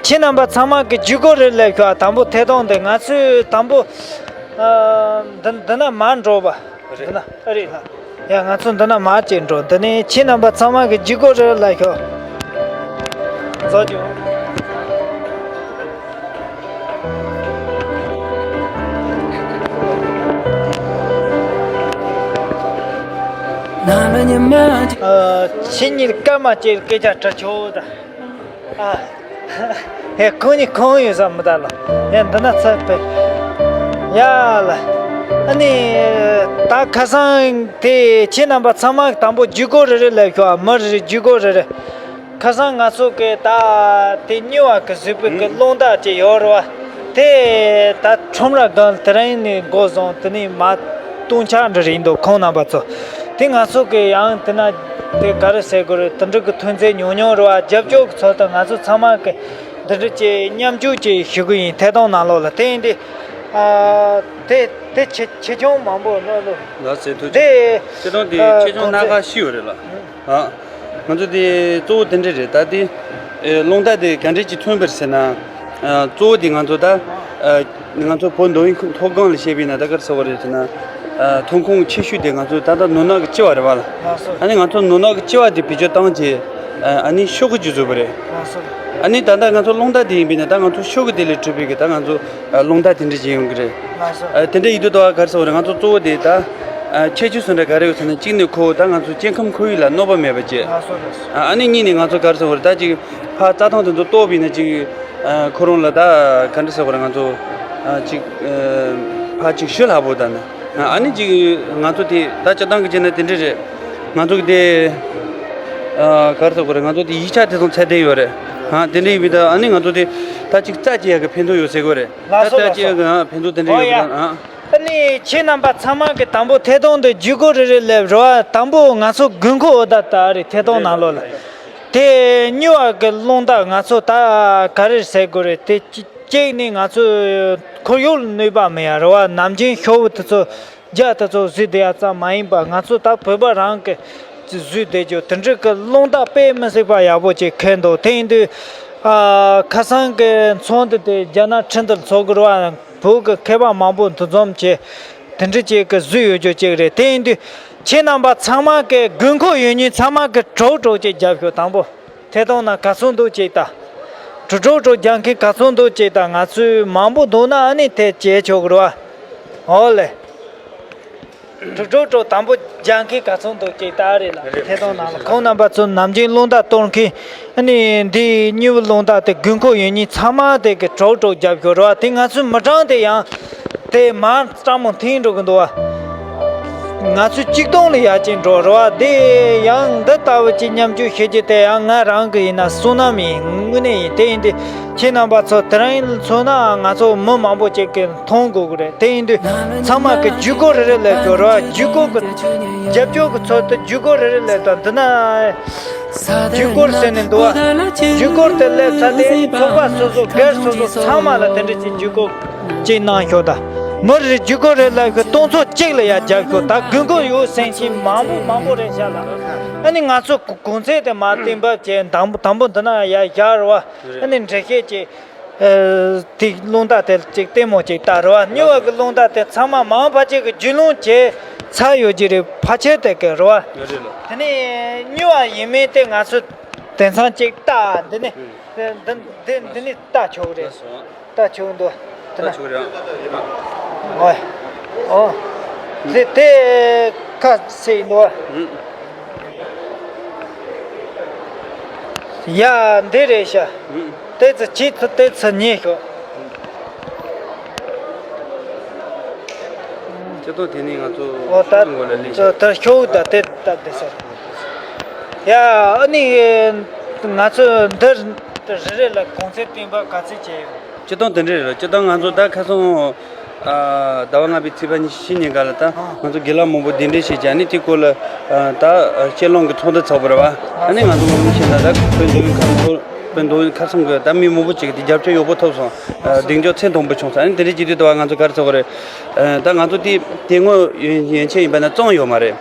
ཁྱེད་རྣམ་པ་ཚང་མ་གི་བརྒྱུད་སྐུར་རེ་སླེབས་ཤོག་དང་པོ་ཐད་གཏོང་འདི་ང་ཚོས་དང་པོ། ཨ། འདི་འདི་ན་མར་འགྲོ་བ། འདི་ན་ཨ་རེད་ལ། ཡ། ང་ཚོ་འདི་ན་མར་ཅིག་འགྲོ། འདི་ནས་ཁྱེད་རྣམ་པ་ཚང་མ་གི་བརྒྱུད་སྐུར་རེ་སླེབས་ཤོག་འཛོ་རྒྱུ། ཨ། ཁྱེད་གཉིས་སྐར་མ་གཅིག་སྐད་ཆ་དྲི་ཆོག་ད། ཨ། ཧེ། ཁོང་གཉིས་ཁོང་ཡོད་ས་མི་ད་ལ། ཡ། འདི་ན་ཚ་པེ། ཡ་ལ། ཨ་ནི། ད་ཁ་སང་དེ་ཁྱེད་རྣམ་པ་ཚང་མ་དང་པོ་བརྒྱུད་སྐུར་རེ་རེ་སླེབས་ཤོག་མི་རེ་རེ་བརྒྱུད་སྐུར་རེ་རེ། ཁ་སང་ང་ཚོ་གི་ད་དེ་ཉི་བ་གི་གཟིགས་པའི་གི་རླུང་རྟ་ཅིག་ཡོད་རེད་བ། དེ་ད་ཁྲོམ་ར་སྒང་དེ་རིང་ནས་འགོ་བཟུང་དེ་ནས་མར་སྟོང་ཆ་འདྲ་རེད་འདུག་ཁོང་རྣམ་པ་ཚོ། དེ་ང་ཚོ་གི་ཡང་དེ་ན་དེ་ག་རེ་ཟེར་དགོས་རེད། དེ་འདྲ་གི་ཐོན་རྫས་ཉུང་ཉུང་རེད་བ། རྒྱབ་སྐྱོར་གི་ཚུལ་དུ་ང་ཚོ་ཚང་མ་གི་འདི་འདྲ་ཅིག་མཉམ་ཞུགས་ཅིག་ཞུ་གི་ཡིན། ཐད་གཏོང་ནང་ལོགས་ལ་དེ་ཡིན་དུས། ཨ། དེ་དེ་ཆེ་ཆེ་ཆུང་མང་པོ་ལོ་ལོ། ལགས་སེ། ཐུགས་རྗེ་ཆེ། དེ་ཁྱེད་རང་དེ་ཨ་ཆེ་ཆུང་སྣ་ཁ་ཤི་ཡོད་རེད་ལ། ཨ། ང་ཚོ་དེ་གཙོ་བོ་དེ་འདྲ་རེད། ད་དེ་ཨེ་རླུང་རྟ་དེ་ག་འདྲ་ཅིག་ཐོན་པ་རེད་ཟེར་ན། ཨ། གཙོ་བོ་དེ་ང་ཚོ་ད་ཨ་ང་ཚོ་བོད་མདོ་དབུས་ཁམས་མཐོ་སྒང་ལ་བཤད་པ་ཡིན་ན་ད་ག་རེ་ཟེར་བ་རེད་ཟེར་ན། ཨ། ཐོན་ཁུངས་ཆེ་ཤོས་དེ་ང་ཚོ་ད་ལྟ་ནོར་གནག་གི་ལྕི་བ་རེད་བ་ལ། ལགས་སོ། ཨ་ནི་ང་ཚོ་ནོར་གནག་གི་ལྕི་བ་དེ་བེད་སྤྱོད་བཏང་རྗེས། ཨ་ནི་ཤོག་གུ་ཅིག་བཟོས་པ་རེད། ལགས་སོ། ཨ་ནི་ད་ལྟ་ང་ཚོ་རླུང་རྟ་དེ་ཡིན་པས་ན་ད་ང་ཚོ་ཤོག་གུ་དེ་ལས་གྲུབ་པའི་གི་ད་ང་ཚོ་ཨ་རླུང་རྟ་དེ་འདྲ་ཅིག་ཡོང་གི་རེད། ལགས་སོ། ཨ། དེ་འདྲ་ཡིན་དུས་ད་ག་རེ་ཟེར་བ་རེད། ང་ཚོ་གཙོ་བོ་དེ་ད་ཨ་ཁྱད་ཆོས་སུ་འདྲ་ག་རེ་ཡོད་ཟེར་ན། གཅིག་ནས་ཁོ་ད་ང་ཚོ་སྐྱེ་ཁམས་ཁོར་ཡུག་ལ་གནོད་པ་མེད་པ་བྱས། ལགས་སོ་ལགས་སོ། ཨ་ནི་གཉིས་ནས་ང་ཚོ་ག་རེ་ཟེར་བ་རེད། ད་ཅིག་ཕར་རྩྭ་ཐང་དེ་ཚོ་གཏོར་བ་ཡིན་ན་ཅིག་ཨ་ཁོ་རང་ལ་ད་ག་འདྲ་ཟེར་བ་རེད། ང་ཚོ་ཨ་ཅིག་ཨ་ཕར་ཅིག་ཞུ་སླ་པོ་ད་ནི། ཨ་ནི་ཅིག་ང་ཚོ་དེ་ད་སྤྱིར་བཏང་གི་བྱས་ན་དེ་འདྲ་རེད། ང་ཚོ་གི་དེ་ཨ་ག་རེ་ཟེར་དགོས་རེད། ང་ཚོ་དེ་ཡིག་ཆ་དེ་ཚོ་ཚད་ལྡན་ཡོད་རེད། ཨ་དེ་འདྲ་ཡིན་པས་ད་ཨ་ནི་ང་ཚོ་དེ་ད་ཅིག་རྩ་ཆེ་ཡག་གི་ཕན་ཐོགས་ཡོད་ཟེར་དགོས་རེད། ལགས་སོ་ད་ལགས་ཅིག་སོ། ཨ་ཕན་ཐོགས་དེ་འདྲ་ཨོ་ཡོད་ཡ། པ་ད་ཨ། ཨ་ནི་ཁྱེད་རྣམ་པ་ཚང་མ་གི་དང་པོ་ཐད་གཏོང་དེ་བརྒྱུད་སྐུར་རེ་རེ་སླེབས་རོགས། དང་པོ་ང་ཚོ་དགོས་མཁོ་འོ་ད་ད་རེད། ཐད་གཏོང་ནང་ལོགས་ལ་དེ་ཉི་བ་གི་རླུང་རྟ་ང་ཚོ་ད་ག་རེ་ཟེར་དགོས་རེད། དེ་གཅིག་ནི་ང་ཚོ་ཁོར་ཡུག་ལ་གནོད་པ་མེད་ཡ་རེད་བ། ནམ་རྒྱུན་ཤོག་བུ་དེ་ཚོ་རྒྱ་དེ་ཚོ་བཟོས་བསྡད་ཡ་ཙམ་མ་ཡིན་པ་ང་ཚོ་ད་བོད་པ་རང་གི་བཟོས་བསྡད་རྒྱུ་དེ་འདྲ་གི་རླུང་རྟ་དཔེ་མི་སྲིད་པ་ཡག་པོ་ཅིག་ཁེལ་འདུག་དེ་ཡིན་དུས་ཨ་ཁ་སང་གི་ཚོགས་འདུ་དེ་རྒྱ་ནག་ཁྲིན་ཏུར་ཚོགས་དགོས་རེད་བ། བོད་ཀྱི་མཁས་པ་མང་པོ་འདུ་འཛོམས་བྱས་དེ་འདྲ་ཅིག་གི་བཟོས་ཡོད་རྒྱུ་ཅིག་རེད། དེ་ཡིན་དུས་ཁྱེད་རྣམ་པ་ཚང་མ་གི་དགོས་མཁོ་ཡོད་མཁན་ཚང་མ་གི་གྲོགས་གྲོགས་ཅིག་རྒྱབ་ཤོག་དང་པོ་ཐད་གཏོང་ནང་ག་ཚོད་འདུག་ཅིག་ལྟ། གྲོགས་གྲོགས་གྲོགས་རྒྱག་མཁན་ག་ཚོད་འདུག་ཅིག་ལྟ། ང་ཚོས་མང་པོ་འདུག་ན་ཨ་ནི་དེ་བྱེད་ཆོག་གི་རེད་བ། ཨོ་ལེ། གྲོགས་གྲོགས་གྲོགས་དང་པོ་རྒྱག་མཁན་ག་ཚོད་འདུག་ཅིག་ལྟ་རེད་ལ། ཐད་གཏོང་ནང་ལ་ཁོང་རྣམ་པ་ཚོ་ནམ་རྒྱུན་རླུང་རྟ་གཏོར་མཁན། ཨ་ནི་འདི་ཉི་བ་རླུང་རྟ་དེ་དགོས་མཁོ་ཡོད་མཁན་ཚང་མ་དེ་གི་གྲོགས་གྲོགས་རྒྱབ་ཤོག་རེད་བ། དེ་ང་ཚོའི་མི་གྲངས་དེ་ཡང་དེ་མར་སྤྲང་མོ་འཐེན་འགྲོ་གི་འདུག་བ། ང་ཚོས་གཅིག་སྟོང་ལ་ཡར་ཅིག་འགྲོ་རེད་བ། དེ་ཡང་འདི་ལྟ་བུ་ཅིག་མཉམ་སྤྱོད་བྱེད་རྒྱུ་དེ་ཡང་ང་རང་གི་ཡིན་ན་བསོད་ནམས་ཡིན། དངོས་གནས་ཡིན། དེ་ཡིན་དུས་ཁྱེད་རྣམ་པ་ཚོ་དེ་རིང་མཚོན་ན་ང་ཚོ་མི་མང་པོ་ཅིག་གི་མཐོང་དགོས་ཀྱི་རེད། དེ་ཡིན་དུས་ཚང་མ་གི་བརྒྱུད་སྐུར་རེ་རེ་སླེབས་དགོས་རེད་བ། བརྒྱུད་སྐུར་གི་རྒྱབ་སྐྱོར་གི་ཚུལ་དུ་བརྒྱུད་སྐུར་རེ་རེ་སླེབས་དང་། འདི་ན་བརྒྱུད་སྐུར་ཟེར་ནས་འདུག་བ། བརྒྱུད་སྐུར་དེ་སླེབས་ཚར་ཏེ་ཚོགས་པ་སོ་སོ་སྒེར་སོ་སོ་ཚང་མ་ལ་དེ་འདྲ་ཅིག་བརྒྱུད་སྐུར་ཅིག་གནང་ཤོག་ད། མི་རེ་བརྒྱུད་སྐུར་རེ་སླེབས་ཤོག་སྟོང་ཚོ་གཅིག་ལ་ཡར་རྒྱབ་ཤོག་ད། དགོས་མཁོ་ཡོད་ཟེར་མཁན་མང་པོ་མང་པོ་རེད་ཤག་ལ། ཨ་ནི་ང་ཚོ་གོང་ཚད་དེ་མར་གཏན་འབེབས་བྱས། དང་པོ་དང་པོ་འདི་ན་ཡར་བཞག་རེད་བ། ཨ་ནི་འགྲེལ་བཤད་ཅིག་ཨ། དེ་རླུང་རྟ་དེ་ཅིག་ལྟད་མོ་ཅིག་ལྟ་རེད་བ། ཉི་བ་གི་རླུང་རྟ་དེ་ཚང་མ་མང་ཕལ་ཆེར་གི་རྒྱུས་ལོན་བྱས་ཚར་ཡོད་ཀྱི་རེད། ཕལ་ཆེར་དེ་གི་རེད་བ། ཡོད་རེད་ལ། དེ་ནས་ཉི་བ་ཡིན་མིན་དེ་ང་ཚོ་དེང་སང་ཅིག་ལྟ། འདི་ནས་ཨུ། འདི་འདི་འདི་ནས་ལྟ་ཆོག་གི་རེད། ལགས་སོ། ལྟ་ཆོག་གི་འདུག་དེ་ལྟ་ན་ཆོག་གི་རེད། ཨོ། ཨོ། དེ་དེ་ཁ་ཟེར་འདུག་ཨུ། ཡ། འདི་རེད་ཤག་ཨུ། དེ་ཚོ་ཁྱེད་ཚོ་དེ་ཚོ་ཉན་ཤོག་སྤྱིར་བཏང་དེ་ནི་ང་ཚོ་ཨོ་ད་ངོ་ལ་ལས་ད་ཤོག་ད་དེ་ད་དེ་ཟེར། ཡ། ཨ་ནི་ང་ཚོ་འདི་རེ་རེ་ལ་གོང་ཚད་སྤྲད་པ་ག་ཚོད་བྱས་ཡོད། སྤྱིར་བཏང་དེ་འདྲ་རེད། སྤྱིར་བཏང་ང་ཚོ་ད་ཁ་སང་ཨ་ཟླ་བ་ལྔ་པའི་ཚེས་པ་ཉི་ཤུ་ཉིན་ག་ལ་ད་ང་ཚོ་དགེ་ལགས་མང་པོ་གདན་འདྲེན་བྱས་ཀྱང་ནི་དེ་སྐོར་ལ་ད་ཕྱེད་ལོང་གི་ཚོགས་འདུ་ཚོགས་པ་རེད་བ། ཨ་ནི་ང་ཚོ་ངོ་མ་ཤེས་ན་ད་བོད་འདི་ཁམས་ཚོ། མདོ་ཁ་སང་གི་ད་མི་མང་པོ་ཅིག་གིས་རྒྱབ་སྐྱོར་ཡག་པོ་ཐོབ་སོང་། ཨ། གདེང་འཇོག་ཚད་མཐོན་པོ་བྱུང་སོང་། ཨ་ནི་དེ་འདྲའི་བྱེད་དུས་ད་བར་ང་ཚོ་ག་རེ་ཟེར་དགོས་རེད། ཨ། ད་ང་ཚོ་དེ་དེ་སྔོན་ཡན་ཆད་ཡིན་པ་ན་བཙོང་ཡོད་མ་རེད།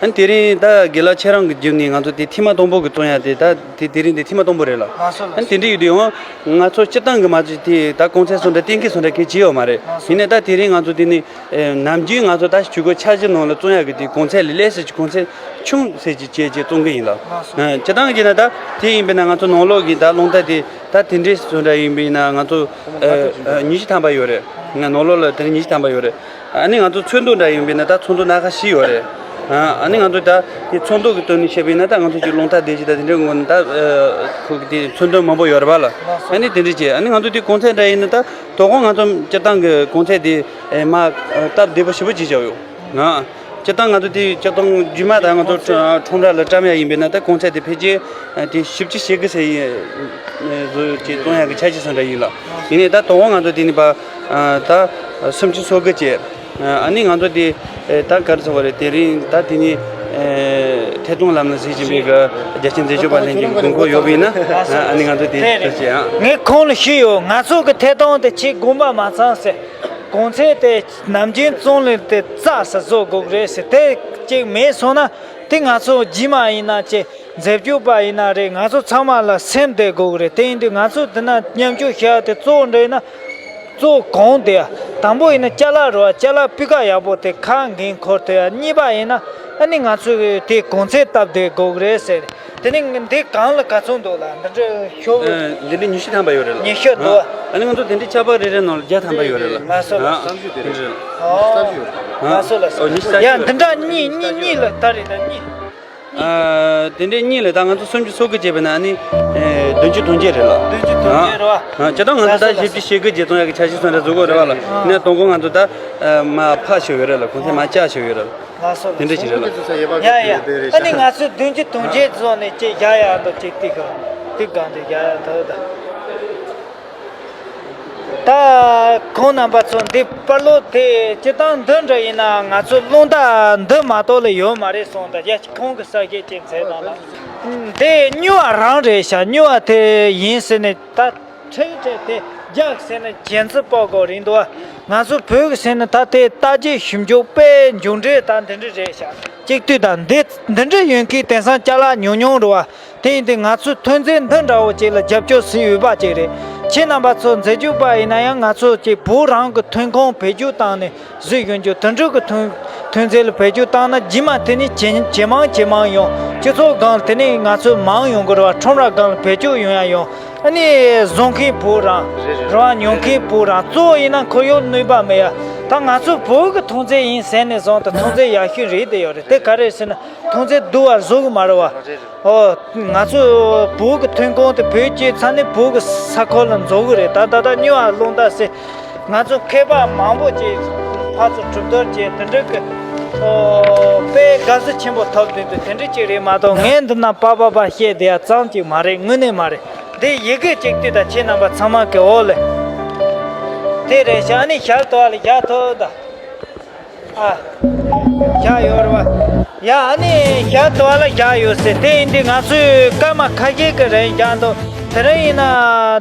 ཨ་ནི་དེ་རིང་ད་དགེ་ལགས་ཁྱེད་རང་གི་བརྒྱུད་ནས་ང་ཚོ་དེ་ཐེངས་མ་དང་པོ་གི་བཙོང་ཡ་དེ། ད་དེ་དེ་རིང་དེ་ཐེངས་མ་དང་པོ་རེད་ལ། ལགས་སོ། ལགས་སོ། ཨ་ནི་དེ་འདྲ་ཡོད་དུས་ཡང་ང་ཚོ་སྤྱིར་བཏང་གི་མ་གཏོགས་དེ་ད་གོང་ཚད་སོགས་འདྲ་གཏན་འཁེལ་སོགས་འདྲ་གང་ཡང་བྱས་ཡོད་མ་རེད། ལགས་སོ། ཡིན་ནའི་ད་དེ་རིང་ང་ཚོ་དེ་ནི་ཨེ། ནམ་རྒྱུན་ང་ཚོ་ད་ཇུས་འགོད་འཆར་གཞི་ནང་ལ་བཙོང་ཡག་གི་དེ་གོང་ཚད་ལས་ལས་སུ་གོང་ཚད་ཆུང་ཟེར་གྱི་བྱས་བྱས་བཙོང་གི་ཡིན་ལ། ལགས་སོ། ཨ། སྤྱིར་བཏང་གི་བྱས་ན་ད་དེ་ཡིན་པས་ན་ང་ཚོ་ནང་ལོགས་ཀྱི་ད་རླུང་རྟ་དེ་ད་དེ་འདྲས་སུ་འདྲ་ཡིན་པས་ན་ང་ཚོ་ཨ། ཨ། ཉི་ཤུ་ཐམ་པ་ཡོད་རེད། ང་ནང་ལོགས་ལ་དེ་རིང་ཉི་ཤུ་ཐམ་པ་ཡོད་རེད། ཨ་ནི་ང་ཚོ་ཚོན་མདོག་འདྲ་ཡིན་པས་ན་ད་ཚོན་མདོག་སྣ་ཁ་བཞི་ཡོད་རེད། ཨ། ཨ་ནི་ང་ཚོ་ད་དེ་ཚོན་མདོག་གི་དོན་ནས་བཤད་པས་ན་ད་ང་ཚོ་ཀྱི་རླུང་རྟ་སྡེར་བཞི་ད་དེ་འདྲའི་ངོ་ནས་ད་ཨ། ཁོ་གི་དེ་ཚོན་དོན་མང་པོ་ཡོད་རེད་པ་ལ། ཨ་ནི་དེ་འདྲས་བྱས། ཨ་ནི་ང་ཚོ་དེ་གོང་ཚད་འདྲ་ཡིན་ན་ད་དོ་དགོང་ང་ཚོ་སྤྱིར་བཏང་གི་གོང་ཚད་དེ་ཨེ། མ་སྟབས་བདེ་པོ་ཞེ་པོ་ཅིག་བྱས་ཡོད། ཨ། སྤྱིར་བཏང་ང་ཚོ་དེ་སྤྱིར་བཏང་རྒྱུན་མ་ད་ང་ཚོ་ཁྲོམ་ར་ལ་བཀྲམ་ཡ་ཡིན་པས་ན་ད་གོང་ཚད་དེ་ཕལ་ཆེར་དེ་བཞི་བཅུ་ཞེ་དགུ་ཟེར་ཡིན། བཟོ་བྱས་བཙོང་ཡ་གི་འཆར་གཞི་སོགས་འདྲ་ཡིན་ལ། ཡིན་ནའི་ད་དོ་དགོང་ང་ཚོ་དེ་ནི་པ་ད་སུམ་ཅུ་སོ་དགུ་བྱས། ཨ་ནི་ང་ཚོ་དེ་ད་ག་རེ་ཟེར་བ་རེད། དེ་རིང་ད་དེ་ནི་ཐད་གཏོང་ལམ་ནས་གཟིགས་བཞིན་པའི་གི་རྒྱལ་སྤྱིའི་འཛད་སྤྱོད་པ་ལྷན་ཁང་གི་དགོས་མཁོ་ཡོད་པས་ན། ཨ་ནི་ང་ཚོ་དེ་ལྟར་བྱས། ཨ། ངས་ཁོང་ལ་ཞུས་ཡོད། ང་ཚོ་གི་ཐད་གཏོང་དེ་ཆེས་དགོངས་པ་མ་ཚོམ་ཟེར། གོང་ཚད་དེ་ནམ་རྒྱུན་བཙོང་ལེན་དེ་རྩ་ས་བཟོ་དགོས་རེད་ཟེར། དེ་གཅིག་མེད་སོང་ན་དེ་ང་ཚོ་རྗེས་མ་ཡིན་ན་ཅེ་འཛད་སྤྱོད་པ་ཡིན་ན་རེད། ང་ཚོ་ཚང་མ་ལ་སེམས་བདེ་དགོས་རེད། དེ་ཡིན་དུས་ང་ཚོ་དེ་ན་མཉམ་ཞུགས་བྱ་དེ་གཙོ་བོ་འདྲ་ཡིན་ན་གཙོ་བོ་གོང་དེ་ཡ། དང་པོ་ཡིན་ན་ཅ་ལག་རེད་བ། ཅ་ལག་སྤུས་ཀ་ཡག་པོ་དེ་ཁ་འགན་འཁུར་ཐུབ་ཡ། གཉིས་པ་ཡིན་ན་ཨ་ནི་ང་ཚོ་དེ་གོང་ཚད་སྟབས་བདེ་དགོས་རེད་ཟེར། དེ་ནས་འདི་གང་ལ་ག་ཚོད་འདུག་ལ། འདི་འདྲ་ཤོག་ཨ། འདི་འདྲ་ཉི་ཤུ་ཐམ་པ་ཡོད་རེད་ལ། ཉི་ཤུ་འདུག་ཨ། ཨ་ནི་ང་ཚོ་དེ་འདྲའི་ཆར་པ་རེ་རེ་ནང་ལ་བརྒྱ་ཐམ་པ་ཡོད་རེད་ལ། ལགས་སོ། ཨ། ལགས་སོ། དེ་འདྲ་རེད། ཨ། ལགས་སོ། ལགས་སོ། ཨོ། ཉི་ཤུ་རྩ་བཞི་ཡ། ཡོད་རེད། འདི་འདྲ་གཉིས་གཉིས་གཉིས་ལ་ད་རེད། ད་གཉིས། ཨ། དེ་འདྲའི་གཉིས་ལ་ད་ང་ཚོ་སུམ་ཅུ་སོ་དགུ་བྱས་པས་ན་ཨ་ནི་ཨེ། བདུན་ཅུ་དོན་བརྒྱད་རེད་ལ། བདུན་ཅུ་དོན་བརྒྱད་རེད་བ། ཨ། སྤྱིར་བཏང་ང་ཚོ་ད་ལགས་སོ། བཞི་བཅུ་ཞེ་དགུ་བརྒྱད་ཙམ་ཡག་གི་འཆར་གཞི་སོགས་འདྲ་བཟོ་དགོས་རེད་བ་ལ། ཨ། ནས་དང་པོ་ང་ཚོ་ད་ཨ། མར་ཕར་བཞག་ཡོད་རེད་ལ། གོང་ཚད་མར་བཅག་བཞག་ཡོད་རེད་ལ། ལགས་སོ། དེ་འདྲ་ཞིག་རེད་ལ། ཡ་ཡ། ཨ་ནི་ང་ཚོས་བདུན་ཅུ་དོན་བརྒྱད་བཟོས་ནས་ཅིག་བཞག་ཡག་འདུག་ཅིག་དེ་ག་དེ་གང་དེ་བཞག་ཡག་འདུག་ད། ད་ཁོང་རྣམ་པ་ཚོ་འདི་པར་ལོག་དེ་སྤྱིར་བཏང་འདི་འདྲ་ཡིན་ན་ང་ཚོ་རླུང་རྟ་འདི་མ་གཏོགས་ལ་ཡོད་མ་རེད་གསུངས། ད་ཡ་ཁོང་གི་གསར་བཤད་ཅིག་མཛད་དང་ལ། འདི་སྨྱུག་པ་རང་རེད་ཤག་སྨྱུག་པ་དེ་ཡིན་ཟེར་ནས་ད། ཁྲིག་ཁྲིག་དེ་རྒྱག་ཟེར་ན་རྒྱན་ཚུལ་དཔག་གོ་རིང་འདུག་ང་ཚོ་བོད་ཀྱི་ཟེར་ན་ད་དེ་ལྟ་རྒྱས་ཞིབ་འཇུག་དཔེ་མཇུག་འབྲས་ད་འདི་འདྲ་རེད་ཤག་གཅིག་ལྟོས་དང་འདི་འདི་འདྲ་ཡོད་མཁན་དེང་སང་ཅ་ལག་ཉུང་ཉུང་རེད་བ། དེ་ཡིན་དུས་ང་ཚོས་ཐོན་རྫས་འདི་འདྲ་བོ་ཅིག་ལ་རྒྱབ་སྐྱོར་བྱེད་འོས་པ་ཅིག་རེད། ཁྱེད་རྣམ་པ་ཚོ་འཛད་སྤྱོད་པ་ཡིན་ན་ཡང་ང་ཚོ་ཅིག་བོད་རང་གི་ཐོན་ཁུངས་བེད་སྤྱོད་བཏང་ནས། གཟིགས་ཡོང་རྒྱུ་དེ་འདྲ་གི་ཐོན་ཐོན་རྫས་ལ་བེད་སྤྱོད་བཏང་ན་རྗེས་མ་དེ་ནས་ཇེ་ཇེ་མང་ཇེ་མང་ཡོང་། སྤྱི་ཚོགས་སྒང་དེ་ནས་ང་ཚོ་མང་ཡོང་གི་རེད་བ། ཁྲོམ་ར་སྒང་ལ་བེད་སྤྱོད་ཡོང་ཡ་ཡོང་། ཨ་ནི་བཟོ་མཁན་བོད་རང་རེད་བ། ཉོ་མཁན་བོད་རང་། གཙོ་བོ་ཡིན་ན་ཁོར་ཡུག་གནོད་པ་མེད་ཡ། ད་ང་ཚོ་བོད་ཀྱི་ཐོན་རྫས་ཡིན་ཟེར་ནས་བཟུང་སྟེ་ཐོན་རྫས་ཡག་ཤོས་རེད་བསྡད་ཡོད་རེད། དེ་ག་རེད་ཟེར་ན་ཐོན་རྫས་སྡུག་པ་བཟོ་གི་མ་རེད་བ། ཨོ། ང་ཚོ་བོད་ཀྱི་ཐོན་ཁུངས་དེ་བེད་སྤྱོད་ཚར་ནས་བོད་ཀྱི་ས་ཁུལ་ལ་འཛུལ་གི་རེད། ད་ད་ལྟ་སྨྱུག་པ་རླུང་རྟ་ཟེར། ང་ཚོ་མཁས་པ་མང་པོ་ཅིག་ཕར་ཚུར་གྲོས་བསྡུར་བྱས་དེ་འདྲ་གི། ཨོ། དཔེ་དགའ་བསུ་ཆེན་པོ་ཐོབ་བསྡད་འདུག་དེ་འདྲ་ཅིག་རེད་མ་གཏོགས་ངས་འདི་ན་པ་པ་པ་བཤད་བསྡད་ཡ་ཙམ་ཅིག་མ་རེད། དངོས་གནས་མ་རེད། འདི་ཡི་གེ་གཅིག་ལྟོས་དང་ཁྱེད་རྣམ་པ་ཚང་མ་གི་འོག་ལ། དེ་རེད་ཤག་ཨ་ནི་ཞལ་དུ་བ་ལ་ཞལ་ཐོབ་ད། ཨ། བཞག་ཡོད་རེད་བ། ཡ། ཨ་ནི་ཞལ་དུ་བ་ལ་བཞག་ཡོད་ཟེར། དེ་ཡིན་དུས་ང་ཚོས་སྐར་མ་ཁ་ཤས་ཀྱི་རིང་བཞག་འདུག་དེ་རིང་ཡིན་ན་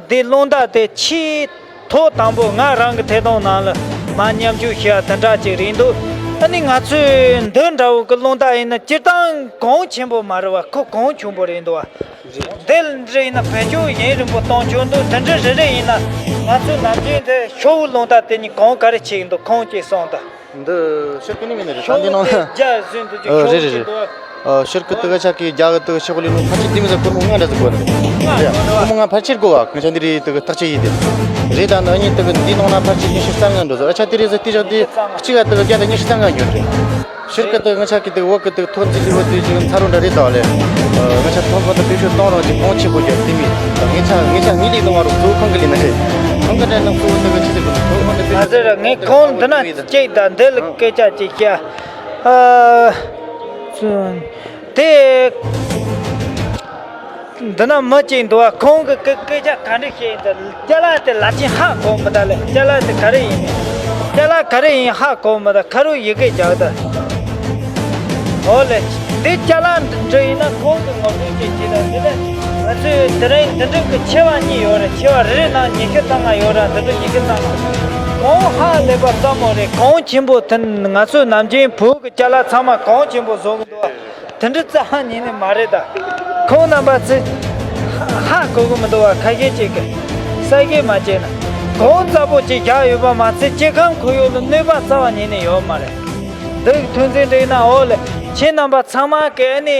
འདི་རླུང་རྟ་དེ་ཆེས་ཐོག་དང་པོ་ང་རང་གི་ཐད་གཏོང་ནང་ལ་མར་མཉམ་ཞུགས་བྱེད་ཡ་དེ་འདྲ་ཅིག་རེད་འདུག་ཨ་ནི་ང་ཚོས་འདི་འདྲ་བོ་གི་རླུང་རྟ་ཡིན་ན་སྤྱིར་བཏང་གོང་ཆེན་པོ་མ་རེད་བ། ཁོ་གོང་ཆུང་པོ་རེད་འདུག་བ། འདི་འདྲ་ཡིན་ན་བེད་སྤྱོད་ཡུན་རིང་པོ་གཏོང་ཆོག་འདུག་དེ་འདྲ་རེ་རེ་ཡིན་ན་ང་ཚོའི་ནམ་རྒྱུན་དེ་ཤོག་བུ་རླུང་རྟ་དེ་གཉིས་གོང་ག་རེ་ཆེ་ཡིན་འདུག་ཁོང་གིས་གསུངས་དང་། འདི་ཤོག་གུ་ནི་མིན་ནི་རེད། ད་འདི་ནང་ཤོག་བུ་དེ་རྒྱ་བཟོས་འདུག་ཅིག་ཨ། ཤོག་རེད་རེད་བུ་རེད། ཅིག་འདུག་ཨ། ཤར་ཁུལ་དུ་ཨ་ཅག་གིས་རྒྱ་གི་དུ་ཤོག་ལེ་ནོ་ཕལ་ཆེར་དེ་མི་ཟ་གོར་མོ་ལྔ་འདྲ་ཟིག་གོ་ནི། ལྔ་ཡ། གོར་མོ་ལྔ་ཕལ་ཆེར་གོ་བ། ང་ཆ་འདི་རེད་དུ་ཐག་ཆོད་ཡིན་དེ། རེད། ད་ནི་ཨ་ནི་དུ་འདི་ནང་ན་ཕལ་ཆེར་ཉི་ཤུ་རྩ་ལྔ་འགྲོ་ཟོ། ཨ་ཅག་དེ་རེད་ཟ་དེ་ཞག་དེ་གཅིག་ག་དུ་བརྒྱ་དང་ཉི་ཤུ་རྩ་ལྔ་འགྱོ་རེད། ཤར་ཁུལ་དུ་ང་ཆ་གི་དུ་བོད་གི་དུ་ཐོན་རྫས་ལི་བོ་དུ་ཅིག་ཚ་རུ་འདྲ་རེད་ད་ལེ། ང་ཆ་ཐོན་ཁུངས་དུ་བེད་སྤྱོད་གཏོང་རོགས་ཅིག་གོང་ཆེ་པོ་རྒྱབ་དེ་མི། ད་ངེད་ཆ་ངེད་ལས་གཏོང་བ་རུ་གཙོ་ཁང་གི་ལས་ན་རེད། ཁང་གི་འདྲ་ནང་གཙོ་བོ་དུ་གི་ཆི་ཟིག་གོ་ཐོན་ཁུངས་དུ་བེད་སྤྱོད། ཨ་ཟེར་ངས་ཁོང་འདི་ན་ཅིག་ད་འདི་ལ་སྐད་ཆ་ཅིག་བཤད། ཨ། དེ། འདི་ན་མི་གཅིག་འདུག་བ། ཁོང་གི་སྐད་སྐད་ཆ་ག་འདྲ་བཤད་ཡིན་ད། ཅ་ལག་དེ་ལ་ཅིག་ཧ་གོ་མི་ད་ལེ། ཅ་ལག་དེ་ག་རེ་ཡིན། ཅ་ལག་ག་རེ་ཡིན་ཧ་གོ་མི་ད། ཁ་རུ་ཡི་གེ་རྒྱག་ད། འོ་ལེ། འདི་ཅ་ལག་འདི་འདྲ་ཡིན་ན་ཁོང་གི་ངོ་སྤྲོད་ཅིག་བྱེད་ད། འདི་ལ་ ཚོས་དེ་རིང་འདི་འདྲ་གི་ཆེ་བ་གཉིས་ཡོད་རེད། ཆེ་བ་རེ་རེ་ནང་ཉི་ཤུ་ཙམ་ལ་ཡོད་ར། འདི་འདྲ་ཉི་ཤུ་ཙམ་ལ་གོང་ཧ་ལས་པ་ཙམ་མོ་རེད། གོང་ཆེན་པོ་དེ་ང་ཚོའི་ནམ་རྒྱུན་བོད་ཀྱི་ཅ་ལག་ཚང་མ་གོང་ཆེན་པོ་བཟོ་གི་འདུག་བ། དེ་འདྲ་རྩ་བ་ཉིད་ནས་མ་རེད་ད། ཁོང་རྣམ་པ་ཚོས་ཧ་གོ་གི་མི་འདུག་བ། ཁ་ཤས་ཅིག་གིས་གསལ་ཁེལ་མ་བྱས་ན། གོང་ཙམ་པོ་ཅིག་བཞག་ཡོད་པ་མ་ཚད་སྐྱེ་ཁམས་ཁོར་ཡུག་ལ་གནོད་པ་རྩ་བ་ཉིད་ནས་ཡོད་མ་རེད། འདི་ཐོན་རྫས་འདྲ་ཡིན་ན། འོ་ལེ། ཁྱེད་རྣམ་པ་ཚང་མ་གིས་ཨ་ནི།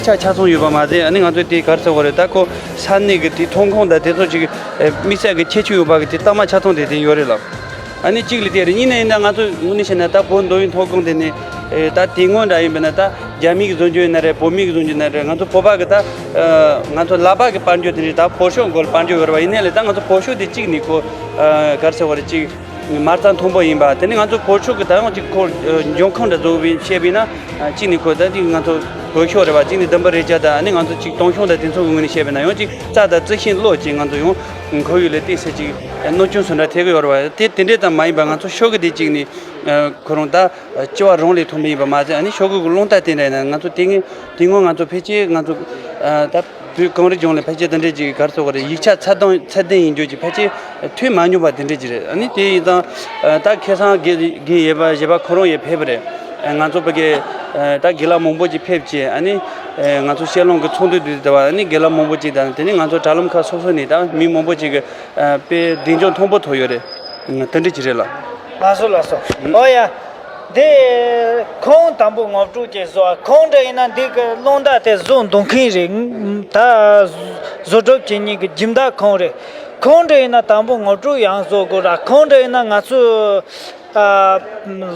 ཆ་ཆ་ཚང་ཡོད་པ་མ་ཟད། ཨ་ནི་ང་ཚོ་དེ་ག་རེ་ཟེར་དགོས་རེད། ད་ཁོ་ས་གནས་ཀྱི་དེ་ཐོན་ཁུངས་དང་དེ་ཚོ་ཅིག་ཨེ་དམིགས་བསལ་གྱི་ཁྱད་ཆོས་ཡོད་པ་གི་དེ་གཙང་མ་ཆ་ཚང་དེ་དེ་ཡོད་རེད་ལ། ཨ་ནི་གཅིག་ལ་དེ་རེད། གཉིས་ནས་ཡིན་ན་ང་ཚོ་དངོས་གནས་བཤད་ན་ད་བོད་མདོ་དབུས་ཐོན་ཁུངས་དེ་ནི་ཨེ་ད་དེ་སྔོན་འདྲ་ཡིན་པ་ན། ད་རྒྱ་མི་གི་བཟོ་རྒྱུ་ཡིན་ན་རེད། བོད་མི་གི་བཟོ་རྒྱུ་ཡིན་ན་རེད། ང་ཚོ་བོད་པ་གི་ད་ཨ་ང་ཚོ་ལག་པ་གི་དཔལ་འབྱོར་དེ་འདྲ། ད་བོད་ཤོག་སྐོར་དཔལ་འབྱོར་ཡོད་རེད་པ། ཡིན་ནའི་ལས་ད་ང་ཚོ་བོད་ཤོག་དེ་གཅིག་ནས་ཁོ་ཨ་ག་རེ་ཟེར་དགོས་རེད། གཅིག་མ་རྩ་མཐོན་པོ་ཡིན་པ། དེ་ནི་ང་ཚོ་བོད་ཤོག་གི་ད་ཡང་གཅིག་ཁོ་ཨ་འབྱུང་ཁུངས་འདྲ་བཟོ་བའི་བཤད་པས་ན། ཨ་གཅིག་ནས་ཁོ་ད་གཅིག་ང་ཚོ་བོད་ཤོག་རེད་པ། གཅིག་ནས་ལྡུམ་ར་རས་ཆ་ད་ཨ་ནི་ང་ཚོ་གཅིག་དུང་ཤོག་དང་དེ་ཚོ་གི་ངོས་ནས་བཤད་པས་ན། ཡང་གཅིག་རྩྭ་དང་རྩི་ཤིང་བློ་གཅིག་ང་ཚོ་ཡང་ཁོར་ཡུག་ལ་ཏོག་ཙམ་གཅིག་གནོད་སྐྱོན་བཟོ་འདྲ་ཐེབས་ཀྱི་ཡོད་རེད་པ། དེ་དེ་འདྲས་ཙམ་མ་ཡིན་པ། ང་ཚོ་ཤོག་གི་དེ་གཅིག་ནས་ཨ་ཁོ་རང་ད་ཨ་ལྕི་བ་རང་ལས་ཐོན་པ་ཡིན་པ་མ་ཟད། ཨ་ནི་ཤོག་གུ་གི་རླུང་རྟ་དེ་འདྲ་ཡིན་ན། ང་ཚོ་དེ་སྔོན་དེ་སྔོན་ང་ཚོ་ཕལ་ཆེར་ང་ཚོ་ཨ་ད་བོད་གངས་རི་ལྗོངས་ལ་ཕལ་ཆེར་དེ་འདྲས་ཀྱི་ག་རེ་ཟེར་དགོས་རེད། ཡིག་ཆ་ཚད་ལྡན་ཚད་ལྡན་ཡིན་རྒྱུ་ཅིག་ཕལ་ཆེར་ཐོས་མ་མྱོང་པ་དེ་འདྲས་ཅིག་རེད། ཨ་ནི་དེ་ཡིན་ཙང་ཨ་ད་ཁ་སང་དགེ་དགེ་ཡེ་པ་ཡེ་པ་ཁོ་རང་ཡང་ཕེབས་པ་རེད། ཨ་ང་ཚོ་ཕ་གི་ཨ་ད་དགེ་ལགས་མང་པོ་ཅིག་ཕེབས་བྱས། ཨ་ནི་ཨ་ང་ཚོ་ཤེས་ལོང་གི་ཚོགས་འདུ་དེ་དེ་བ། ཨ་ནི་དགེ་ལགས་མང་པོ་ཅིག་དང་། དེ་ནི་ང་ཚོ་དྲ་ལམ་ཁག་སོ་སོ་ནས་ད་མི་མང་པོ་ཅིག་གི་ཨ་དཔེ་གདེང་འཇོག་མཐོན་པོ་ཐོབ་ཡོད་རེད། དེ་འདྲས་ཅིག་རེད་ལ། ལགས་སོ་ལགས་སོ། ཨོ་ཡ། འདི་ཁོང་དང་པོ་ངོ་སྤྲོད་བྱས་སོ། ཁོང་འདྲ་ཡིན་ན་འདི་གི་རླུང་རྟ་དེ་བཟོ་འདོད་མཁན་རེད། ད་བཟོ་གྲབས་བྱེད་མཁན་གྱི་སྦྱིན་བདག་ཁོང་རེད། ཁོང་འདྲ་ཡིན་ན་དང་པོ་ངོ་སྤྲོད་ཡང་བཟོ་དགོས་ར། ཁོང་འདྲ་ཡིན་ན་ང་ཚོ་ཨ་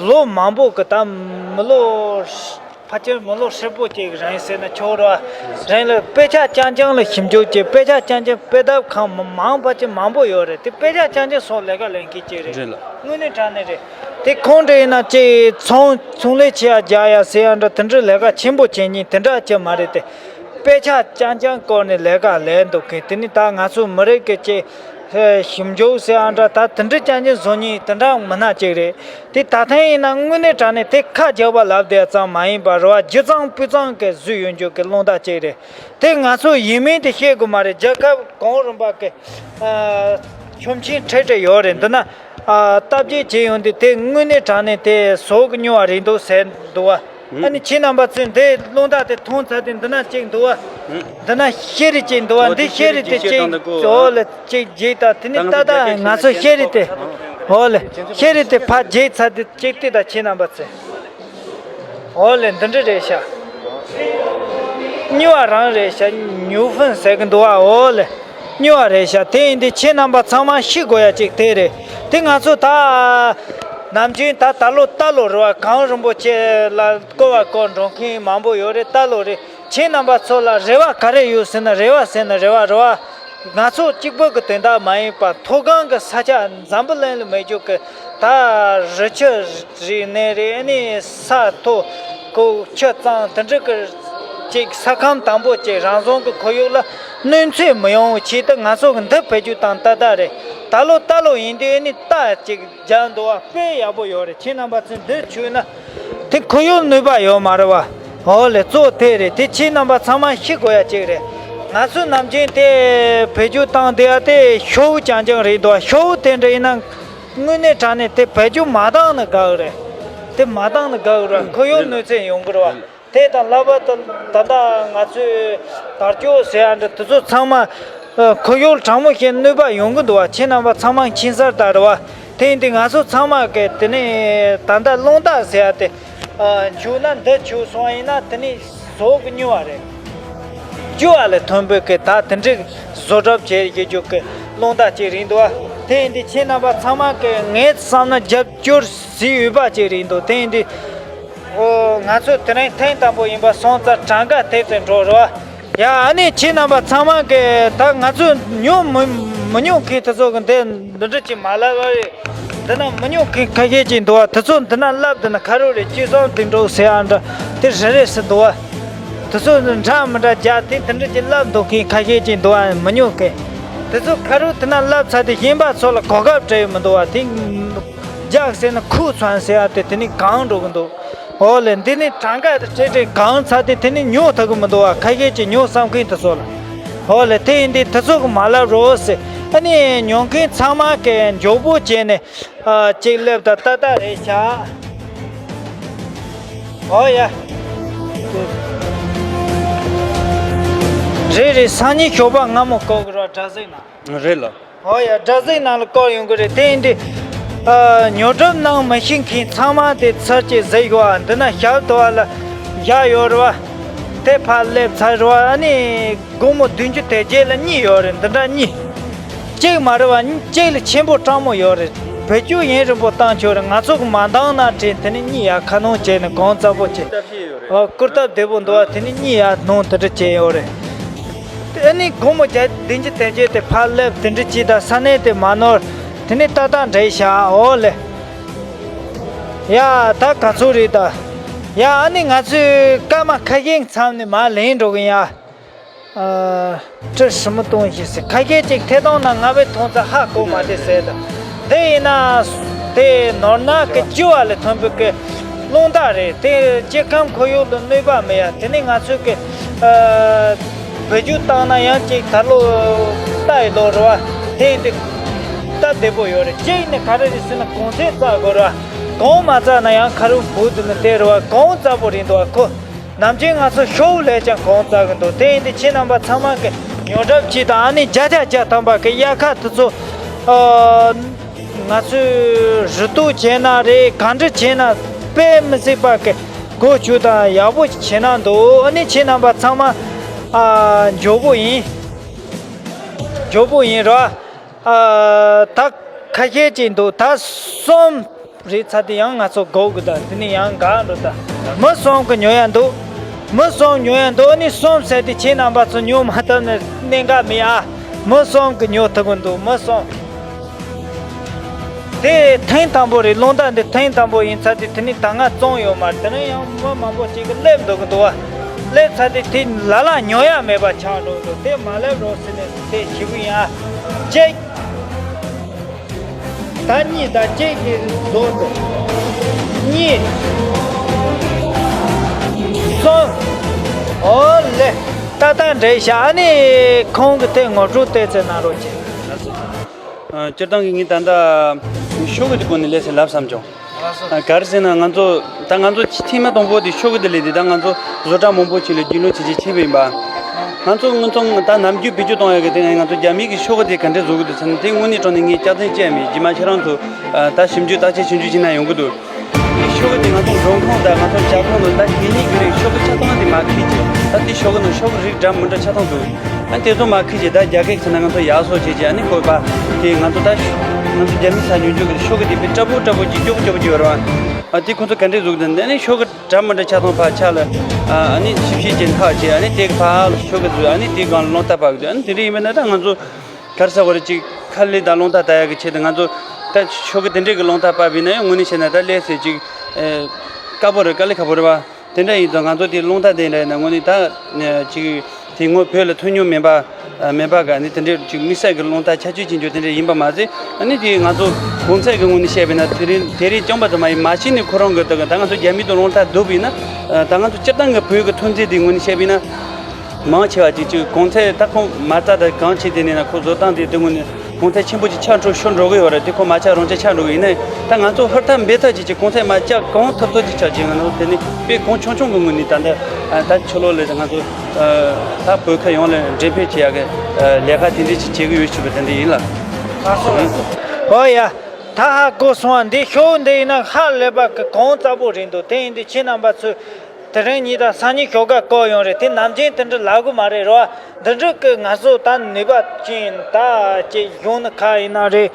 ལོ་མང་པོ་གི་ད་མི་ལོ་ཕལ་ཆེར་མི་ལོ་ཧྲིལ་པོ་ཅིག་རིང་ཟེར་ན་ཆོག་ར། རང་ལ་དཔེ་ཆ་རྐྱང་རྐྱང་ལ་ཞིབ་འཇུག་བྱས། དཔེ་ཆ་རྐྱང་རྐྱང་དཔེ་དེབ་ཁང་མང་ཕལ་ཆེར་མང་པོ་ཡོད་རེད། དེ་དཔེ་ཆ་རྐྱང་རྐྱང་སོགས་ལས་ཀ་ལས་མཁན་ཅིག་རེད། རེད་ལ། དངོས་གནས་དྲང་གནས་རེད། དེ་ཁོང་འདྲ་ཡིན་ན་ཅིག་ཚོང་ཚོང་ལས་ཆེ་ཡ་རྒྱག་ཡ་ཟེར་ཡ་འདྲ་དེ་འདྲ་ལས་ཀ་ཆེན་པོ་བྱེད་མཁན་དེ་འདྲ་ཅིག་མ་རེད་དེ། དཔེ་ཆ་རྐྱང་རྐྱང་བསྐུར་ནས་ལས་ཀ་ལས་འདུག་མཁན། དེ་ནི་ད་ང་ཚོ་མི་རིགས་ཀྱི་ཅིག་ཞིབ་འཇུག་ཟེར་ཡ་འདྲ་ད་དེ་འདྲ་རྐྱང་རྐྱང་བཟོ་མཁན་དེ་འདྲ་མི་སྣ་ཅིག་རེད། དེ་ད་ཐེངས་ཡིན་ན་དངོས་གནས་དྲང་གནས་དེ་ཁ་རྒྱག་པ་ལབ་བསྡད་ཙམ་མ་ཡིན་པར་རེད་བ། རྒྱུ་གཙང་སྤུས་གཙང་གི་བཟོས་ཡོང་རྒྱུ་གི་རླུང་རྟ་ཅིག་རེད། དེ་ང་ཚོ་ཡིན་མིན་དེ་བཤད་དགོས་མ་རེད། རྒྱལ་ཁབ་གོང་རིམ་པ་གི་ཨ་ཁྱོན་ཆེན་ཁྲལ་ཁྲལ་ཡོད་རེད། འདི་ན་ཨ་སྟབས་བདེ་བྱས་ཡོང་དུས་དེ་དངོས་གནས་དྲང་གནས་དེ་ཟོག་གི་སྨྱོ་བ་རེད་འདུག་ཟེར་འདུག་བ། ཨ་ནི་ཁྱེད་རྣམ་པ་ཚོས་འདི་རླུང་རྟ་དེ་མཐོང་ཚར་དུས་འདི་ན་གཅིག་འདུག་བ། འདི་ན་ཤེལ་རི་གཅིག་འདུག་བ། འདི་ཤེལ་རི་དེ་གཅིག་འོག་ལ་གཅིག་བརྗེས་དང་། དེ་ནི་ད་ལྟ་ང་ཚོ་ཤེལ་རི་དེ་འོག་ལ་ཤེལ་རི་དེ་ཕར་བརྗེས་ཚར་དུས་གཅིག་ལྟོས་དང་ཁྱེད་རྣམ་པ་ཚོས། འོ་ལེ། འདི་འདྲ་རེད་ཤག་སྨྱོ་བ་རང་རེད་ཤག་སྨྱོ་ཧྥུན་ཟེར་གི་འདུག་བ། འོ་ལེ། སྨྱོ་བ་རེད་ཤག་དེ་ཡིན་དུས་ཁྱེད་རྣམ་པ་ཚང་མ་ཤེས་དགོས་ཡ་གཅིག་དེ་རེད། དེ་ང་ཚོ་ད་ནམ་རྒྱུན་ད་ད་ལོ་ད་ལོ་རེད་བ། གངས་རིན་པོ་ཆེ་ལ་སྐོར་བ་སྐོར་འགྲོ་མཁན་མང་པོ་ཡོད་རེད། ད་ལོ་རེད། ཁྱེད་རྣམ་པ་ཚོ་ལ་རེ་བ་ག་རེ་ཡོད་ཟེར་ན། རེ་བ་ཟེར་ན་རེ་བ་རེད་བ། ང་ཚོ་གཅིག་པོ་གི་དོན་དག་མ་ཡིན་པར་མཐོ་སྒང་གི་ས་ཆ་འཛམ་བུ་གླིང་ལ་མེད་རྒྱུ་གི་ད་རི་ཆུ་རིག་གནས་རེད། ཨ་ནི་ས་མཐོ་ཁུག་ཆུ་གཙང་དེ་འདྲ་གི་ཅིག་ས་ཁམས་དྭངས་པོ་ཅིག་རང་བཟུང་གི་ཁོར་ཡུག་ལ་གནོད་འཚེ་མི་ཡོང་བའི་ཆེད་དུ་ང་ཚོ་གི་འདི་བེད་སྤྱོད་བཏང་ཏག་ཏག་རེད། ད་ལོ་ད་ལོ་ཡིན་དུས་ཨ་ནི་རྟ་ཅིག་རྒྱག་འདུག་བ། དཔེ་ཡག་པོ་ཡོད་རེད། ཁྱེད་རྣམ་པ་ཚོས་འདི་མཆོད་ན་དེ་ཁོར་ཡུག་གནོད་པ་ཡོད་མ་རེད་བ། འོ་ལེ། གཙོ་དེ་རེད། དེ་ཁྱེད་རྣམ་པ་ཚང་མ་ཤེས་དགོས་ཡ་གཅིག་རེད། ང་ཚོས་ནམ་རྒྱུན་དེ་བེད་སྤྱོད་བཏང་བསྡད་ཡ་དེ་ཤོག་བུ་རྐྱང་རྐྱང་རེད་འདུག་བ། ཤོག་བུ་དེ་འདྲ་ཡིན་ན་དངོས་གནས་དྲང་གནས་དེ་བེད་སྤྱོད་མ་བཏང་ན་དགའ་གི་རེད། དེ་མ་བཏང་ན་དགའ་གི་རེད། ཁོར་ཡུག་གནོད་འཚེ་ཡོང་གི་རེད་བ། དེ་དང་ལྷག་པར་དུ་ད་ལྟ་ང་ཚོས་དར་ལྕོག་ཟེར་ཡ་འདྲ་དེ་ཚོ་ཚང་མ་ཁོར་ཡུག་དྲང་མོ་བཤད་གནོད་པ་ཡོང་གི་འདུག་བ། ཁྱེད་རྣམ་པ་ཚང་མ་མཁྱེན་གསལ་ལྟར་རེད་བ། དེ་ཡིན་དུས་ང་ཚོ་ཚང་མ་གིས་དེ་ནས་ད་ལྟ་རླུང་རྟ་ཟེར་ཡ་དེ་མཆོད་ན། འདི་མཆོད་སོང་ཡིན་ན་དེ་ནས་ཟོག་གི་སྨྱོ་བ་རེད། སྐྱུར་བ་ལ་ཐོན་པའི་གི་ད་དེ་འདྲའི་བཟོ་གྲབས་བྱེད་ཀྱི་རྒྱུ་གི་རླུང་རྟ་ཅིག་རེད་འདུག་བ། དེ་ཡིན་དུས་ཁྱེད་རྣམ་པ་ཚང་མ་གི་ངའི་བསམ་ན་རྒྱབ་སྐྱོར་ཞུས་ཡོད་པ་ཅིག་རེད་འདུག་དེ་ཡིན་དུས་ཨོ་ང་ཚོ་དེ་རིང་ཐེངས་དང་པོ་ཡིན་པ་སོང་ཙང་གྲངས་ཀ་ཐེབས་ཏེ་འགྲོ་རོགས། ཡ་ཨ་ནི་ཁྱེད་རྣམ་པ་ཚང་མ་གི་ད་ང་ཚོ་ཉོ་མི་མི་ཉོ་མཁན་དེ་ཚོ་གི་འདི་འདི་འདྲ་ཅིག་མ་ལབ་པ་རེད། འདི་ན་མི་ཉོ་མཁན་ཁ་ཤས་ཅིག་འདུག་བ། དེ་ཚོ་འདི་ན་ལབ་འདི་ན་ཁ་རོག་རེད། ཅི་བསམ་དེ་འགྲོ་ཟེར་ཡ་འདྲ་དེ་རེ་རེ་སུ་འདུག་བ། དེ་ཚོ་འདྲ་མི་འདྲ་རྒྱག་དེ་དེ་འདྲ་ཅིག་ལབ་འདུག་མཁན་ཁ་ཤས་ཅིག་འདུག་བ། མི་ཉོ་མཁན་དེ་ཚོ་ཁ་རོག་དེ་ན་ལབ་ཚར་དེ་གཞན་པ་ཚོ་ལ་གོ་སྐབས་སྤྲད་ཡོད་མི་འདུག་བ། དེ་རྒྱག་ཟེར་ན་ཁུག་ཚང་ཟེར་ཡ་དེ་དེ་ནི་གང་འགྲོ་གི་འདུག་ཨོ་ལེ་འདི་ནི་གྲངས་ཀ་དེ་སྤྲད་སྤྲད་གང་ཚར་དེ་དེ་ནི་ཉོ་ཐུབ་གི་མི་འདུག་བ། ཁ་ཤས་ཀྱིས་ཉོ་བསམ་མཁན་དེ་ཚོ་ལ། ཨོ་ལེ་དེ་ཡིན་དུས་དེ་ཚོ་གི་མ་ལབ་རོགས་ཟེར། ཨ་ནི་ཉོ་མཁན་ཚང་མ་གི་མགྱོགས་པོ་བྱས་ནས་ཨ་གཅིག་སླེབས་དང་ཏག་ཏག་རེད་ཤག་ཨོ་ཡ། རེད་རེད། སང་ཉིན་ཞོགས་པ་སྔ་མོ་བསྐོར་གི་རོགས། དྲ་ཟིག་ན། རེད་ལ། ཨོ་ཡ། དྲ་ཟིག་ནང་ལ་བསྐོར་ཡོང་གི་རེད། དེ་ཡིན་དུས་ཨ་ཉོ་སྒྲུབ་གནང་མི་ཤེས་མཁན་ཚང་མ་དེ་ཚར་གཅིག་གཟིགས་ཡོད་ཨ། འདི་ན་ཞབས་ཏོག་ལ་བཞག་ཡོད་རེད་བ། དེ་ཕར་སླེབས་ཚར་རེད་བ། ཨ་ནི་སྒོར་མོ་བདུན་ཅུ་དེ་རྗེས་ལ་གཉིས་ཡོད་རེད། འདི་འདྲ་གཉིས། གཅིག་མ་རེད་བ། གཅིག་ལ་ཆེན་པོ་སྤྲང་མོ་ཡོད་རེད། བེད་སྤྱོད་ཡུན་རིང་པོ་བཏང་ཆོག་རེད། ང་ཚོ་གི་མ་འདང་ན་དྲན་དེ་ནི་གཉིས་ཡ་ཁ་སྣོན་བྱས་ནས་གང་ཙམ་པོ་བྱས། ཨ་སྐུར་སྟབས་བདེ་པོ་འདུག་བ། དེ་ནི་གཉིས་ཡ་སྣོན་དེ་འདྲ་བྱས་ཡོད་རེད། དེ་ནི་སྒོར་མོ་བརྒྱ་བདུན་ཅུ་དེ་རྗེས་དེ་ཕར་སླེབས་དེ་འདྲ་ཅིག་དང་ས་གནས་དེ་མ་ནོར། དེ་ནི་ཏག་ཏག་འདྲེས་ཤག་ཨོ་ལེ། ཡ་ད་ག་ཚོད་རེད་ད། ཡ་ཨ་ནི་ང་ཚོའི་སྐར་མ་ཁ་ཤས་མཚམས་ནས་མར་ལེན་འགྲོ་གི་ཡ། ཨ་ཁྲི་ཧྲི་མོ་གཏོང་བཞིན་ཟེར། ཁ་ཤས་ཅིག་ཐད་གཏོང་ནང་ང་བས་མཐོང་ཚ་ཧ་གོ་མ་དེ་ཟེར་ད། དེ་ཡིན་ན་དེ་ནོར་ནག་གི་ལྕི་བ་ལས་ཐོན་པའི་གི་རླུང་རྟ་རེད། དེ་སྐྱེ་ཁམས་ཁོར་ཡུག་ལ་གནོད་པ་མེད་ཡ། དེ་ནི་ང་ཚོས་གི་ཨ་བེད་སྤྱོད་བཏང་ན་ཡང་ཅིག་ད་ལོ་རྟ་ཡི་ལོ་རེད་བ། དེ་ཡིན་དུས་སྟབས་བདེ་པོ་ཡོད་རེད། གཅིག་ནི་ག་རེ་རེད་ཟེར་ན་གོང་ཚད་བཙག་དགོས་རེད་བ། གོང་མ་བཙག་ན་ཡང་ཁ་རུ་བུ་དུ་ནི་དེ་རེད་བ། གོང་བཙག་པོ་རེད་འདུག་བ། ཁོ་ནམ་རྒྱུན་ང་ཚོ་ཤོག་བུ་ལས་ཀྱང་གོང་བཙག་གི་འདུག་དེ་ཡིན་དུས་ཁྱེད་རྣམ་པ་ཚང་མ་གི་ཉོ་གྲབས་བྱེད་དང་། ཨ་ནི་བརྒྱ་ཆ་བརྒྱ་ཐམ་པ་གི་དབྱར་ཁ་དེ་ཚོ་ཨ་ང་ཚོས་རུ་ཏོག་བྱས་ན་རེད། གང་འདྲ་བྱས་ན་དཔེ་མི་སྲིད་པ་གི་གོ་ཆོད་དང་ཡག་པོ་བྱས་ན་འདུག་ཨ་ནི་ཁྱེད་རྣམ་པ་ཚང་མ་ཨ་མགྱོགས་པོ་ཡིན། མགྱོགས་པོ་ཡིན་ར། ཨ་ད་ཁ་ཤས་ཅིག་འདུག་ད་གསུམ་རེད་ཚར་དུས་ཡང་ང་ཚོ་དགོས་གི། ད་དེ་ནས་ཡང་འགག་འགྲོ། ད་མི་གསུམ་གི་ཉོ་ཡ་འདུག་མི་གསུམ་ཉོ་ཡ་འདུག་ཨ་ནི་གསུམ་ཟེར་དུས་ཁྱེད་རྣམ་པ་ཚོ་ཉོ་མ་ཐུབ་ན་གནད་འགག་མེད་ཨ། མི་གསུམ་གི་ཉོ་ཐུབ་གི་འདུག་མི་གསུམ། དེ་ཐེངས་དང་པོ་རེད། རླུང་རྟ་འདི་ཐེངས་དང་པོ་ཡིན་ཚར་དུས་དེ་ནི་ད་སྔ་བཙོང་ཡོད་མ་རེད། དེ་ནས་ཡང་མི་མང་པོ་ཅིག་གིས་སླེབས་འདུག་གི་འདུག་བ། སླེབས་ཚར་དུས་དེ་ལ་ལ་ཉོ་ཡ་མེད་པ་ཆགས་འགྲོ་གི་འདུག་དེ་མ་སླེབས་རོགས་ཟེར་ནས་དེ་ཞུ་གི་ཡིན་ཨ། གཅིག་ད་གཉིས་ད་གཅིག་གི་རྫོགས་འདུག་གཉིས། གསུམ། ཨོ་ལེ། ཏག་ཏག་འདྲེས་ཤག་ཨ་ནི་ཁོང་གི་དེ་ངོ་སྤྲོད་ཏོག་ཙམ་གནང་རོགས་གྱིས། ཨ་སྤྱིར་བཏང་གི་ངས་ད་ལྟ་ཤོག་གུ་དེ་སྒོ་ནས་ལས་ཟེར་ལབ་བསམ་བྱུང་། ཨ་ག་རེ་ཟེར་ན་ང་ཚོ་ད་ང་ཚོ་ཐེངས་མ་དང་པོ་དེ་ཤོག་གུ་དེ་ལས་དེ་ད་ང་ཚོ་བཟོ་གྲྭ་མང་པོ་ཞིག་ལ་རྒྱུས་ལོན་བྱེད་ཀྱི་ཕྱིན་པ་ཡིན་པ། ང་ཚོ་དངོས་ཚོང་ད་ནམ་རྒྱུན་བེད་སྤྱོད་གཏོང་ཡག་གི་དེ་ང་ཚོ་རྒྱ་མི་གི་ཤོག་གུ་དེ་ག་འདྲས་བཟོ་གི་འདུག་ཟེར་ན། དེ་དངོས་གནས་དྲང་གནས་ངས་སྐྱག་རྫུན་བཤད་མེད། རྗེས་མ་ཁྱེད་རང་ཚོ་ད་ཞིབ་འཇུག་བརྟག་དཔྱད་ཞིབ་འཇུག་བྱེད་ན་ཡོང་གི་འདུག་དེ་ཤོག་གུ་དེ་ང་ཚོ་མགྲོན་ཁང་དང་ང་ཚོ་ཇ་ཁང་ནང་ད་གད་སྙིགས་གི་རིགས་ཤོག་གུ་ཆ་ཚང་དེ་མར་ཁུར་བྱས། ད་དེ་ཤོག་གུ་ནང་ཤོག་གུ་རིགས་འདྲ་མི་འདྲ་ཆ་ཚང་འདུག་ཨ་དེ་ཚོ་མར་ཁུར་བྱས་ད་རྒྱ་སྐད་ཟེར་ན་ང་ཚོ་ཡག་སོ་བྱས་བྱས། ཨ་ནི་ཁོ་པ་དེ་ང་ཚོ་ད་ང་ཚོ་རྒྱ་མི་ཚ་ཉུང་ཉུང་གི་ཤོག་གུ་དེ་དཔེ་སྐྲ་བོ་སྐྲ་བོ་ཅིག་སྐྱོ་པོ་སྐྱོ་པོ་ཅིག་ཡོད་རེད་བ། ཨ་དེ་ཁོ་ཚོ་ག་འདྲས་བཟོ་གི་འདུག་ཨ་ནི་ཤོག་གུ་འདྲ་མི་འདྲ་ཆ་ཚང་ཕར་ཆགས་ལ། ཨ་ནི་ཞིབ་ཞིབ་ཅིག་འཐག་བྱས། ཨ་ནི་དེ་གི་ཕར་ཤོག་གུ་བཟོས། ཨ་ནི་དེ་སྒང་ལ་རླུང་རྟ་སྤར་གི་འདུག་ཨ་ནི་དེ་འདྲས་ཡིན་པ་ན་ད་ང་ཚོ་ག་རེ་ཟེར་དགོས་རེད། ཅིག་ཁ་ལས་ད་རླུང་རྟ་ལྟ་ཡག་གི་ཆེད་དུ་ང་ཚོ་ད་ཤོག་གུ་དེ་འདྲས་ཀྱི་རླུང་རྟ་སྤར་བས་ན་ཡང་དངོས་གནས་བཤད་ན་ད་ལས་ཟེར་ཅིག་ཨེ་དཀའ་པོ་རེད། དཀའ་ལས་ཁག་པོ་རེད་བ། དེ་འདྲ་ཡིན་ཙང་ང་ཚོ་དེ་རླུང་རྟ་དེ་འདྲ་ཡིན་ན་དངོས་གནས་ད་ཅིག་དེ་སྔོན་བོད་ལ་ཐོན་མྱོང་མེད་པ་མེད་པ་ག་ནི་དེ་འདྲས་ཅིག་དམིགས་བསལ་གྱི་རླུང་རྟ་ཁྱད་ཆོས་ཅན་ཅིག་དེ་འདྲས་ཡིན་པ་མ་ཟད། ཨ་ནི་དེ་ང་ཚོ་གོང་ཚད་ཀྱི་ངོས་ནས་བཤད་པས་ན་དེ་རིང་དེ་རིང་བཅོམ་པ་ཙམ་མ་ཡིན། མ་གཞི་ནས་ཁོ་རང་གི་ད་ད་ང་ཚོ་རྒྱ་མི་དང་རླུང་རྟ་བསྡུར་བས་ན། ད་ང་ཚོ་སྤྱིར་བཏང་གི་བོད་ཀྱི་ཐོན་རྫས་དེ་ངོས་ནས་བཤད་པས་ན། མང་ཆེ་བ་ཅིག་ཅིག་གོང་ཚད་ད་ཁོང་མ་རྩ་དང་གང་བྱས་དེ་ནས་ན་ཁོ་བཟོ་སྟངས་དེ་དེ་ངོས་ནས་གོང་ཚད་ཆེན་པོ་ཅིག་ཆགས་འགྲོ་ཤོར་འགྲོ་གི་ཡོད་རེད། དེ་ཁོ་མ་ཆགས་རང་ཆགས་ཆགས་འགྲོ་གི་ཡིན་ནའི་ད་ང་ཚོ་ཧུར་ཐག་འབད་ཐག་ཅིག་ཅིག་གོང་ཚད་མ་བཅག་གང་ཐུབ་ཐུབ་ཅིག་ཆགས་ཅིག་ང་ཚོ་དེ་ནས་དཔེ་གོང་ཆུང་ཆུང་གི་ངོས་ནས་ད་ལྟ་ད་ཕྱི་ལོགས་ལ་ང་ཚོ་ད་བོད་ཁ་ཡོངས་ལ་འགྲེམས་སྤེལ་བྱེད་ཡག་གི་ལས་ཀ་དེ་འདྲས་ཅིག་བྱེད་གི་ཡོད་ཞུ་བ་དེ་འདྲས་ཡིན་ལ། ཨོ་ཡ། ད་ཧ་གོ་སོང་བ། འདི་ཤོག་འདི་ཡིན་ན་ཧ་ལས་པ་གི་གོང་ཙག་པོ་རེད་འདུག་དེ་ཡིན་དུས་ཁྱེད་རྣམ་པ་ཚོས། དེ་རིང་ཉིན་དང་སང་ཉིན་ཞོགས་ཀ་བསྐོར་ཡོང་རེད། དེ་ནམ་རྒྱུན་དེ་འདྲ་ལབ་གི་མ་རེད་རོ། འདི་འདྲ་གི་ང་ཚོ་ད་ནུས་པ་ཅན་ད་ཅིག་གཞུང་ནི་ཁ་ཡིན་ན་རེད།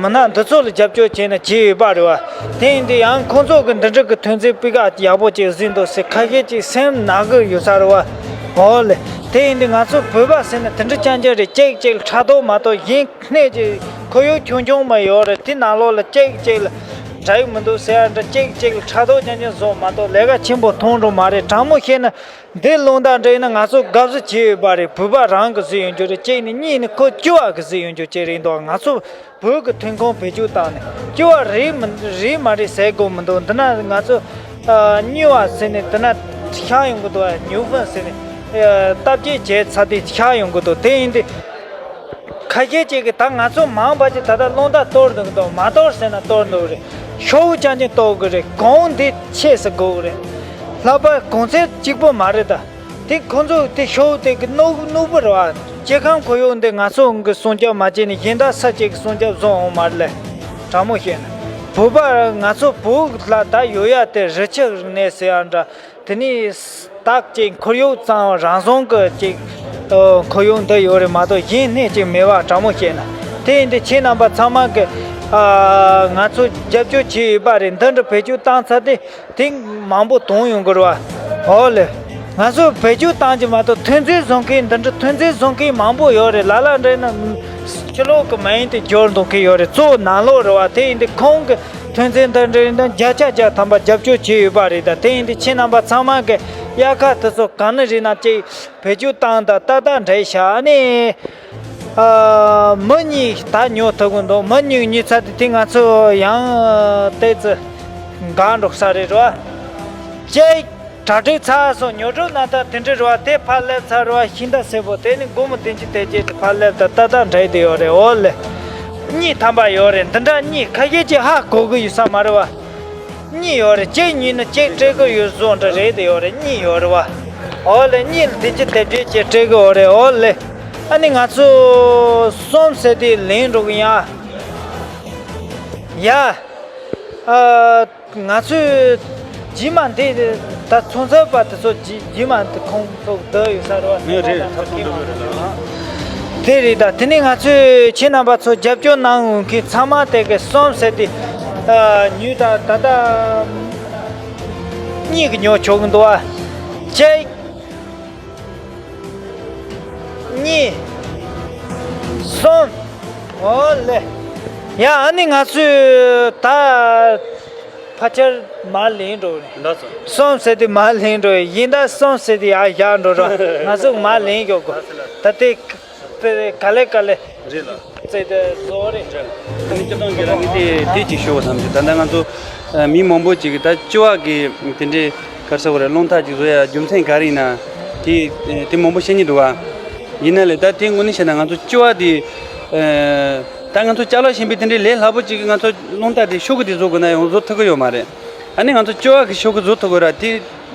མི་སྣ་འདི་ཚོ་ལ་རྒྱབ་སྐྱོར་བྱས་ནས་བྱས་ཡོད་པ་རེད་བ། དེ་ཡིན་དུས་ཡང་ཁོང་ཚོ་གི་འདི་འདྲ་གི་ཐོན་རྫས་སྤུས་ཀ་ཡག་པོ་ཅིག་བཟོས་འདུག་ཟེར་ཁ་ཤས་ཅིག་སེམས་ན་གི་ཡོད་ས་རེད་བ། འོ་ལེ། དེ་ཡིན་དུས་ང་ཚོ་བོད་པ་ཟེར་ན་དེ་འདྲ་རྐྱང་རྐྱང་རེད། གཅིག་གཅིག་ལ་ཕྲག་དོག་མ་གཏོགས་གཞན་སྣེ་གཅིག་ཁོར་ཡུག་ཆུང་ཆུང་མ་ཡོད་རེད། དེ་ནང་ལོགས་ལ་གཅིག་གཅིག་ལ་འདྲ་ཡི་མི་འདུག་ཟེར་ཡ་འདྲ། གཅིག་གཅིག་ལ་ཕྲག་དོག་རྐྱང་རྐྱང་བཟོ་མ་གཏོགས་ལས་ཀ་ཆེན་པོ་མཐོང་འགྲོ་མ་རེད། དྲང་མོ་བཤད་ན། འདི་རླུང་རྟ་འདྲ་ཡིན་ན་ང་ཚོ་དགའ་བསུ་བྱས་ཡོད་པ་རེད། བོད་པ་རང་གི་བཟོས་ཡོང་རྒྱུ་རེད། གཅིག་ནས་གཉིས་ནས་ཁོ་སྐྱོ་བ་གི་བཟོས་ཡོང་རྒྱུ་ཅིག་རེད་འདུག་ང་ཚོ་བོད་ཀྱི་ཐོན་ཁུངས་བེད་སྤྱོད་བཏང་ནས་སྐྱོ་བ་རེད་མི་རེད་མ་རེད་ཟེར་དགོས་མི་འདུག་འདི་ན་ང་ཚོ་ཨ་སྨྱུག་བ་ཟེར་ནས་འདི་ན་ཤ་ཡོང་གི་འདུག་ཨ་སྨྱུག་ཕུན་ཟེར་ནས་ཨ་སྟབས་བདེ་བྱས་ཚར་དུས་ཤ་ཡོང་གི་འདུག་དེ་ཡིན་དུས། ཁ་ཤས་ཅིག་གིས་ད་ང་ཚོ་མང་བ་ཅིག་ད་ལྟ་རླུང་རྟ་གཏོར་འདུག་འདུག་མ་གཏོར་ཟེར་ན་གཏོར་འདུག་རེད། ཤོག་བུ་རྐྱང་རྐྱང་གཏོར་གི་རེད། གོང་འདི་ཆེ་ས་དགོས་གི་རེད། ལྷག་པར་གོང་ཚད་གཅིག་པོ་མ་རེད་ད། དེ་ཁོང་ཚོ་དེ་ཤོག་བུ་དེ་གི་སྣུག་སྣུག་པོ་རེད་བ། སྐྱེ་ཁམས་ཁོར་ཡུག་འདི་ང་ཚོ་གི་སྲུང་སྐྱོབ་མ་བྱས་ནས་གཞན་དག་ས་ཅིག་གི་སྲུང་སྐྱོབ་བཟོ་འོང་མ་རེད་ལེ། དྲང་མོ་བཤད་ན། བོད་པ་ང་ཚོ་བོད་ལ་ད་ཡོད་ཡ་དེ་རི་ཆུ་རིག་གནས་ཟེར་ཡ་འདྲ། དེ་ནས་སྟག་ཅིག་ཁོར་ཡུག་གཙང་བ་རང་བྱུང་གི་ཅིག་ཨོ་ཁོར་ཡུག་འདི་ཡོད་རེད་མ་གཏོགས་གཞན་སྣེ་ཅིག་མེད་པ། དྲང་མོ་བཤད་ན། དེ་ཡིན་དུས་ཁྱེད་རྣམ་པ་ཚང་མ་གི་ཨ་ང་ཚོ་རྒྱབ་སྐྱོར་བྱས་ཡོད་པ་རེད། འདི་འདྲ་བེད་སྤྱོད་བཏང་ཚར་དུས་དེ་མང་པོ་དོན་ཡོང་གི་རེད་བ། ཨོ་ལེ། ང་ཚོ་བེད་སྤྱོད་བཏང་གི་མ་གཏོགས་ཐོན་རྫས་བཟོ་མཁན་འདི་འདྲ་ཐོན་རྫས་བཟོ་མཁན་མང་པོ་ཡོད་རེད། ལ་ལ་འདྲ་ན་ཕྱི་ལོགས་གི་མ་ཡིན་དེ་འབྱོར་འདུག་མཁན་ཡོད་རེད། གཙོ་བོ་ནང་ལོགས་རེད་བ། དེ་ཡིན་དུས་ཁོང་གི་ཐོན་རྫས་འདི་འདྲའི་ནང་བརྒྱ་ཆ་བརྒྱ་ཐམ་པ་རྒྱབ་སྐྱོར་བྱས་ཡོད་པ་རེད། ད་དེ་ཡིན་དུས་ཁྱེད་རྣམ་པ་ཚང་མ་གི་དབྱར་ཁ་དེ་ཚོ་ག་ནས་རེད་ན་ཅིག་བེད་སྤྱོད་བཏང་དང་ཏག་ཏག་འདྲ་ཤག་ཨ་ནི་ཨ་མི་གཉིས་ད་ཉོ་ཐུབ་གི་འདུག་མི་གཉིས་ཉོས་ཚར་དུས་དེ་ང་ཚོ་ཡང་ཏོག་ཙམ་འགག་འགྲོ་ས་རེད་རོ། ཅིག་གྲ་སྒྲིག་ཚར་སོང་། ཉོ་སྒྲུབ་གནང་སྟངས་དེ་འདྲ་རེད་བ། དེ་ཕར་སླེབས་ཚར་རེད་བ། ཤིང་རྟ་སེར་པོ་དེ་ནི་སྒོར་མོ་བདུན་ཅུ་དེ་བརྒྱད་དེ་ཕར་སླེབས་དང་ཏག་ཏག་འདྲ་དེ་ཡོད་རེད། འོ་ལེ། གཉིས་ཐམ་པ་ཡོད་རེད། འདི་འདྲ་གཉིས་ཁ་ཤས་ཀྱིས་ཧ་གོ་གི་ཡོད་ས་མ་རེད་བ། གཉིས་ཡོད་རེད། གཅིག་ཉོས་ན་གཅིག་སྤྲད་གི་ཡོད་བཟོ་འདྲ་རེད་དེ་ཡོད་རེད། གཉིས་ཡོད་རེད་བ། འོ་ལེ། གཉིས་ལ་བདུན་ཅུ་དེ་བརྒྱད་ཀྱི་སྤྲད་གི་ཡོད་རེད། འོ་ལེ། ཨ་ནི་ང་ཚོ་གསུམ་ཟེར་དེ་ལེན་འགྲོ་གི་ཡ། ཡ། ཨ། ང་ཚོས་རྗེས་མ་འདི་ད་ཚོང་ཚོགས་པ་དེ་ཚོ་རྗེས་རྗེས་མ་འདི་ཁོང་ཚོ་བསྡད་ཡོད་ས་རེད་བ། ངས་རེད། ཐབ་ཚང་འགྲོ་གི་རེད་ལ། དེ་རེད། ད་དེ་ནས་ང་ཚོས་ཁྱེད་རྣམ་པ་ཚོ་རྒྱབ་སྐྱོར་གནང་འོང་མཁན་ཚང་མ་དེ་གི་གསུམ་ཟེར་དེ་ཉོས། ད་ད་ལྟ་གཉིས་ཀྱི་ཉོ་ཆོག་གི་འདུག་བ། གཅིག་གཉིས། གསུམ། འོ་ལེ། ཡ། ཨ་ནི་ང་ཚོས་ད་ཕལ་ཆེར་མར་ལེན་འགྲོ་རེད། འདྲ་སོང་། གསུམ་ཟེར་དུས་མར་ལེན་འགྲོ་རེད། གཞན་དག་གསུམ་ཟེར་དུས་ཡར་བཞག་འགྲོ་རེད། ང་ཚོས་མར་ལེན་འགྲོ་དགོས། ད་ལྟའི་དཔེ་ག་ལེ་ག་ལེ། རེད་ལ། ཙེ་དེ་བཟོ་རེད། རེད་ལ། ཨ་ནི་སྤྱིར་བཏང་གི་རང་གི་དེ་དེ་ཅིག་ཞུ་བ་བསམ་གྱི། ད་ལྟ་ང་ཚོ་ཨ་མི་མང་པོ་ཅིག་གིས་ད་ལྕི་བ་གི་དེ་འདྲའི་ག་རེ་ཟེར་དགོས་རེད། རླུང་རྟ་ཅིག་བཟོ་ཡ་རྒྱུ་མཚན་ག་རེ་ཡིན་ན་དེ་དེ་མང་པོ་བཤད་མཁན་འདུག་ག་ཡིན་ན་ལས་ད་དེ་དངོས་གནས་བཤད་ན་ང་ཚོ་ལྕི་བ་དེ་ཨ་ད་ང་ཚོ་ཅ་ལག་གཞན་པའི་དེ་འདྲའི་ལས་སླ་པོ་ཅིག་གིས་ང་ཚོ་རླུང་རྟ་དེ་ཤོག་གུ་དེ་བཟོ་དགོས་ན་ཡང་བཟོ་ཐུབ་ཀྱི་ཡོད་མ་རེད། ཨ་ནི་ང་ཚོ་ལྕི་བ་གི་ཤོག་གུ་བཟོ་ཐུབ་དགོས་ར། དེ་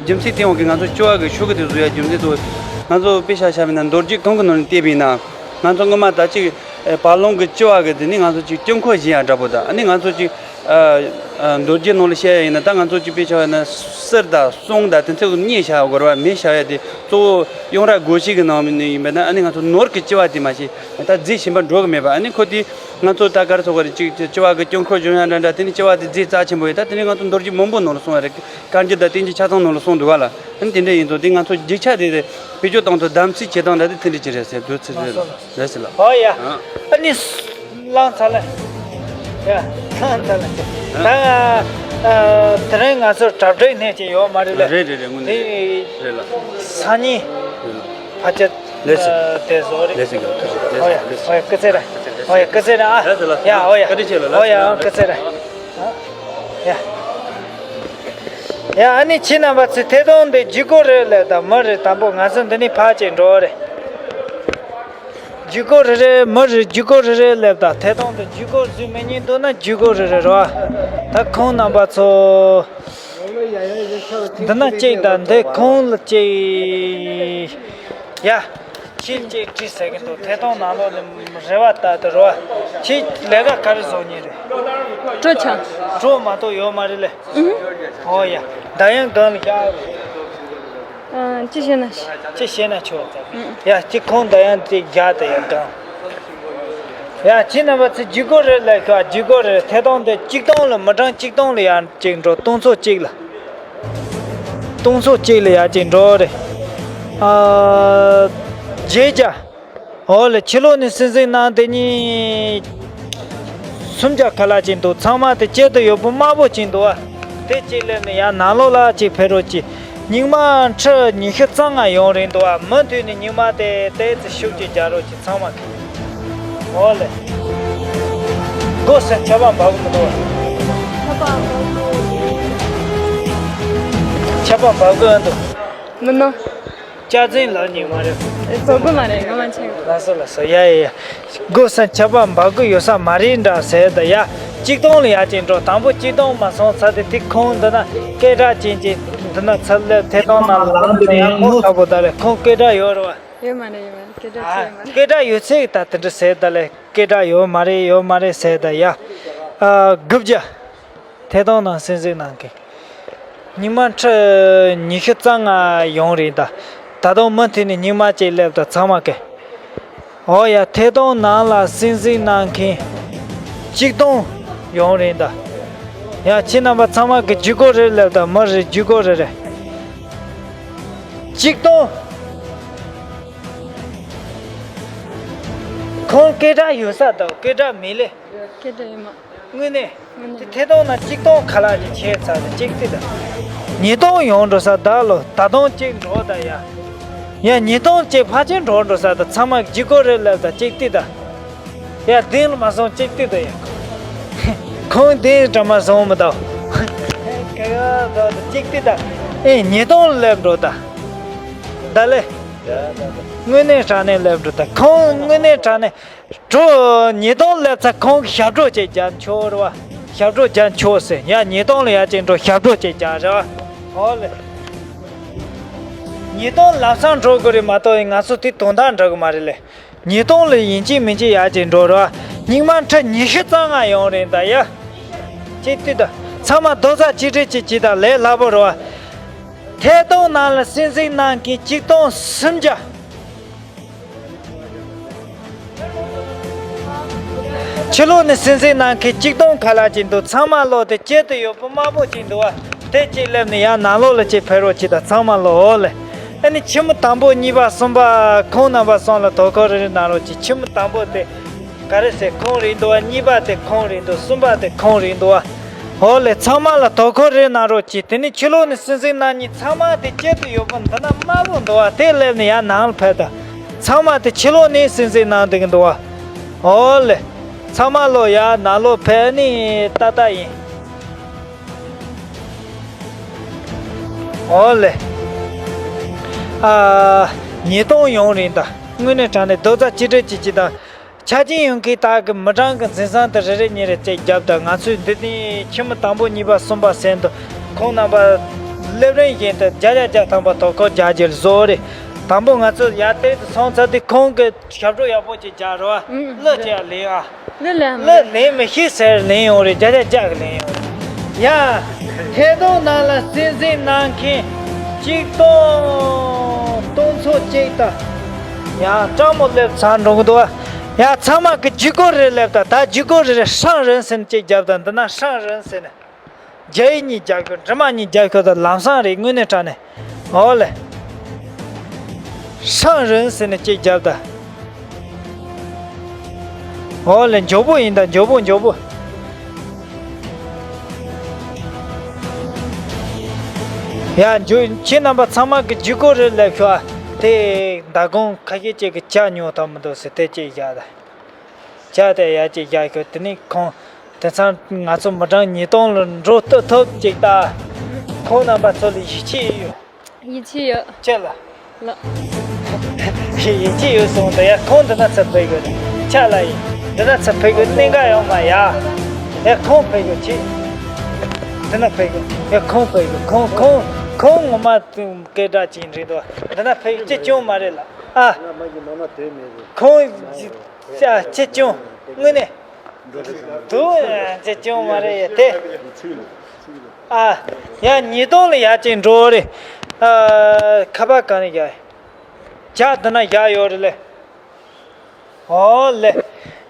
རྒྱུ་མཚན་དེ་འོང་གི། ང་ཚོ་ལྕི་བ་གི་ཤོག་གུ་དེ་བཟོ་ཡ་རྒྱུ་མཚན་དུ་ང་ཚོ་དཔེ་ཆ་བཞག་པ་ཡིན་ན་རྡོ་རྗེ་ཐང་གི་ནང་ནས་བལྟས་པ་ཡིན་ན། ང་ཚོ་སྔོན་མ་ད་ཅིག་ཨེ་བར་ལུང་གི་ལྕི་བ་གི་དེ་ནི་ང་ཚོ་ཅིག་དཀྱིལ་འཁོར་བཞེངས་ཡ་འདྲ་པོ་དང་། ཨ་ནི་ང་ཚོ་ཅིག་ཨ་ཨ་རྡོ་རྗེ་ནང་ལ་བཤད་ཡ་ཡིན་ན། ད་ང་ཚོ་ཅིག་དཔེ་ཆ་བཞག་ན་གསེར་དང་གསུང་དང་དེ་ཚོ་གི་མེ་བཞག་ཡ་དགོས་རེད་བ། མེ་བཞག་ཡ་དེ་གཙོ་བོ་གཡུང་དྲུང་སྒོ་བཞི་གི་ནང་ནས་ཡིན་པ་ན། ཨ་ནི་ང་ཚོ་ནོར་གི་ལྕི་བ་དེ་མ་གཞི་ད་རྫས་གཞན་པ་འགྲོ་གི་མེད་པ། ཨ་ནི་ཁོ་དེ་ང་ཚོ་ད་ག་རེ་ཟེར་དགོས་རེད། ཅིག་ལྕི་བ་གི་དཀྱིལ་འཁོར་བཞེངས་ཡ་འདྲ་འདྲ། དེ་ནི་ལྕི་བ་དེ་རྫས་རྩ་ཆེན་པོ་ཡོད། ད་དེ་ནི་ང་ཚོ་རྡོ་རྗེ་མང་པོ་ནང་ལ་སོང་བ་རེད། དཀར་འགྱུར་དང་བསྟན་འགྱུར་ཆ་ཚང་ནང་ལ་སོང་འདུག་བ་ལ། ཨ་ནི་དེ་འདྲ་ཡིན་ཙང་དེ་ང་ཚོ་རྒྱུ་ཆ་དེ་བེད་སྤྱོད་བཏང་ཐུབ། གདམ་གསེས་བྱེད་སྟངས་འདྲ་དེ་དེ་འདྲ་ཅིག་རེད་ཟེར། བསྡུར་ཚུལ་རེད་ལ། རེད་ཟེར་ལ། ཨོ་ཡ། ཨ་ནི་བླངས་ཚར་ལ། ཡ། བླངས་ཚར་ལ། ད་ཨ་དེ་རིང་ང་ཚོར་གྲ་སྒྲིག་སྣེ་ཅིག་ཡོད་མ་རེད་ལ། རེད་རེད་རེད། དངོས་གནས་དེ་རེད་ལ། སང་ཉིན་རེད་ལ། ཕལ་ཆེར་ལེགས་སོ། དེ་བཟོ་རེད། ལེགས་སོ། ལེགས་སོ། ཨོ་ཡ། ཨོ་ཡ། སྐུ་ཚེ་རིང་། ཨོ་ཡ། སྐུ་ཚེ་རིང་། ཨ། ལེགས་སོ་ལ། ཡ། ཨོ་ཡ། བཀའ་དྲིན་ཆེ་ལ། ཨོ་ཡ། ལེགས་སོ། སྐུ་ཚེ་རིང་། ཡ། ཡ། ཨ་ནི་ཁྱེད་རྣམ་པ་ཚོས་ཐད་གཏོང་འདི་བརྒྱུད་སྐུར་རེ་སླེབས་དང་། མི་རེ་དང་པོ་ང་ཚོ་འདི་ནས་ཕར་ཅིག་འགྲོ་རེ། བརྒྱུད་སྐུར་རེ་རེ། མི་རེ་བརྒྱུད་སྐུར་རེ་རེ་སླེབས་དང་། ཐད་གཏོང་འདི་བརྒྱུད་སྐུར་བཟོས་མེད་མཁན་འདུག་ན་བརྒྱུད་སྐུར་རེ་རེ་རོ། ད་ཁོང་རྣམ་པ་ཚོ་འདི་ན་གཅིག་དང་འདི་ཁོང་ལ་གཅིག་ཡ། ཁྱེད་ཀྱིས་བྲིས་ཟེར་གི་འདུག་ཐད་གཏོང་ནང་ལོགས་ནས་རེ་བ་ལྟར་དུ་རོ། ཁྱེད་ལས་ཀ་ག་རེ་བཟོ་མཁན་རེད། སྤྲོ་འཆམ། སྤྲོ་མ་གཏོགས་ཡོད་མ་རེད་ལེ། ཨུ། ཨོ་ཡ། ད་ཡང་གང་ལ་བཞག་ཅི་བྱས་ན་ཤི། ཅི་བྱས་ན་ཆོག་ཡ་ཅི་ཁོང་ད་ཡང་དེ་རྒྱ་དེ་ཡང་གང་། ཡ་ཁྱེད་རྣམ་པ་ཚོ་ཇུས་འགོད་རེད་ལབ་ཤག་ཇུས་འགོད་རེད། ཐད་གཏོང་དེ་གཅིག་སྟོང་ལ་མི་གྲངས་གཅིག་སྟོང་ལ་ཡང་གཅིག་འགྲོ། སྟོང་ཚོ་གཅིག་ལ། སྟོང་ཚོ་གཅིག་ལ་ཡང་གཅིག་འགྲོ་རེད། ཨ་བརྒྱད་བརྒྱ། འོ་ལེ། ཕྱི་ལོགས་ནས་སྲིད་འཛིན་གནང་དེ་གཉིས་སུམ་བརྒྱ་ཁ་ལག་ཅིག་འདུག་ཚང་མ་དེ་དཀྱིལ་དུ་ཡོད་པོ་དམར་པོ་ཅིག་འདུག་ཨ། དེ་གཅིག་སླེབས་ནས་ཡར་ནང་ལོགས་ལ་གཅིག་ཕེབས་རོགས་གྱིས། རྙིང་མ་ཁྲི་ཉི་ཤུ་རྩ་ལྔ་ཡོང་རིན་འདུག་ཨ། མུ་མཐུད་ནས་རྙིང་མ་དེ་ཏོག་ཙམ་ཤུགས་ཀྱིས་རྒྱག་རོགས་གྱིས་ཚང་མ་གིས། འོ་ལེ། སྒོ་སེར་ཆར་པ་འབབ་གི་མི་འདུག་ཨ། ཆར་པ་འབབ་གི་འདུག་མི་ནོ། སྐྱག་རྫུན་ལབ་ཉེས་མ་རེད། བཟོ་དགོས་མ་རེད། ང་མ་ཆེ། ལགས་སོ་ལགས་སོ། ཡ་ཡ་ཡ། སྒོ་སེར་ཆར་པ་འབབ་གི་ཡོད་ས་མ་རེད་འདྲ་ཟེར་ད་ཡ། གཅིག་སྟོང་ལ་ཡ་ཅིག་འགྲོ། དང་པོ་གཅིག་སྟོང་མ་སོང་ཚར་དེ་དེ་ཁོང་འདི་ན་སྐད་གྲགས་ཅན་གྱི་འདི་ན་ཚུར་སླེབས། ཐད་གཏོང་ནང་ལངས་དེ་ཡང་ངོ་ཚ་པོ་ད་ལས་ཁོང་སྐད་གྲགས་ཡོད་རེད་བ། ཡོད་མ་རེད། ཡོད་མ་རེད། སྐད་གྲགས་ཨ་ཅི་ཡོད་མ་རེད། སྐད་གྲགས་ཡོད་ཚད་ད་དེ་འདྲ་ཟེར་ད་ལས་སྐད་གྲགས་ཡོད་མ་རེད། ཡོད་མ་རེད་ཟེར་ད་ཡ། ཨ་དགུ་བརྒྱ། ཐད་གཏོང་ནང་སྲིད་འཛིན་གནང་མཁན། རྙིང་མ་ཁྲི་ཉི་ཤུ་རྩ་ལྔ་ཡོང་རིན་ད། ད་དུང་མུ་མཐུད་ནས་རྙིང་མ་གཅིག་སླེབས་ད་ཚང་མ་གི། འོ་ཡ། ཐད་གཏོང་ནང་ལ་སྲིད་འཛིན་གནང་མཁན་གཅིག་སྟོང་ཡོང་རིན་ད། ཡ་ཁྱེད་རྣམ་པ་ཚང་མ་གི་ཇུས་འགོད་རེད་སླེབས་ད། མི་རེད། ཇུས་འགོད་རེད་རེད། གཅིག་སྟོང་། ཁོང་སྐད་གྲགས་ཡོད་ས་དང་སྐད་གྲགས་མེད་ལེ། སྐད་གྲགས་ཡོད་མ། དངོས་གནས། དངོས་གནས། དེ་ཐད་གཏོང་ན་གཅིག་སྟོང་ཁ་ལག་ཅིག་ཆད་ཚར་ཏེ་གཅིག་ཏི་ད། ཉིས་སྟོང་ཡོང་འགྲོ་ས་ད་ལོ་ད་དུང་གཅིག་འགྲོ་ད་ཡ། ཡ་ཉིས་སྟོང་གཅིག་ཕལ་ཆེར་འགྲོ་འགྲོ་ས་ད་ཚང་མ་ཇུས་འགོད་རེད་ལབ་ད་གཅིག་ཏི་ད། ཡ་གདན་ལ་མ་སོང་གཅིག་ཏི་ད་ཡ། ཁོང་གདན་དྲ་མ་སོང་མི་ད། ག་ག་ད་གཅིག་ཏི་ད། ཨེ་ཉིས་སྟོང་སླེབས་འགྲོ་ད། ད་ལེ། དངོས་གནས་དྲང་གནས་སླེབས་འགྲོ་ད། ཁོང་དངོས་གནས་དྲང་གནས། གྲོ་ཉིས་སྟོང་སླེབས་ཚར། ཁོང་གི་ཞབས་བྲོ་ཅིག་རྒྱག་ཆོག་རེད་བ། ཞབས་བྲོ་རྒྱག་ཆོག་ཟེར། ཡ་ཉིས་སྟོང་ལ་ཡ་ཅིག་འགྲོ། ཞབས་བྲོ་ཅིག་རྒྱག་རེད་བ། ཨོ་ལེ། ཉིས་སྟོང་ལམ་སང་འགྲོ་དགོས་རེད་མ་གཏོགས་ང་ཚོ་དེ་དོན་དག་འགྲོ་གི་མ་རེད་ལེ། ཉིས་སྟོང་ལ་ཡིན་གཅིག་མིན་གཅིག་ཡ་ཅིག་འགྲོ་རེད་བ། རྙིང་མ་ཁྲི་ཉི་ཤུ་རྩ་ལྔ་ཡོང་རེད་ད་ཡ། ཅིག་ཏི་ད། ཚང་མ་རྡོག་རྩ་གཅིག་སྒྲིལ་ཅིག་བྱེད་ད་ལས་སླ་པོ་རེད་བ། ཐད་གཏོང་ནང་ལ་སྲིད་འཛིན་གནང་མཁན་གཅིག་སྟོང་སུམ་བརྒྱ། ཕྱི་ལོགས་ནས་སྲིད་འཛིན་གནང་མཁན་གཅིག་སྟོང་ཁ་ལག་ཅིག་འདུག་ཚང་མ་ལོག་དེ་དཀྱིལ་དུ་ཡོད་པོ་དམར་པོ་ཅིག་འདུག་བ། དེ་གཅིག་སླེབས་ནས་ཡར་ནང་ལོགས་ལ་གཅིག་ཕེབས་རོགས་གྱིས་དང་། ཚང་མ་ལོག་ལེ། ཨ་ནི་ཁྱི་མོ་དང་པོ་གཉིས་པ་གསུམ་པ་ཁོང་རྣམ་པ་གསུམ་ལ་དོ་ཁུར་རེ་རེ་གནང་རོགས་གྱིས། ཁྱི་མོ་དང་པོ་དེ་ག་རེ་ཟེར། ཁོང་རེད་འདུག་བ། གཉིས་པ་དེ་ཁོང་རེད་འདུག་གསུམ་པ་དེ་ཁོང་རེད་འདུག་བ། ཨོ་ལེ། ཚང་མ་ལ་དོ་ཁུར་རེ་གནང་རོགས་གྱིས། དེ་ནས་ཕྱི་ལོགས་ནས་སྲིད་འཛིན་རྣམ་གཉིས་ཚང་མ་དེ་དཀྱིལ་དུ་ཡོད་པོ་འདི་ན་དམར་པོ་འདུག་བ། དེ་སླེབས་ནས་ཡར་ནང་ལ་ཕེབས་དང་། ཚང་མ་དེ་ཕྱི་ལོགས་ནས་སྲིད་འཛིན་གནང་བསྡད་ཀྱི་འདུག་བ། ཨོ་ལེ། ཚང་མ་ལོག་ཡར་ནང་ལོག་ཕེབས་ནས་ཏག་ཏག་ཡིན། ཨོ་ལེ། ཨ། ཉིས་སྟོང་ཡོང་རིན་ད། དངོས་གནས་དྲང་གནས་རྡོག་རྩ་གཅིག་སྒྲིལ་གྱིས་གཅིག་དང་། ཆ་རྐྱེན་ཡོད་མཁན་དག་གི་མི་གྲངས་ཀྱི་འཛིན་བཟང་དེ་རེ་རེ་གཉིས་རེ་བཅས་བརྒྱབ་དང་། ང་ཚོས་འདི་ནས་ཁྱི་མོ་དང་པོ་གཉིས་པ་གསུམ་པ་ཟེར་འདུག་ཁོང་རྣམ་པ་སླེབས་རིང་བཞིན་དུ་བརྒྱ་ཆ་བརྒྱ་ཐམ་པ་དོ་ཁུར་རྒྱག་རྒྱུ་བཟོ་རེད། དང་པོ་ང་ཚོ་ཡར་ཏོག་ཙམ་སོང་ཚར་དུས་ཁོང་གི་ཞབས་བྲོ་ཡག་པོ་ཅིག་རྒྱག་རོགས། ཨུ། གླུ་ཅིག་ལེན་ཨ། གླུ་ལེན་མི། གླུ་ལེན་མི་ཤེས་ཟེར་ལེན་ཡོང་རེད། བརྒྱ་ཆ་བརྒྱ་གི་ལེན་ཡོང་རེད། ཡ། ཐད་གཏོང་ནང་ལ་སྲིད་འཛིན་གནང་མཁན་གཅིག་སྟོང་སྟོང་ཚོ་གཅིག་དང་། ཡ། སྤྲང་མོ་སླེབས་ཚར་འགྲོ་གི་འདུག་ཡ། ཚང་མ་གི་ཇུས་འགོད་རེ་སླེབས་དང་། ད་ཇུས་འགོད་རེ་རེ་ཧྲང་རིན་ཟེར་ནས་གཅིག་བརྒྱབ་དང་། འདི་ན་ཧྲང་རིན་ཟེར་ནས། རྒྱ་ཡིག་གཉིས་རྒྱབ་ཤོག་འབྲི་མ་གཉིས་རྒྱབ་ཤོག་ད་ལམ་སང་རེད། དངོས་གནས་དྲང་གནས། ཨོ་ལེ། ཧྲང་རིན་ཟེར་ནས་གཅིག་བརྒྱབ་ད། ཨོ་ལེ། མགྱོགས་པོ་ཡིན་ད། མགྱོགས་པོ་མགྱོགས་པོ། ཡ། མགྱོགས། ཁྱེད་རྣམ་པ་ཚང་མ་གི་ཇུས་འགོད་རེ་སླེབས་ཤོག་དེ་མདང་དགོང་ཁ་ཤས་ཅིག་གི་ཇ་ཉོ་ཐུབ་མི་འདུག་ཟེར་དེ་གཅིག་བཞག་ད། ཇ་དེ་ཡ་གཅིག་བཞག་ཤོག་དེ་ནས་ཁོང་དེང་སང་ང་ཚོ་མི་གྲངས་ཉིས་སྟོང་ལ་འགྲོ་ཐུབ་ཐུབ་ཅིག་ད། ཁོང་རྣམ་པ་ཚོ་ལ་ཡིད་ཆེས་ཡོད། ཡིད་ཆེས་ཡོད། ཅི་ལ། ལགས། ཡིད་ཆེས་ཡོད་སོང་ད། ཡ། ཁོང་འདི་ན་ཚུར་ཕེབས་དགོས། ཆ་ལ་ཡིན། འདི་ན་ཚུར་ཕེབས་དགོས། གནད་འགག་ཡོད་མ་ཡ། ཡ། ཁོང་ཕེབས་དགོས་ཆེ། འདི་ན་ཕེབས་དགོས། ཡ། ཁོང་ཕེབས་དགོས། ཁོང་ཁོང་ཁོང་ངོ་མ་སྐད་གྲགས་ཅན་རེད་དོ། འདི་ན་ཕེབས་དགོས། ཅི་བྱུང་མ་རེད་ལ། ཨ། ཁོང་ཅི་ཅི་བྱུང་། དངོས་གནས། དུ་ཅི་བྱུང་མ་རེད་ཡ་དེ། ཨ། ཡ། ཉིས་སྟོང་ལ་ཡ་ཅིག་འགྲོ་རེད། ཨ། ཁ་པར་ག་ནས་བཞག་ཇ་འདི་ན་བཞག་ཡོད་རེད་ལེ། ཨོ་ལེ།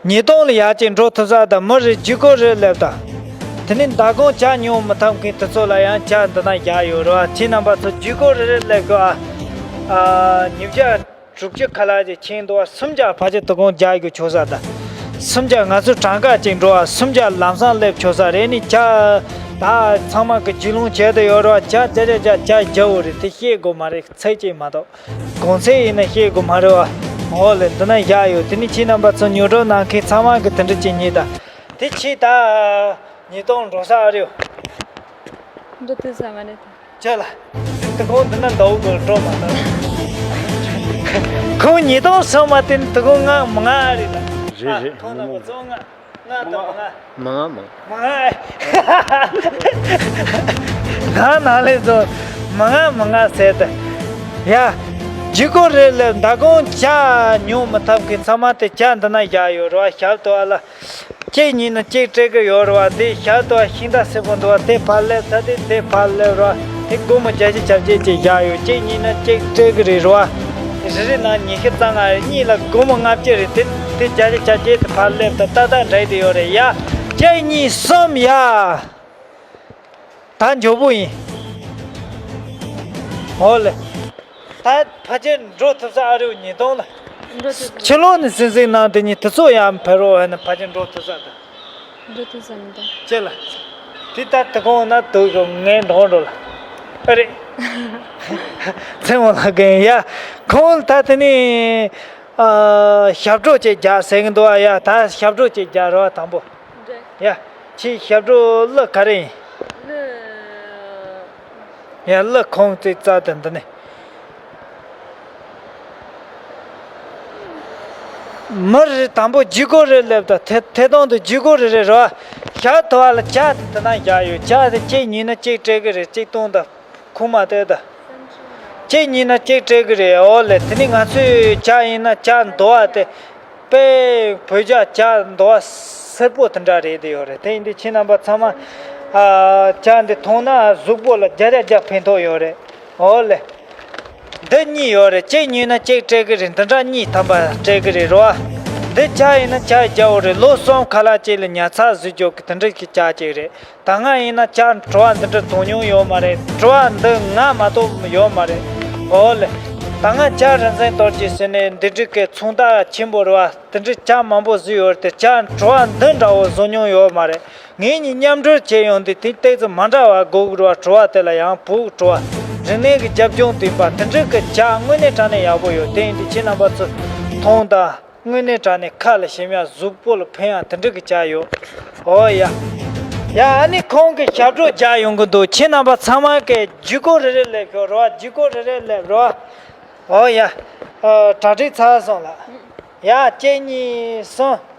ཉིས་སྟོང་ལ་ཡར་ཅིག་འགྲོ་ཐུབ་ས་དང་མི་རེ་བརྒྱུད་སྐུར་རེ་སླེབས་དང་། དེ་ནས་མདང་དགོང་ཇ་ཉོ་མི་ཐུབ་མཁན་དེ་ཚོ་ལ་ཡང་ཇ་འདི་ན་བཞག་ཡོད་རེད་བ། ཁྱེད་རྣམ་པ་ཚོ་བརྒྱུད་སྐུར་རེ་རེ་སླེབས་དགོས་ཨ། ཨ། ཉིས་བརྒྱ་དྲུག་ཅུ་ཁ་ལག་ཅིག་ཁྱེར་འདུག་བ། སུམ་བརྒྱ་ཕལ་ཆེར་དོ་དགོང་རྒྱག་རྒྱུ་ཆོག་ས་དང་། སུམ་བརྒྱ་ང་ཚོ་གྲངས་ཀ་ཅིག་འགྲོ་བ། སུམ་བརྒྱ་ལམ་སང་སླེབས་ཆོག་ས་རེད། ནི་ཇ་ད་ཚང་མ་གི་རྒྱུས་ལོན་བྱས་ཏེ་ཡོད་རེད་བ། ཇ་ཇ་ཇ་ཇ་ཇ་རྒྱག་འོ་རེད། དེ་བཤད་དགོས་མ་རེད། ཚིག་ཅིག་མ་གཏོགས། གོང་ཚད་ཡིན་ན་བཤད་དགོས་མ་རེད་བ། འོ་ལེ། འདི་ན་བཞག་ཡོད། དེ་ནི་ཁྱེད་རྣམ་པ་ཚོ་ཉོ་སྒྲུབ་གནང་མཁན་ཚང་མ་གི་དེ་འདྲ་ཅིག་ཉོས་དང་། དེ་ཁྱེད་ད་ཉིས་སྟོང་འགྲོ་ས་ཨ་རེད། འགྲོ་ཐུབ་ས་མ་རེད། ཅི་ལ། དེ་དོ་དགོང་འདི་ན་འདའ་བོ་དགོས་འགྲོ་མ་གཏོགས། ཁོང་ཉིས་སྟོང་སོང་མ་དེ་ནི་དོ་དགོང་ང་མང་ང་རེད་ལ། རེད་རེད། ཨ། ཁོང་རྣམ་པ་ཚོ་ང་། ང་དང་མང་ང་། མང་ང་མང་། མང་ང་། ང་ན་ལས་ཚོ་མང་ང་མང་ང་ཟེར་ཏེ། ཡ། བརྒྱུད་སྐུར་རེ་སླེབས། མདང་དགོང་ཇ་ཉོ་མི་ཐུབ་མཁན་ཚང་མ་དེ་ཇ་འདི་ན་བཞག་ཡོད་རེད་བ། ཞབས་ཏོག་ཨ་ལ། གཅིག་ཉོས་ན་གཅིག་སྤྲད་གི་ཡོད་རེད་བ། འདི་ཞབས་ཏོག་ཤིང་རྟ་སེར་པོ་འདུག་བ། དེ་ཕར་སླེབས་ཚར་དུས་དེ་ཕར་སླེབས་རེད་བ། དེ་སྒོར་མོ་བརྒྱད་ཅུ་གྱ་བརྒྱད་ཅིག་བཞག་ཡོད། གཅིག་ཉོས་ན་གཅིག་སྤྲད་གི་རེད་རེད་བ། རེ་རེ་ནང་ཉི་ཤུ་རྩ་ལྔ་རེད། གཉིས་ལ་སྒོར་མོ་ལྔ་བཅུ་རེད། དེ་དེ་བརྒྱད་ཅུ་གྱ་བརྒྱད་དེ་ཕར་སླེབས་དང་ཏག་ཏག་འདྲ་དེ་ཡོད་རེད་ཡ། གཅིག་གཉིས་གསུམ་ཡ། ད་མགྱོགས་པོ་ཡིན། འོ་ལེ། ད་ཕལ་ཆེར་འགྲོ་ཐུབ་ས་ཨ་རེ་ཉིས་སྟོང་ལ། འགྲོ་ཐུབ་ས། ཕྱི་ལོགས་ནས་སིང་སིང་གནང་དེ་ཉིད་དེ་ཚོ་ཡང་ཕེབས་རོགས་ཧེ་ན་ཕལ་ཆེར་འགྲོ་ཐུབ་ས་དང་། འགྲོ་ཐུབ་ས་མི་འདུག་ཅི་ལ། དེ་ལྟར་དེ་གོང་ན་དུག་གོ་ངའི་འགྲོ་འགྲོ་ལ། ཨ་རེད། ཚེ་མོ་ལགས་ཀྱིས་ཡ། ཁོང་ད་དེ་ནི། ཨ། ཞབས་བྲོ་ཅིག་རྒྱག་ཟེར་གི་འདུག་ཨ། ཡ། ད་ཞབས་བྲོ་ཅིག་རྒྱག་རོགས་དང་པོ། འདྲེ། ཡ། ཁྱེད་ཞབས་བྲོ་གླུ་ག་རེ་ཡིན། གླུ། ཡ། གླུ་ཁོང་ཙིག་རྩ་དེ་འདི་ནས། མི་རེ་དང་པོ་བརྒྱུད་སྐུར་རེ་སླེབས་དང་། ཐད་ཐད་གཏོང་དུ་བརྒྱུད་སྐུར་རེ་རེ་རོ། ཞག་ཐོ་བ་ལ་ཇ་དེ་དེ་ན་བཞག་ཡོད། ཇ་དེ་གཅིག་ཉོས་ན་གཅིག་སྤྲད་གི་རེད། གཅིག་སྟོང་དང་ཁུག་མ་སྟེར་དང་། གཅིག་ཉོས་ན་གཅིག་སྤྲད་གི་རེད། འོ་ལེ། དེ་ནི་ང་ཚོའི་ཇ་ཡིན་ན་ཇ་འདོ་བ་དེ། དཔེ་བོད་ཇ་ཇ་འདོ་བ་སེར་པོ་དེ་འདྲ་རེད་དེ་ཡོད་རེད། དེ་ཡིན་དུས་ཁྱེད་རྣམ་པ་ཚང་མ། ཨ། ཇ་འདི་འཐུང་ན་གཟུགས་པོ་ལ་རྒྱ་རྒྱ་རྒྱ་ཕན་ཐོགས་ཡོད་རེད། འོ་ལེ། འདི་གཉིས་ཡོད་རེད། གཅིག་ཉོས་ན་གཅིག་སྤྲད་གི་རེད། འདི་འདྲ་གཉིས་ཐམ་པ་སྤྲད་གི་རེད་རོ། འདི་ཇ་ཡིན་ན་ཇ་རྒྱ་བོ་རེད། ལོ་གསུམ་ཁ་ལག་གཅིག་ལ་ཉར་ཚགས་བཟོ་རྒྱུ་གི་དེ་འདྲ་གི་ཇ་གཅིག་རེད། ད་སྔ་ཡིན་ན་ཇ་བྲོ་བ་འདི་འདྲ་འཐུང་མྱོང་ཡོད་མ་རེད། བྲོ་བ་འདི་སྔ་མ་གཏོགས་ཡོད་མ་རེད། འོ་ལེ། ད་སྔ་ཇ་རིན་ཆེན་གཏོར་གྱི་ཟེར་ནས་འདི་འདྲ་གི་ཚོང་རྟགས་ཆེན་པོ་རེད་བ། དེ་འདྲའི་ཇ་མང་པོ་བཟོས་ཡོད་རེད་དེ། ཇ་བྲོ་བ་འདི་འདྲ་བོ་བཟོ་མྱོང་ཡོད་མ་རེད། ངེད་གཉིས་མཉམ་འབྲེལ་བྱས་ཡོང་དུས་དེ་ཏོག་ཙམ་མ་འདྲ་བ་དགོས་ཀྱི་རེད་བ། བྲོ་བ་དེ་ལ་ཡང་བོད་ཀྱི་བྲོ་བ། རིག་གནས་ཀྱི་རྒྱབ་ལྗོངས་ལྡན་པ་དེ་འདྲ་གི་ཇ་དངོས་གནས་དྲང་གནས་ཡག་པོ་ཡོད། དེ་ཡིན་དུས་ཁྱེད་རྣམ་པ་ཚོ་འཐུང་དང་། དངོས་གནས་དྲང་གནས་ཁ་ལ་ཞིམ་ཡ། གཟུགས་པོ་ལ་ཕན་ཡ་དེ་འདྲ་གི་ཇ་ཡོད། འོ་ཡ། ཡ། ཨ་ནི་ཁོང་གི་ཞབས་བྲོ་རྒྱག་ཡོང་གི་འདུག་ཁྱེད་རྣམ་པ་ཚང་མ་གི་བརྒྱུད་སྐུར་རེ་རེ་སླེབས་ཤོག་རོ། བརྒྱུད་སྐུར་རེ་རེ་སླེབས་རོ། འོ་ཡ། ཨ། གྲ་སྒྲིག་ཚར་སོང་ལགས། ཡ། གཅིག་གཉིས་གསུམ།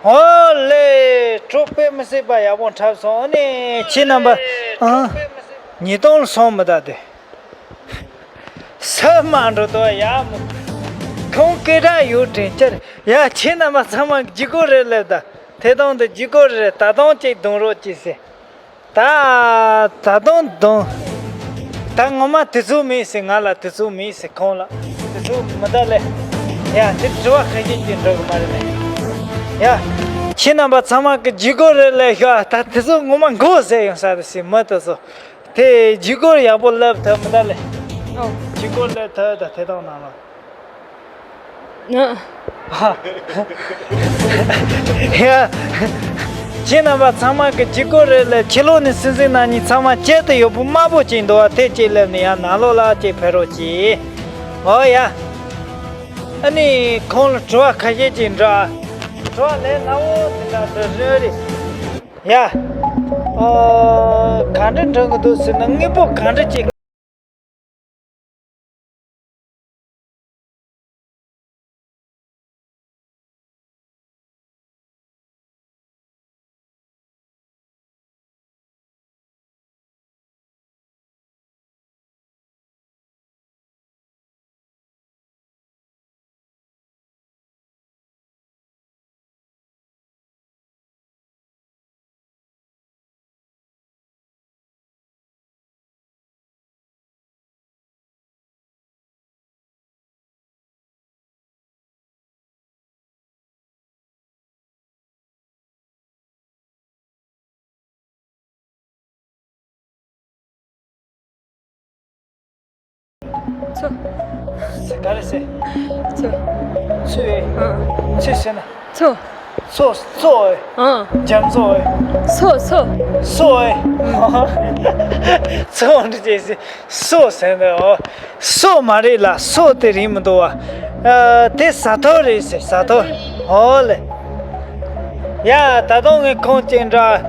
ཨོ་ལེ། གྲོགས་དཔེ་མི་སྲིད་པ་ཡག་པོ་འཁྲབ་སོང་། ཨ་ནི་ཁྱེད་རྣམ་པ་ཨང་། ཉིས་སྟོང་ལ་སོང་མི་གདའ་དེ། ས་མ་འགྲོ་དོ་ཡག་མོ། ཁོང་སྐད་གྲགས་ཡོད་དྲན་ཅར་ཡ། ཁྱེད་རྣམ་པ་ཚང་མ་ཇི་གོ་རེད་ལབ་ད། ཐད་གཏོང་དུ་ཇི་གོ་རེད། ད་དུང་ཅིག་རྡུང་རོགས་གྱིས་ཟེར། ད་ད་དུང་རྡུང་། ད་ངོ་མ་དུས་ཚོད་མེད་ཟེར། ང་ལ་དུས་ཚོད་མེད་ཟེར། ཁོང་ལ་དུས་ཚོད་མི་གདའ་ལེ། ཡ་དེ་དྲི་བ་ཁ་ཤས་ཅིག་འགྲོ་གི་མ་རེད་ལེ། ཡ་ཁྱེད་རྣམ་པ་ཚང་མ་གི་ཇི་གོ་རེད་ལབ་ཤོག་ད་དུས་ཚོད་ངོ་མ་འགོར་ཟེར་ཡོང་ས་རེད་ཟེར། མི་དེ་ཚོ་དེ་ཇི་གོ་ཡག་པོ་ལབ་ཐུབ་མི་གདའ་ལེ། ཨོ། ཇི་གོ་ལབ་ཐུབ་ད་ཐད་གཏོང་ནང་ལ། ཨ། ཡ། ཁྱེད་རྣམ་པ་ཚང་མ་གི་ཇི་གོ་རེད་ལ། ཕྱི་ལོགས་ནས་སྲིད་འཛིན་རྣམ་གཉིས་ཚང་མ་གཅལ་དུ་ཡོད་པོ་དམར་པོ་ཅིག་འདུག་བ། དེ་གཅིག་སླེབས་ནས་ཡང་ནང་ལོགས་ལ་གཅིག་ཕེབས་རོགས་གྱིས། ཨོ་ཡ། ཨ་ནི་ཁོང་ལ་དྲི་བ་ཁ་ཤས་ཅིག་འདྲི། དྲི་བ་ལན་སླ་བོ་དེ་འདྲ་འདྲི་རེད། ཡ། ཨ། ག་འདྲ་འདྲི་གི་འདུག་ཟེར་ན། དངོས་པོ་ག་འདྲ་ཅིག་ཚོ། ག་རེ་ཟེར། ཚོ། ཚོས། ཨང་། ཚོས་ཟེར་ན། ཚོ། ཚོ་ཚོ། ཨང་། རྒྱ་མཚོ། སོ་སོ། སོ། ཚོ་འདི་ཅེས་ཟེར། སོ་ཟེར་ནས། ཨོ། སོ་མ་རེད་ལ། སོ་དེ་རིང་མི་འདུག་བ། ཨ། དེ་ཟ་ཐོ་རེད་ཟེར། ཟ་ཐོ། ཨོ་ལེ། ཡ། ད་དུང་ངས་ཁོང་ཅིག་འདྲི།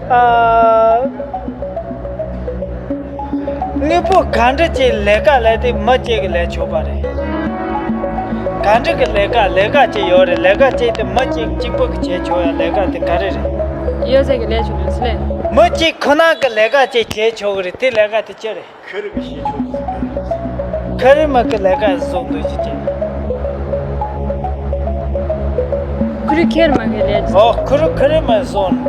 ཨ། དངོས་པོ་ག་འདྲ་ཅིག་ལས་ཀ་ལས་དེ་མི་གཅིག་གིས་ལས་ཆོག་པ་རེད། ག་འདྲ་གི་ལས་ཀ། ལས་ཀ་ཅིག་ཡོད་རེད། ལས་ཀ་ཅིག་དེ་མི་གཅིག་གཅིག་པོ་གིས་བྱས་ཆོག་ཡ་ལས་ཀ་དེ་ག་རེ་རེད། ཡོད་ཚད་ཀྱིས་ལས་ཆོག་རེད་ཟེར་ལས། མི་གཅིག་ཁོ་ན་གིས་ལས་ཀ་ཅིག་བྱས་ཆོག་གི་རེད། དེ་ལས་ཀ་དེ་ཅི་རེད། ཁེ་རི་གིས་བྱས་ཆོག་གི་རེད། ཁེ་རི་མ་གིས་ལས་ཀ་བཟོ་འདོད་ཅིག་ཅིག་ཁུ་རུ་ཁེར་མ་གི་ལས། ཨོ། ཁུ་རུ་ཁེ་རི་མ་བཟོ་ད།